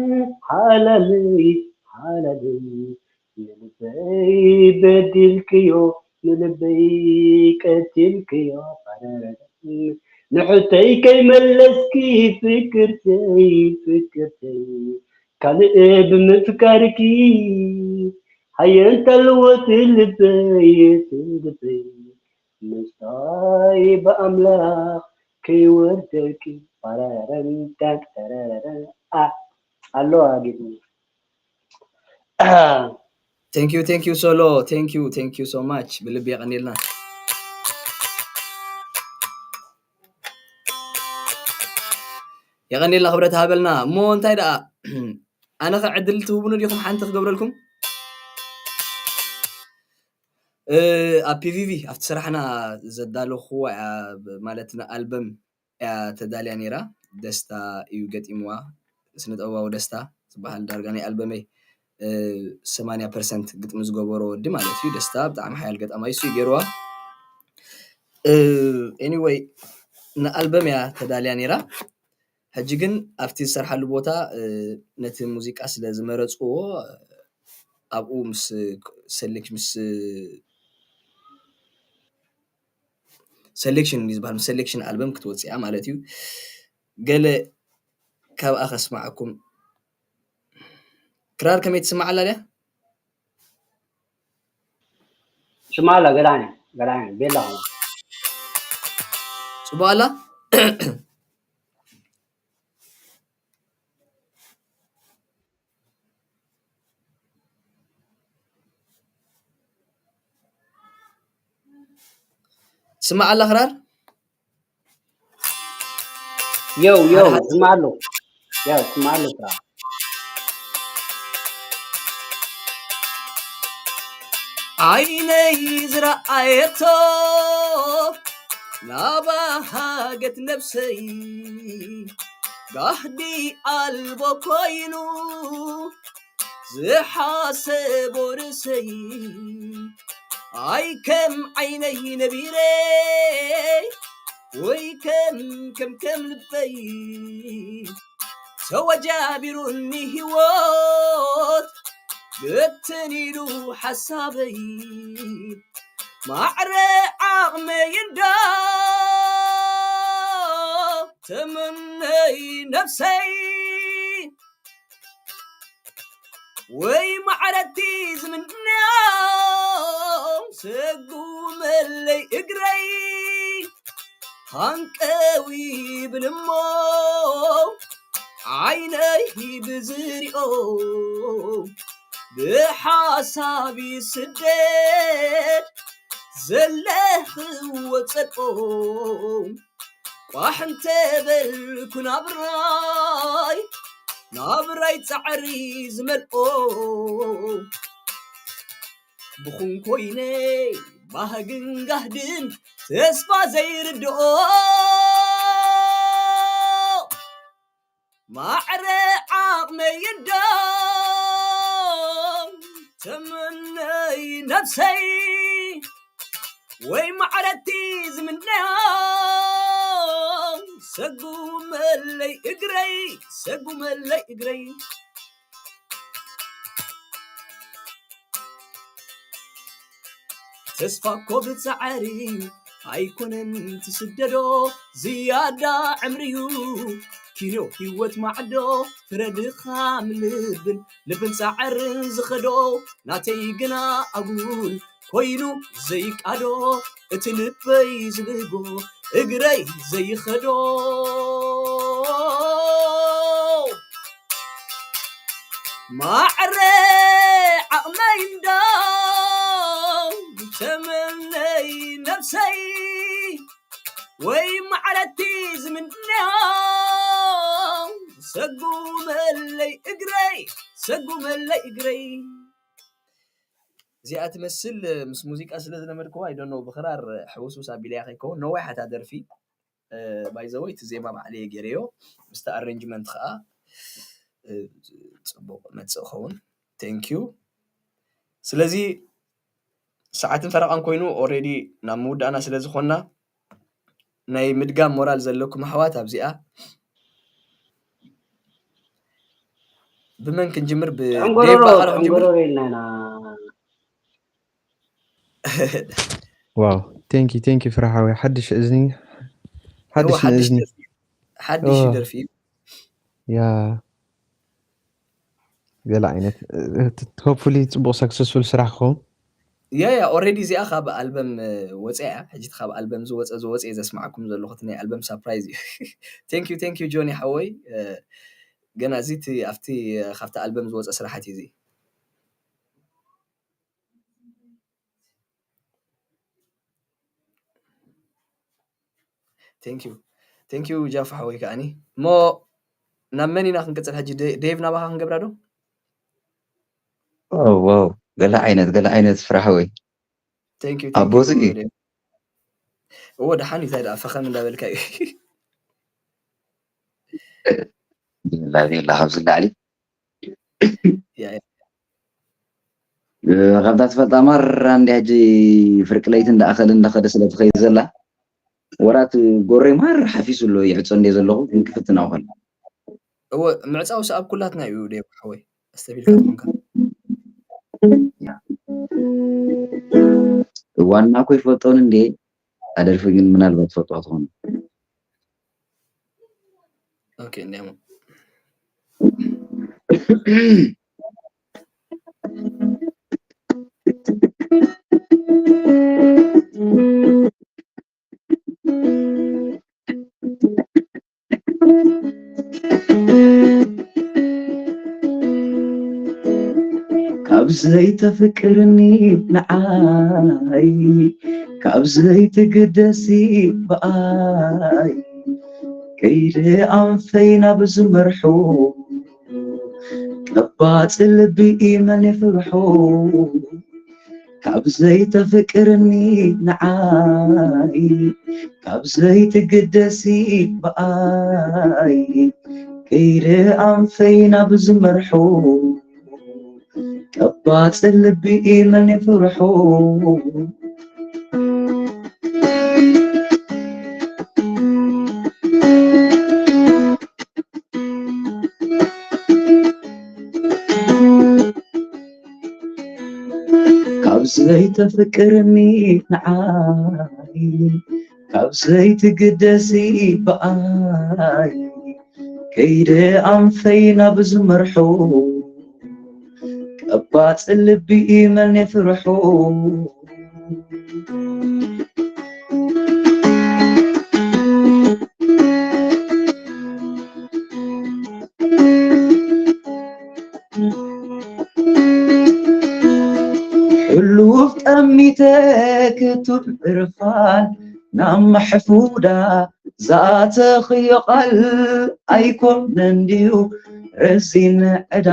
ሓላለይ፣ ሓላለይ። ንልበይ በዲልክዮ፣ ንልበይ ቀቲልክዮ። ንሕቶይ ከይመለስኪ ፍቅርተይ፣ ፍቅርተይ። ካልእ ብምፍቃርኪ ሃየንታ ኣለዎ እቲ ልበይ፣ እቲ ልበይ። ምስታይ ብኣምላኽ ከይወርደኪ። ፓራራራን ጣን ተረረረ። ኣ-፣ ኣለዋ ግጥሚ። Thank you, thank you ሶሎ፣ thank you, thank you so much። ብልቢ የቐኒልና። የቐኒልና ክብረት ሃበልና። እሞ እንታይ ደኣ፣ ኣነ ኸ ዕድል ትህቡኒ ዲኹም ሓንቲ ክገብረልኩም? እ፣ ኣብ ፒቪቪ ኣብቲ ስራሕና ዘዳለኹዋ እያ፣ ማለት ንኣልበም እያ ተዳልያ ነይራ። ደስታ እዩ ገጢምዋ። ስነ ጥበባዊ ደስታ ዝበሃል ዳርጋ ናይ ኣልበመይ፣ እ፣ ሰማንያ ፐርሰንት ግጥሚ ዝገበሮ ወዲ ማለት እዩ። ደስታ ብጣዕሚ ሓያል ገጣማይ እሱ እዩ ገይርዋ። እ፣ ኤኒወይ ንኣልበም እያ ተዳልያ ነይራ። ሕጂ ግን ኣብቲ ዝሰርሓሉ ቦታ፣ እ፣ ነቲ ሙዚቃ ስለ ዝመረጽዎ ኣብኡ ምስ ሰሌክ-፣ ምስ ሰሌክሽን እዩ ዝበሃል፣ ምስ ሰሌክሽን ኣልበም ክትወጽእ እያ ማለት እዩ። ገለ ካብኣ ከስምዓኩም። ክራር ከመይ ትስማዕ ኣላ ድያ? ስማዕ ኣላ ገላኒ፣ ገላኒ፣ ቤላ ኸማ። ጽቡቕ ኣላ? ትስማዕ ኣላ ክራር? የው፣ የው፣ ስማዕ ኣሎ። የው፣ ስማዕ ኣሎ ክራር። ዓይነይ ዝረኣየቶ ናባ ሃገት ነብሰይ ጋህዲ ኣልቦ ኮይኑ ዝሓሰቦ ርእሰይ ኣይ ከም ዓይነይ ነቢረ ወይ ከም ከም ከም ልበይ ተወጃቢሩኒ ህይወት ብትን ኢሉ ሓሳበይ ማዕረ ዓቕመይ እንዳ ተመነይ ነብሰይ ወይ ማዕረቲ ዝምንያ ሰጉመለይ እግረይ ሃንቀው ይብል እሞ ዓይነይ ብዝሪኦ ብሓሳብ ይስደድ ዘለኽዎ ጸድቆ ቋሕ እንተበልኩ ናብራይ ናብራይ ጻዕሪ ዝመልኦ ብኹን ኮይነ ባህግን ጋህድን ተስፋ ዘይርድኦ ማዕረ ዓቕመይ እንዶ ተመነይ ነብሰይ ወይ ማዕረቲ ዝምነያ ሰጉመለይ እግረይ ሰጉመለይ እግረይ ተስፋ እኮ ብጻዕሪ ኣይኮነን ትስደዶ ዝያዳ ዕምርዩ ኪኖ ህይወት ማዕዶ ፍረ ድኻም ልብን ልብን ጻዕርን ዝኸዶ ናተይ ግና ኣጉል ኮይኑ ዘይቃዶ እቲ ልበይ ዝብህጎ እግረይ ዘይኸዶ ማዕረ ዓቕመይ እንዶ ተመነይ ነብሰይ ወይ ማዕረቲ ዝምንያ ሰጉመለይ እግረይ ሰጉመለይ እግረይ እዚኣ ትመስል ምስ ሙዚቃ ስለ ዝለመድክዋ ኣይደኖ ብክራር ሕውስውስ ኣቢለያ ከይከውን ነዋይ ሓታ ደርፊ ባይዘወይ እቲ ዜማ ባዕለየ ገይረዮ ምስቲ ኣሬንጅመንት ከዓ ፅቡቅ መፅእ ኸውን thank you ስለዚ ሰዓትን ፈረቓን ኮይኑ ኦሬዲ ናብ ምውዳእና ስለ ዝኾንና ናይ ምድጋም ሞራል ዘለኩም ኣሕዋት ኣብዚኣ ብመን ክንጅምር? ብዴቭ ዕንጎሮሮ ባኻር ክንጅምር? ዕንጎሮሮ ኢልና ኢና። ዋው፣ ቴንኪ ቴንኪ ፍርሓዊ። ሓድሽ እዝኒ፣ ሓድሽ ሓድሽ ንእዝኒ። ደርፊ፣ ሓድሽ ኦ። ደርፊ እዩ። ያ፣ ገለ ዓይነት፣ ሆፕፉሊ ጽቡቕ ሰክሰስፉል ስራሕ ክኸውን። ያ ያ ኦሬዲ እዚኣ ካብ ኣልበም ወፀ እያ። ሕጂ ካብ ኣልበም ዝወፀ ዝወፀ እየ ዘስማዕኩም ዘለኹ፣ እቲ ናይ ኣልበም ሳፕራይዝ እዩ። Thank you thank you ጆኒ ሓወይ። ገና እዚ እቲ ኣብቲ ካብቲ ኣልበም ዝወፀ ስራሓት እዩ እዚ። Thank you thank you ጃፍ ሓወይ። ከዓኒ እሞ ናብ መን ኢና ክንቅፅል ሕጂ? ዴ- ዴቭ ናባኻ ክንገብራ ዶ? ዋው፣ ገለ ዓይነት፣ ገለ ዓይነት ፍርሓወይ። Thank you ኣብ thank ቦትኡ you እዩ። ዴቭ። እዎ፣ ደሓን እዩ። እንታይ ደኣ ፈኸም እንዳበልካ እዩ? ቢስሚላህ፣ ቢስሚላህ፣ ካብዚ ንላዕሊ። ያ፣ ያ። እ፣ ከምታ ትፈልጣ ማራ እንዲ ሕጂ ፍርቂ ለይቲ እንዳኣኸለ እንዳኸደ ስለ ትኸይድ ዘላ፣ ወራት ጎረይ ማራ ሓፊሱ ኣሎ፣ ይዕጾ እንደ ዘለኹ ግን ክፍትና ኾን። እዎ፣ ምዕጻው ሰኣብ ኩላትና እዩ ዴቭ ሓወይ። ኣስተቢልካ ትኾንካ። ዋና እኮ ይፈልጦን እንዴ፣ ኣደርፊ ግን ምናልባት ትፈልጦ ትኾኑ። ኦኬ፣ እንዲያሞ። ካብ ዘይተፍቅርኒ ንዓይ፣ ካብ ዘይትግደሲ ብኣይ፣ ከይደ ኣንፈይ ናብ ዝመርሑ፣ ቀባጽ ልቢ መን ይፍርሑ? ካብ ዘይተፍቅርኒ ንዓይ፣ ካብ ዘይትግደሲ ብኣይ፣ ከይደ ኣንፈይ ናብ ዝመርሑ፣ ቀባጽ ልቢ መን ይፍርሑ? ካብ ዘይተፍቅርኒ ንዓይ፣ ካብ ዘይትግደሲ ብኣይ፣ ከይደ ኣንፈይ ናብ ዝመርሑ፣ ቀባጽ ልቢ መን ይፍርሑ? ሕሉፍ ጠሚተ ክቱብ ዕርፋን ናብ መሕፉዳ ዝኣተኽዮ ቃል ኣይኮነን ድዩ ረዚን ዕዳ?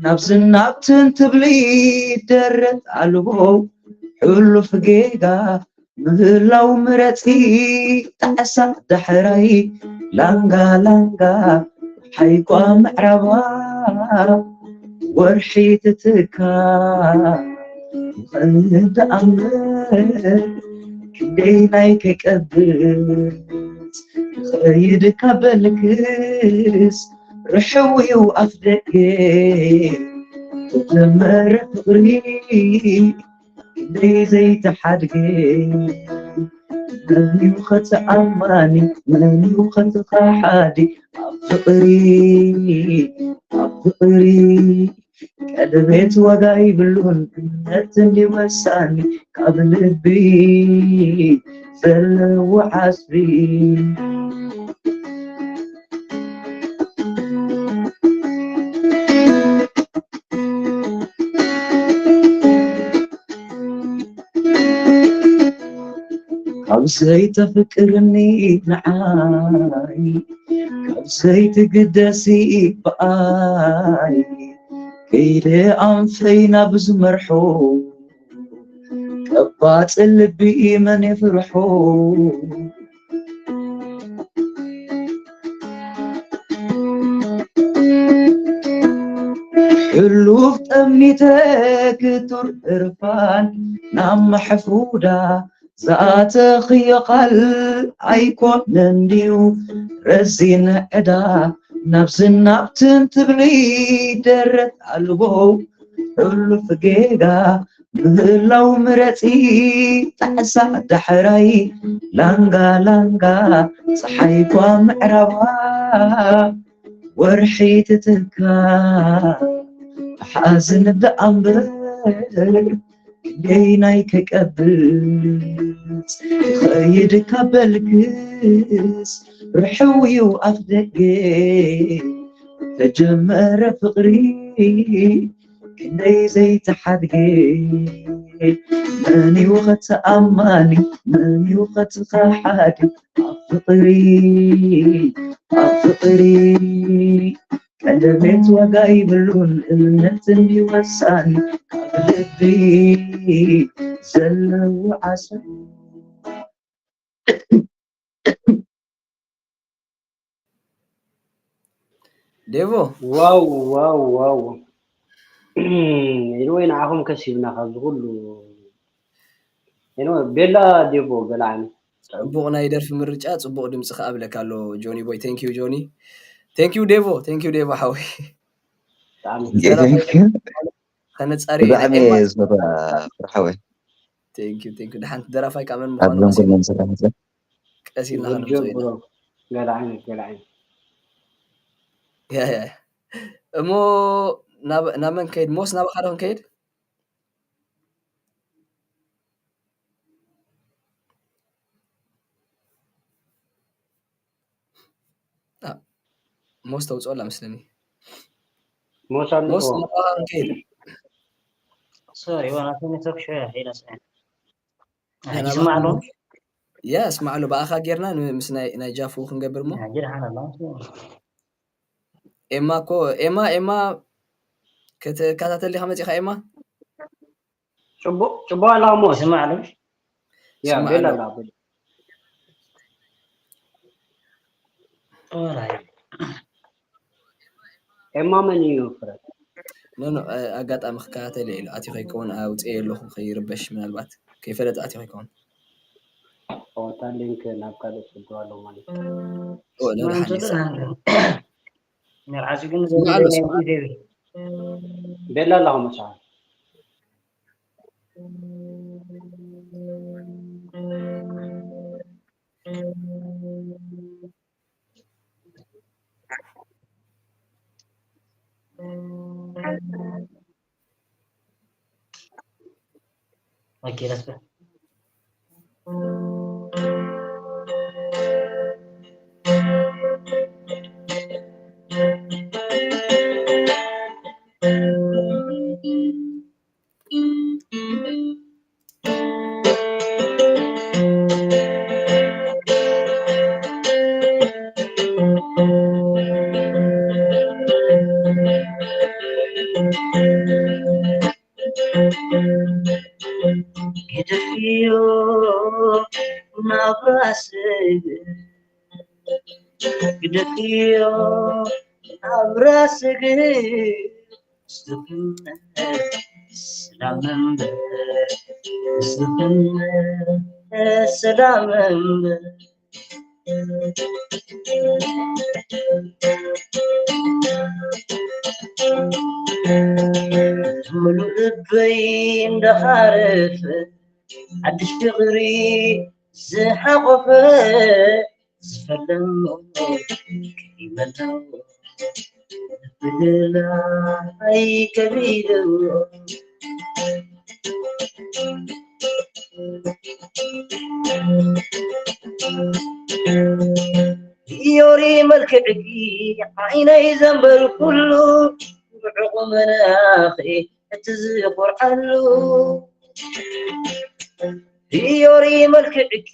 ናብዝን ናብትን ትብሊ ደረት ኣልቦ ሕሉፍ ጌጋ ምህላው ምረጺ ጣዕሳ ዳሕራይ ላንጋ ላንጋ ሓይቋ ምዕራባ ወርሒ ትትካ ንኽእል ደኣምር ክንደይ ናይ ከይቀብጽ ንኸይድ ካብ በልክስ ርሕው እዩ ኣፍ ደገ ተጀመረ ፍቕሪ ክንደይ ዘይተሓድገ መን እዩ ኸተኣማኒ መን እዩ ኸተኻሓዲ ኣብ ፍቕሪ ኣብ ፍቕሪ ቀለቤት ዋጋ ይብሉን እምነት እንዲ ወሳኒ ካብ ልቢ ዘለዎ ዓስቢ ካብ ዘይተፍቅርኒ ንዓይ ካብ ዘይትግደሲ ብኣይ ከይደ ኣንፈይ ናብ ዝመርሑ ቀባጽ ልቢ መን ይፍርሑ ሕሉፍ ጠሚተ ክቱር ዕርፋን ናብ መሕፉዳ ዝኣተኽዮ ቃል ኣይኮነን ድዩ? ረዚን ዕዳ ናብ ዝናብ ትንትብሊ ደረት ኣልቦ ሕሉፍ ጌጋ ምህላው ምረጺ። ጣዕሳ ዳሕራይ ላንጋ ላንጋ ጸሓይ ኳ ምዕራባ ወርሒ ትትካ ሓዝን ደኣ እምበር ክንደይ ናይ ክቀብጽ ኸይድ ካበልክስ ርሕው እዩ ኣፍ ደገ ተጀመረ ፍቕሪ ክንደይ ዘይተሓድገ መን እዩ ኸተኣማኒ መን እዩ ኸትኸሓዲ ኣብ ፍቕሪ ኣብ ፍቕሪ ቀለቤት ዋጋ ይብሉን እምነት እንዲወሳኒ ካብ ልቢ ዘለዉ ዓሰብ ዴቮ ዋው ዋው ዋው። ኤኒወይ ንዓኹም ከሲብና ካብዚ ኩሉ። ኤኒወይ ቤላ ዴቮ ገለ ዓይነት ጽቡቕ ናይ ደርፊ ምርጫ፣ ጽቡቕ ድምጺ ከኣ ብለካ ኣሎ ጆኒ ቦይ። Thank you ጆኒ። Thank you ዴቮ፣ thank you ዴቮ ሓወይ። ብጣዕሚ Thank you። ከነጻሪ ኢና። ብጣዕሚ ኤማ እየ ዝፈትዋ ፍርሓወይ። Thank you፣ thank you። ደሓንቲ ደራፋይ ካብ መን ምዃኑ ኣብዞም ቀሲና ኩሎም ስራሕቲ good ቀሲልና job ከነምጽኦ ኢና። bro። ገለ ዓይነት ገለ ዓይነት ያ፣ ያ። እሞ ናብ ናብ መን ከይድ? ሞስ ናባኻ ዶ ክንከይድ? አ፣ ሞስ ተውፅኦ ኣላ መስለኒ። ሞስ ኣሎ ሞስ እኮ። ናባኻ ክንከይድ? ሶሪ ዋና ተመተክ ሸያ ሄዳ ሰ ያ፣ ናባኻ ይስማዕ ኣሎ? ክንከይድ? ያ፣ እስማዕ ኣሎ። ብኣኻ ጌርና ን-፣ ምስ ናይ ናይ ጃፉ ክንገብር እሞ። ጅርሓን ኣሎ። ኤማ እኮ ኤማ ኤማ ክትከታተል ዲኻ መፂኻ ኤማ? ጽቡቕ ጽቡቕ ኣለኻ ሞስ። ይስማዕ ኣሎ። ያ ይስማዕ ቤላ ኣሎ። ኣላ ቤላ። ኦራይ ኤማ መን እዩ ፍረ? ኖ ኖ፣ እ፣ ኣጋጣሚ ክከታተል ኢሉ ኣትዩ ከይከውን ኣውፅኤ ኣለኹ ከይርበሽ ምናልባት ከይፈለጠ ኣትዩ ከይከውን። ኦታ ሊንክ ናብ ካልእ ጽቡቕ ኣሎ ማለት እዩ። ኦ፣ ኖ፣ ደሓን እዩ። መርዓዚ ግን ስማዕ ኣሎ፣ ዘብለኛ ስማዕ። ዜቢ ቤላ ኣለኹ መጽሓፍ። Okay, let's go. ግደፍዮ ናብራ ስግር፣ ግደፍዮ ናብራ ስግር፣ ዝፍነ ሰላም እምበር፣ ዝፍነ ሰላም እምበር። ሙሉእ ልበይ እንዳሃረፈ ሓድሽ ፍቕሪ ዝሓቖፈ ዝፈለሞ ከይመለዎ ብልላይ ከቢድዎ ዮሪ መልክዕኪ ዓይነይ ዘንበርኩሉ ዑቑመናኺ እቲ ዝኾርዓሉ ዮሪ መልክዕኪ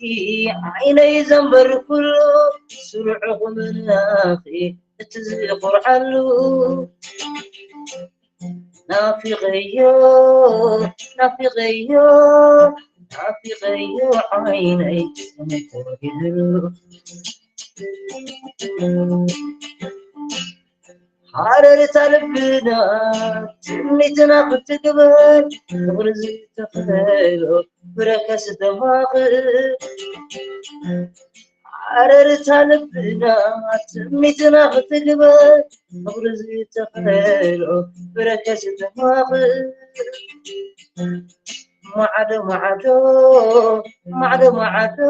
ዓይነይ ዘንበርኩሉ ስሩዕ ቁምናኺ እቲ ዝኾርዓሉ ናፊቐዮ ናፊቐዮ ናፊቐዮ ዓይነይ ተመኮሪሉ ሃረርታ ልብና ትምኒትና ክትግበር ፍቕሪ ዝተኽእሎ ብረከስ ተማኽእ። ሃረርታ ልብና ትምኒትና ክትግበር ፍቕሪ ዝተኽእሎ ብረከስ ተማኽእ። ማዕዶ ማዕዶ ማዕዶ ማዕዶ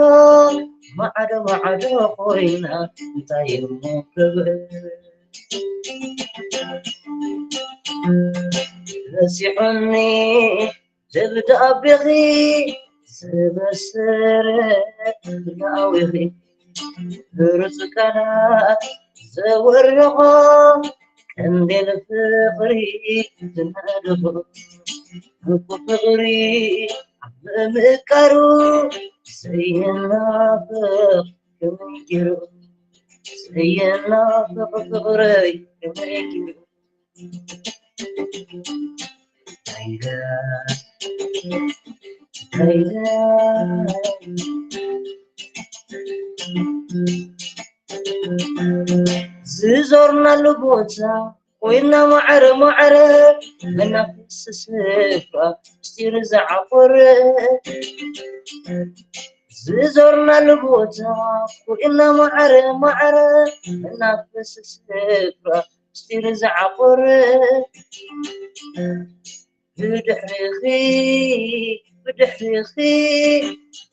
ማዕዶ ማዕዶ ኮይና እንታይ እሞ ክብር ረሲሑኒ ደብዳቤኺ ዝበሰረ ፍናዊኺ ብሩፅ ቃላት ዘወረኾ ቀንዴል ፍቕሪ ዝነደኹ እንኩ ፍቕሪ ኣብ ምእቃሩ ዘይናፍቕ ከመይ ገይሩ ዘይናፍቕ ፍቕረይ ከመይ ገይሩ ዝዞርናሉ ቦታ ኮይና ማዕረ ማዕረ መናፍስ ስፍራ ምስጢር ዝዓቆረ ዝዞርናሉ ቦታ ኮይና ማዕረ ማዕረ መናፍስ ስፍራ ምስጢር ዝዓቆረ ብድሕሪኺ ብድሕሪኺ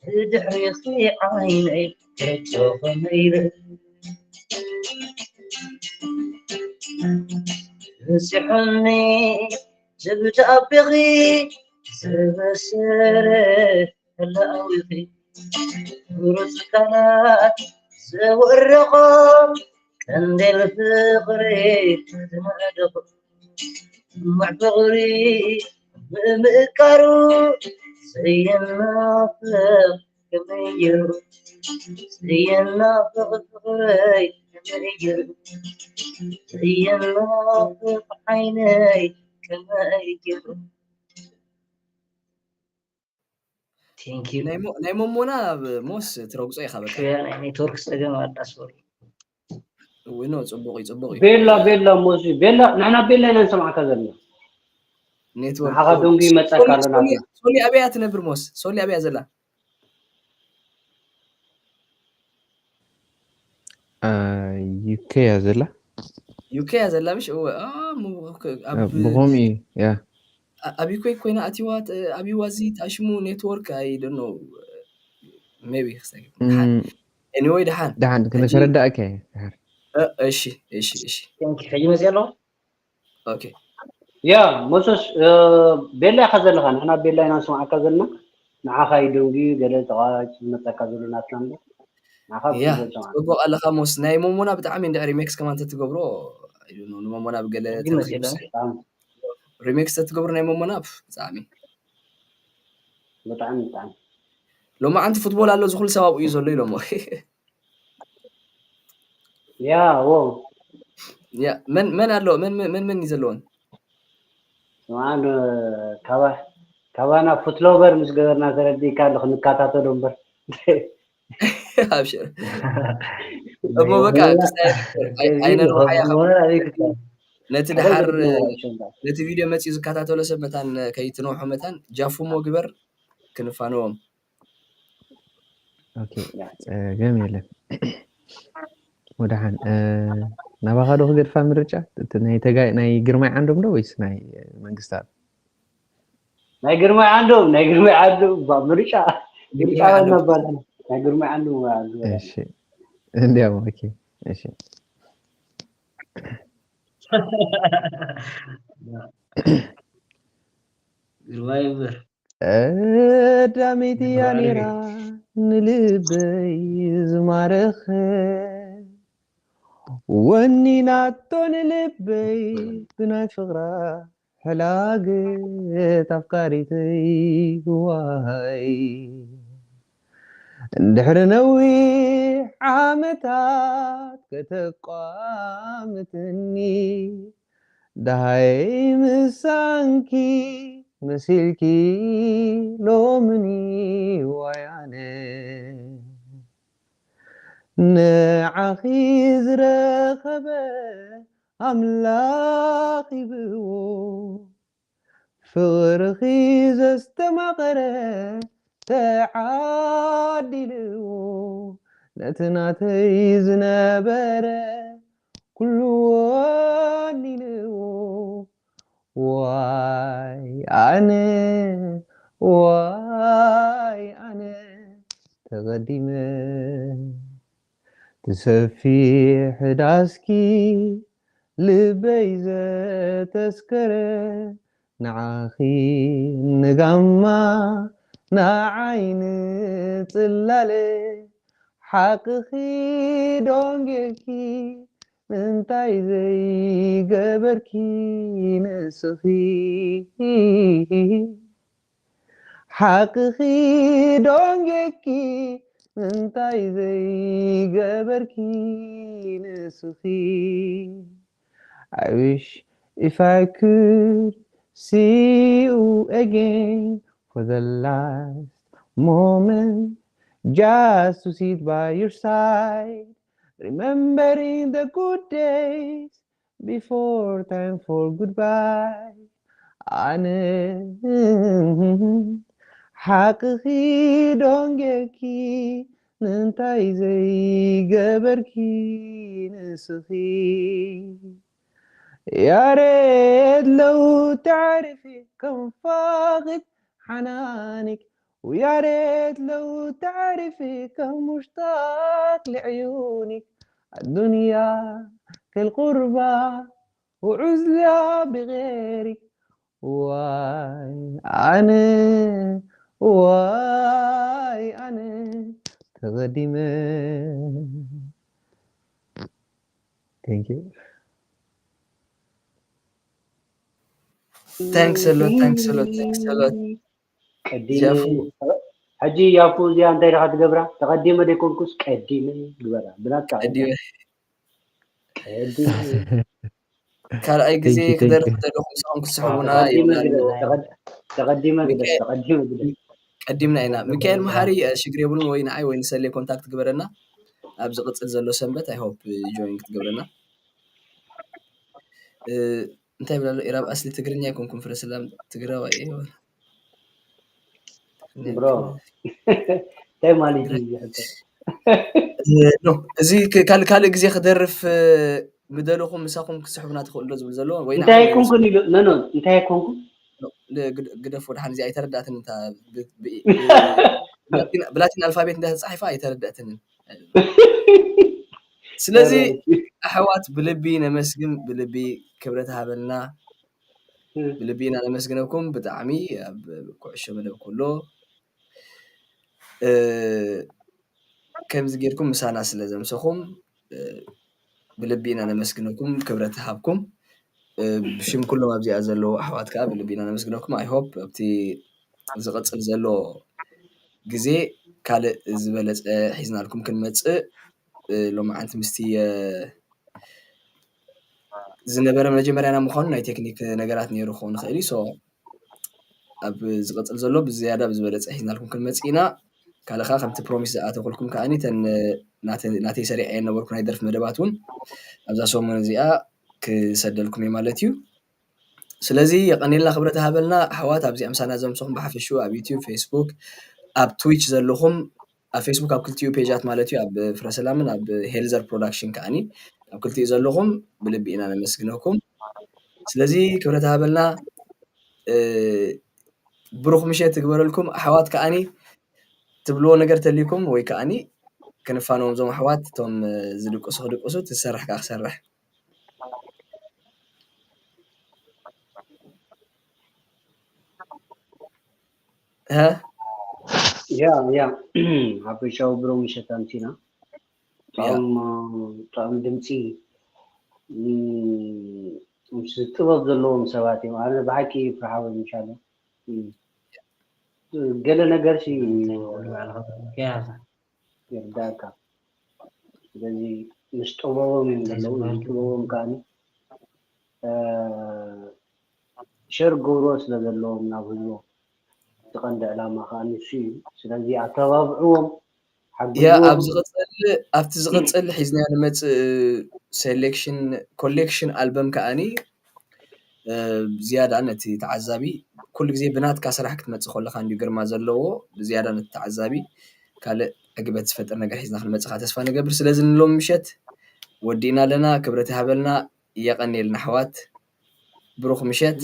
ብድሕሪኺ ዓይነይ ከቶ ከመይ ኢለ በፂሑኒ ደብዳቤኺ ዝበሰረ ህላዊኺ ብሩፅ ቃላት ዘወረቖ ቀንዴል ፍቕሪ ዝመደቑ ጥሙዕ ፍቕሪ ብምእቃሩ ዘየናፍቕ ከመይ ገይሩ ዘየናፍቕ ፍቕረይ ከመይ ገይሩ ዘየናፍቕ ዓይነይ ከመይ ገይሩ Thank you። ናይ ሞ- ናይ ሞሞና ኣብ ሞስ ትረግጾ ኢኻ በቃ። ክያ ናይ ኔትወርክ ጸገም ኣላ ሶሪ። እውይ ኖ ጽቡቕ እዩ ጽቡቕ እዩ። ቤላ ቤላ ሞሲ ቤላ ንሕና ቤላ ኢና ንሰምዓካ ዘለና። ኔትወርክ ንዓኻ ኦ፣ ደንጉ ይመጸካ ሶሊ- ኣሎ ናትና። ሶሊ- ሶሊ ኣበያ ትነብር ሞስ? ሶሊ ኣበያ ዘላ? ዩኬ እያ ዘላ። ዩኬ እያ ዘላ ምሽ? እወ። አ፣ ሙ- ከ- ኣብ ኣብ- ብኸምኡ እዩ ያ። ኣ- ኣብ ዩኬ ኮይና ኣቲዋ ት- ኣብ ዋዚ ታሽሙ ኔትወርክ ኣይ ዶንት ኖ ሜቢ ክሰግድ። እም፣ ኤኒዌይ ደሓን ደሓን ሕጂ ክንተረዳእካ እየ ድሓር። እ፣ እሺ እሺ እሺ። ቴንክ ሕጂ መፅእ ኣለኹ። ኦኬ ያ ሞሶስ እ፣ ቤላ ኢኻ ዘለኻ፣ ንሕና ቤላ ኢና ንስምዓካ ዘለና። ንዓኻ እዩ ደንጉዩ ገለ ተቋራጭ ዝመፀካ ዘሎ ናትና እምበር ንዓኻ ያ ብትግርኛ ንሰምዓካ። ጽቡቅ ኣለኻ ሞስ። ናይ ሞሞና ብጣዕሚ እንድሕር ሪሜክስ ከማን ተትገብሮ I don't know፣ ንሞሞና ብገለ ሕጂ መፅእ ኣሎ። ተሪሜክስ ተትገብሮ ናይ ሞሞና ፕፍ፣ ብጣዕሚ ብጣዕሚ ብጣዕሚ ሎማዓንቲ ፉትቦል ኣሎ ዝኹሉ ሰብ ኣብኡ እዩ ዘሎ ኢሎሞ። ያ ዎ ያ መን መን ኣሎ መን መን መን መን እዩ ዘለዎን? ስማን ካባ ካባና ፉትሎቨር ምስ ገበርና ተረዲእካ ኣሎ ክንከታተሎ እምበር ኣብሽር እሞ በቃ ክስታይ ኣይ- ኣይነንውሓያ ካብ ነቲ ደሓር ነቲ ቪድዮ መፅዩ ዝከታተሎ ሰብ መታን ከይትነውሖ መታን ጃፉሞ ግበር ክንፋነዎም። ኦኬ፣ ጸገም የለን። ወደሓን እ፣ ናባኻ ዶ ክገድፋ ምርጫ? እቲ ናይ ተጋ ናይ ግርማይ ዓንዶም ዶ ወይስ ናይ መንግስታብ? ናይ ግርማይ ዓንዶም ናይ ግርማይ ዓንዶም ባ ምርጫ ምርጫ ግርማይ ዓንዶም። ነበር ናይ ግርማይ ዓንዶም እሺ እንዲያው ኦኬ እሺ ግርማይ እምበር ቀዳመይቲ እያ ነይራ ንልበይ ዝማረኸ ወኒናቶ ንልበይ ብናይ ፍቕራ ሕላገት ኣፍቃሪተይ ዋይ እንድሕሪ ነዊሕ ዓመታት ከተቋምትኒ ደሃይ ምሳንኪ መሲልኪ ሎምኒ ዋያነ ንዓኺ ዝረኸበ ኣምላኽ ሂብዎ። ፍቕርኺ ዘስተማቐረ ተዓዲልዎ። ነቲ ናተይ ዝነበረ ኩሉ ወኒንዎ። ዋይ ኣነ፣ ዋይ ኣነ ተቐዲመ። እቲ ሰፊሕ ዳስኪ ልበይ ዘተስከረ፣ ንዓኺ ንጋማ ንዓይ ንጽላለ፣ ሓቅኺ ዶንጌኪ እንታይ ዘይገበርኪ ንስኺ? ሓቅኺ ዶንጌኪ እንታይ ዘይገበርኪ ንስኺ? I wish if I could see you again for the last moment, just to sit by your side, remembering the good days before time for goodbye. ኣነ ሓቅኺ ዶንጌኪ እንታይ ዘይገበርኪ ንስኺ? ያሬት ለው ተዕርፊ ከም ፋኺት ሓናኒክ፣ ويا ريت لو تعرفي كم مشتاق لعيونك. الدنيا كالغربة وعزلة بغيرك. واي أنا، واي أنا تقدمت. Thank you. Thanks a lot, thanks a lot, thanks a lot. ቀዲመ ሕጂ ያፉ እዚኣ እንታይ ደኻ ትገብራ? ተቐዲመ ደይኮንኩስ ቀዲመ ግበራ ብላካ። ቀዲመ ቀዲመ ካልኣይ ግዜ Thank you, thank ክደርፍ you. ዘለኹም ንስኹም ክትስሕቡና ተቐዲመ ይብላኒ። ግደ- ተቐድ- ተቐዲመ ግደ- ሚካኤል- ተቐዲመ ግደ- ቀዲምና ኢና። ሚካኤል መሓሪ እ፣ ሽግር የብሉን፣ ወይ ንዓይ ወይ ንሰሌ ኮንታክት ግበረና። ኣብ ዝቕጽል ዘሎ ሰንበት I hope join ክትገብረና። እ፣ እንታይ ይብላሉ ኢራብ ኣስሊ ትግርኛ ኣይኮንኩም ፍረ ሰላም ትግራዋይ እየ። ብሮ እንታይ ማለት እዩ ዝሕቶ? እ፣ ኖ፣ እዚ ክ- ካል- ካልእ ግዜ ክደርፍ እ፣ ምደለኹም ምሳኹም ክስሕቡና ትኽእሉ ዶ ዝብል ዘሎ ወይ ንዓይ እንታይ ወይ ኣይኮንኩን ኢሉ ነኖ እንታይ ኣይኮንኩን ኖ፣ ል- ግድ- ግደፍ ወድሓን እዚኣ ኣይተረዳእትን እንታ ብ- ብ- ብ- ብላቲን- ብላቲን ኣልፋቤት እንዳ ተጻሒፋ ኣይተረዳእትንን። ስለዚ ኣሕዋት ብልቢ ነመስግን፣ ብልቢ ክብረት ሃበልና፣ ብልቢ ኢና ነመስግነኩም። ብጣዕሚ ኣብ ኩዕሾ መደብ ኩሎ እ፣ ከምዚ ጌርኩም ምሳና ስለ ዘምሰኹም እ፣ ብልቢ ኢና ነመስግነኩም፣ ክብረት ይሃብኩም። እ፣ ብሽም ኩሎም ኣብዚኣ ዘለዉ ኣሕዋት ከዓ ብልቢ ኢና ነመስግነኩም። I hope ኣብቲ ዝቕጽል ዘሎ ግዜ ካልእ ዝበለጸ ሒዝናልኩም ክንመጽእ እ፣ ሎማዓንቲ ምስቲ እ፣ ዝነበረ መጀመርያና ምዃኑ ናይ ቴክኒክ ነገራት ነይሩ ክኸውን ይኽእል እዩ። So ኣብ ዝቐጽል ዘሎ ብዝያዳ ብዝበለጸ ሒዝናልኩም ክንመጽእ ኢና። ካልእ ከዓ ከምቲ ፕሮሚስ ዝኣተኹልኩም ከዓኒ ተን ናተ- ናተይ ሰሪዐ የነበርኩ ናይ ደርፊ መደባት እውን ኣብዛ ሰሙን እዚኣ ክሰደልኩም እየ ማለት እዩ። ስለዚ የቐኔልና ክብረት ሃበልና ኣሕዋት ኣብዚኣ ምሳና ዘምሰኹም ብሓፈሽኡ ኣብ ዩቲዩብ፣ ፌስቡክ፣ ኣብ ትዊች ዘለኹም ኣብ ፌስቡክ ኣብ ክልቲኡ ፔጃት ማለት እዩ ኣብ ፍረሰላምን ኣብ ሄልዘር ፕሮዳክሽን ከዓኒ ኣብ ክልቲኡ ዘለኹም ብልቢ ኢና ነመስግነኩም። ስለዚ ክብረት ሃበልና እ፣ ብሩኽ ምሸት ትግበረልኩም ኣሕዋት ከዓኒ ትብልዎ ነገር ተልይኩም ወይ ከዓኒ ክንፋነዎም እዞም ኣሕዋት እቶም እ፣ ዝድቅሱ ክድቅሱ ትሰርሕ ከዓ ክሰርሕ ሀ ያ ያ ሓፈሻዊ ብሩህ ምሸት ኣምሲና ጥዑም ጥዑም ድምፂ እም፣ ምስ ጥበብ ዘለዎም ሰባት እዮም። ኣነ ብሓቂ ፍርሓዊ ምሻለ ገለ ነገር ሲ ይርዳእካ። ስለዚ ምስ ጥበቦም እዮም ዘለዉ። እዚ ጥበቦም ከዓ ሸር ገብሮ ስለ ዘለዎም ናብ ህዝቦም እቲ ቀንዲ ዕላማ ከዓ ንሱ እዩ። ስለዚ ኣተባብዕዎም። ያ ኣብ ዝቕፅል ኣብቲ ዝቕፅል ሒዝና ንመፅእ ሴሌክሽን ኮሌክሽን ኣልበም ከዓኒ ዝያዳ ነቲ ተዓዛቢ ኩሉ ግዜ ብናትካ ስራሕ ክትመፅእ ከለካ እንዲዩ ግርማ ዘለዎ ብዝያዳ ነቲ ተዓዛቢ ካልእ ዕግበት ዝፈጥር ነገር ሒዝና ክንመፅእ ከዓ ተስፋ ንገብር። ስለዚ ንሎም ምሸት ወዲእና ኣለና። ክብረት ይሃበልና። የቐንየልና ኣሕዋት። ብሩኽ ምሸት።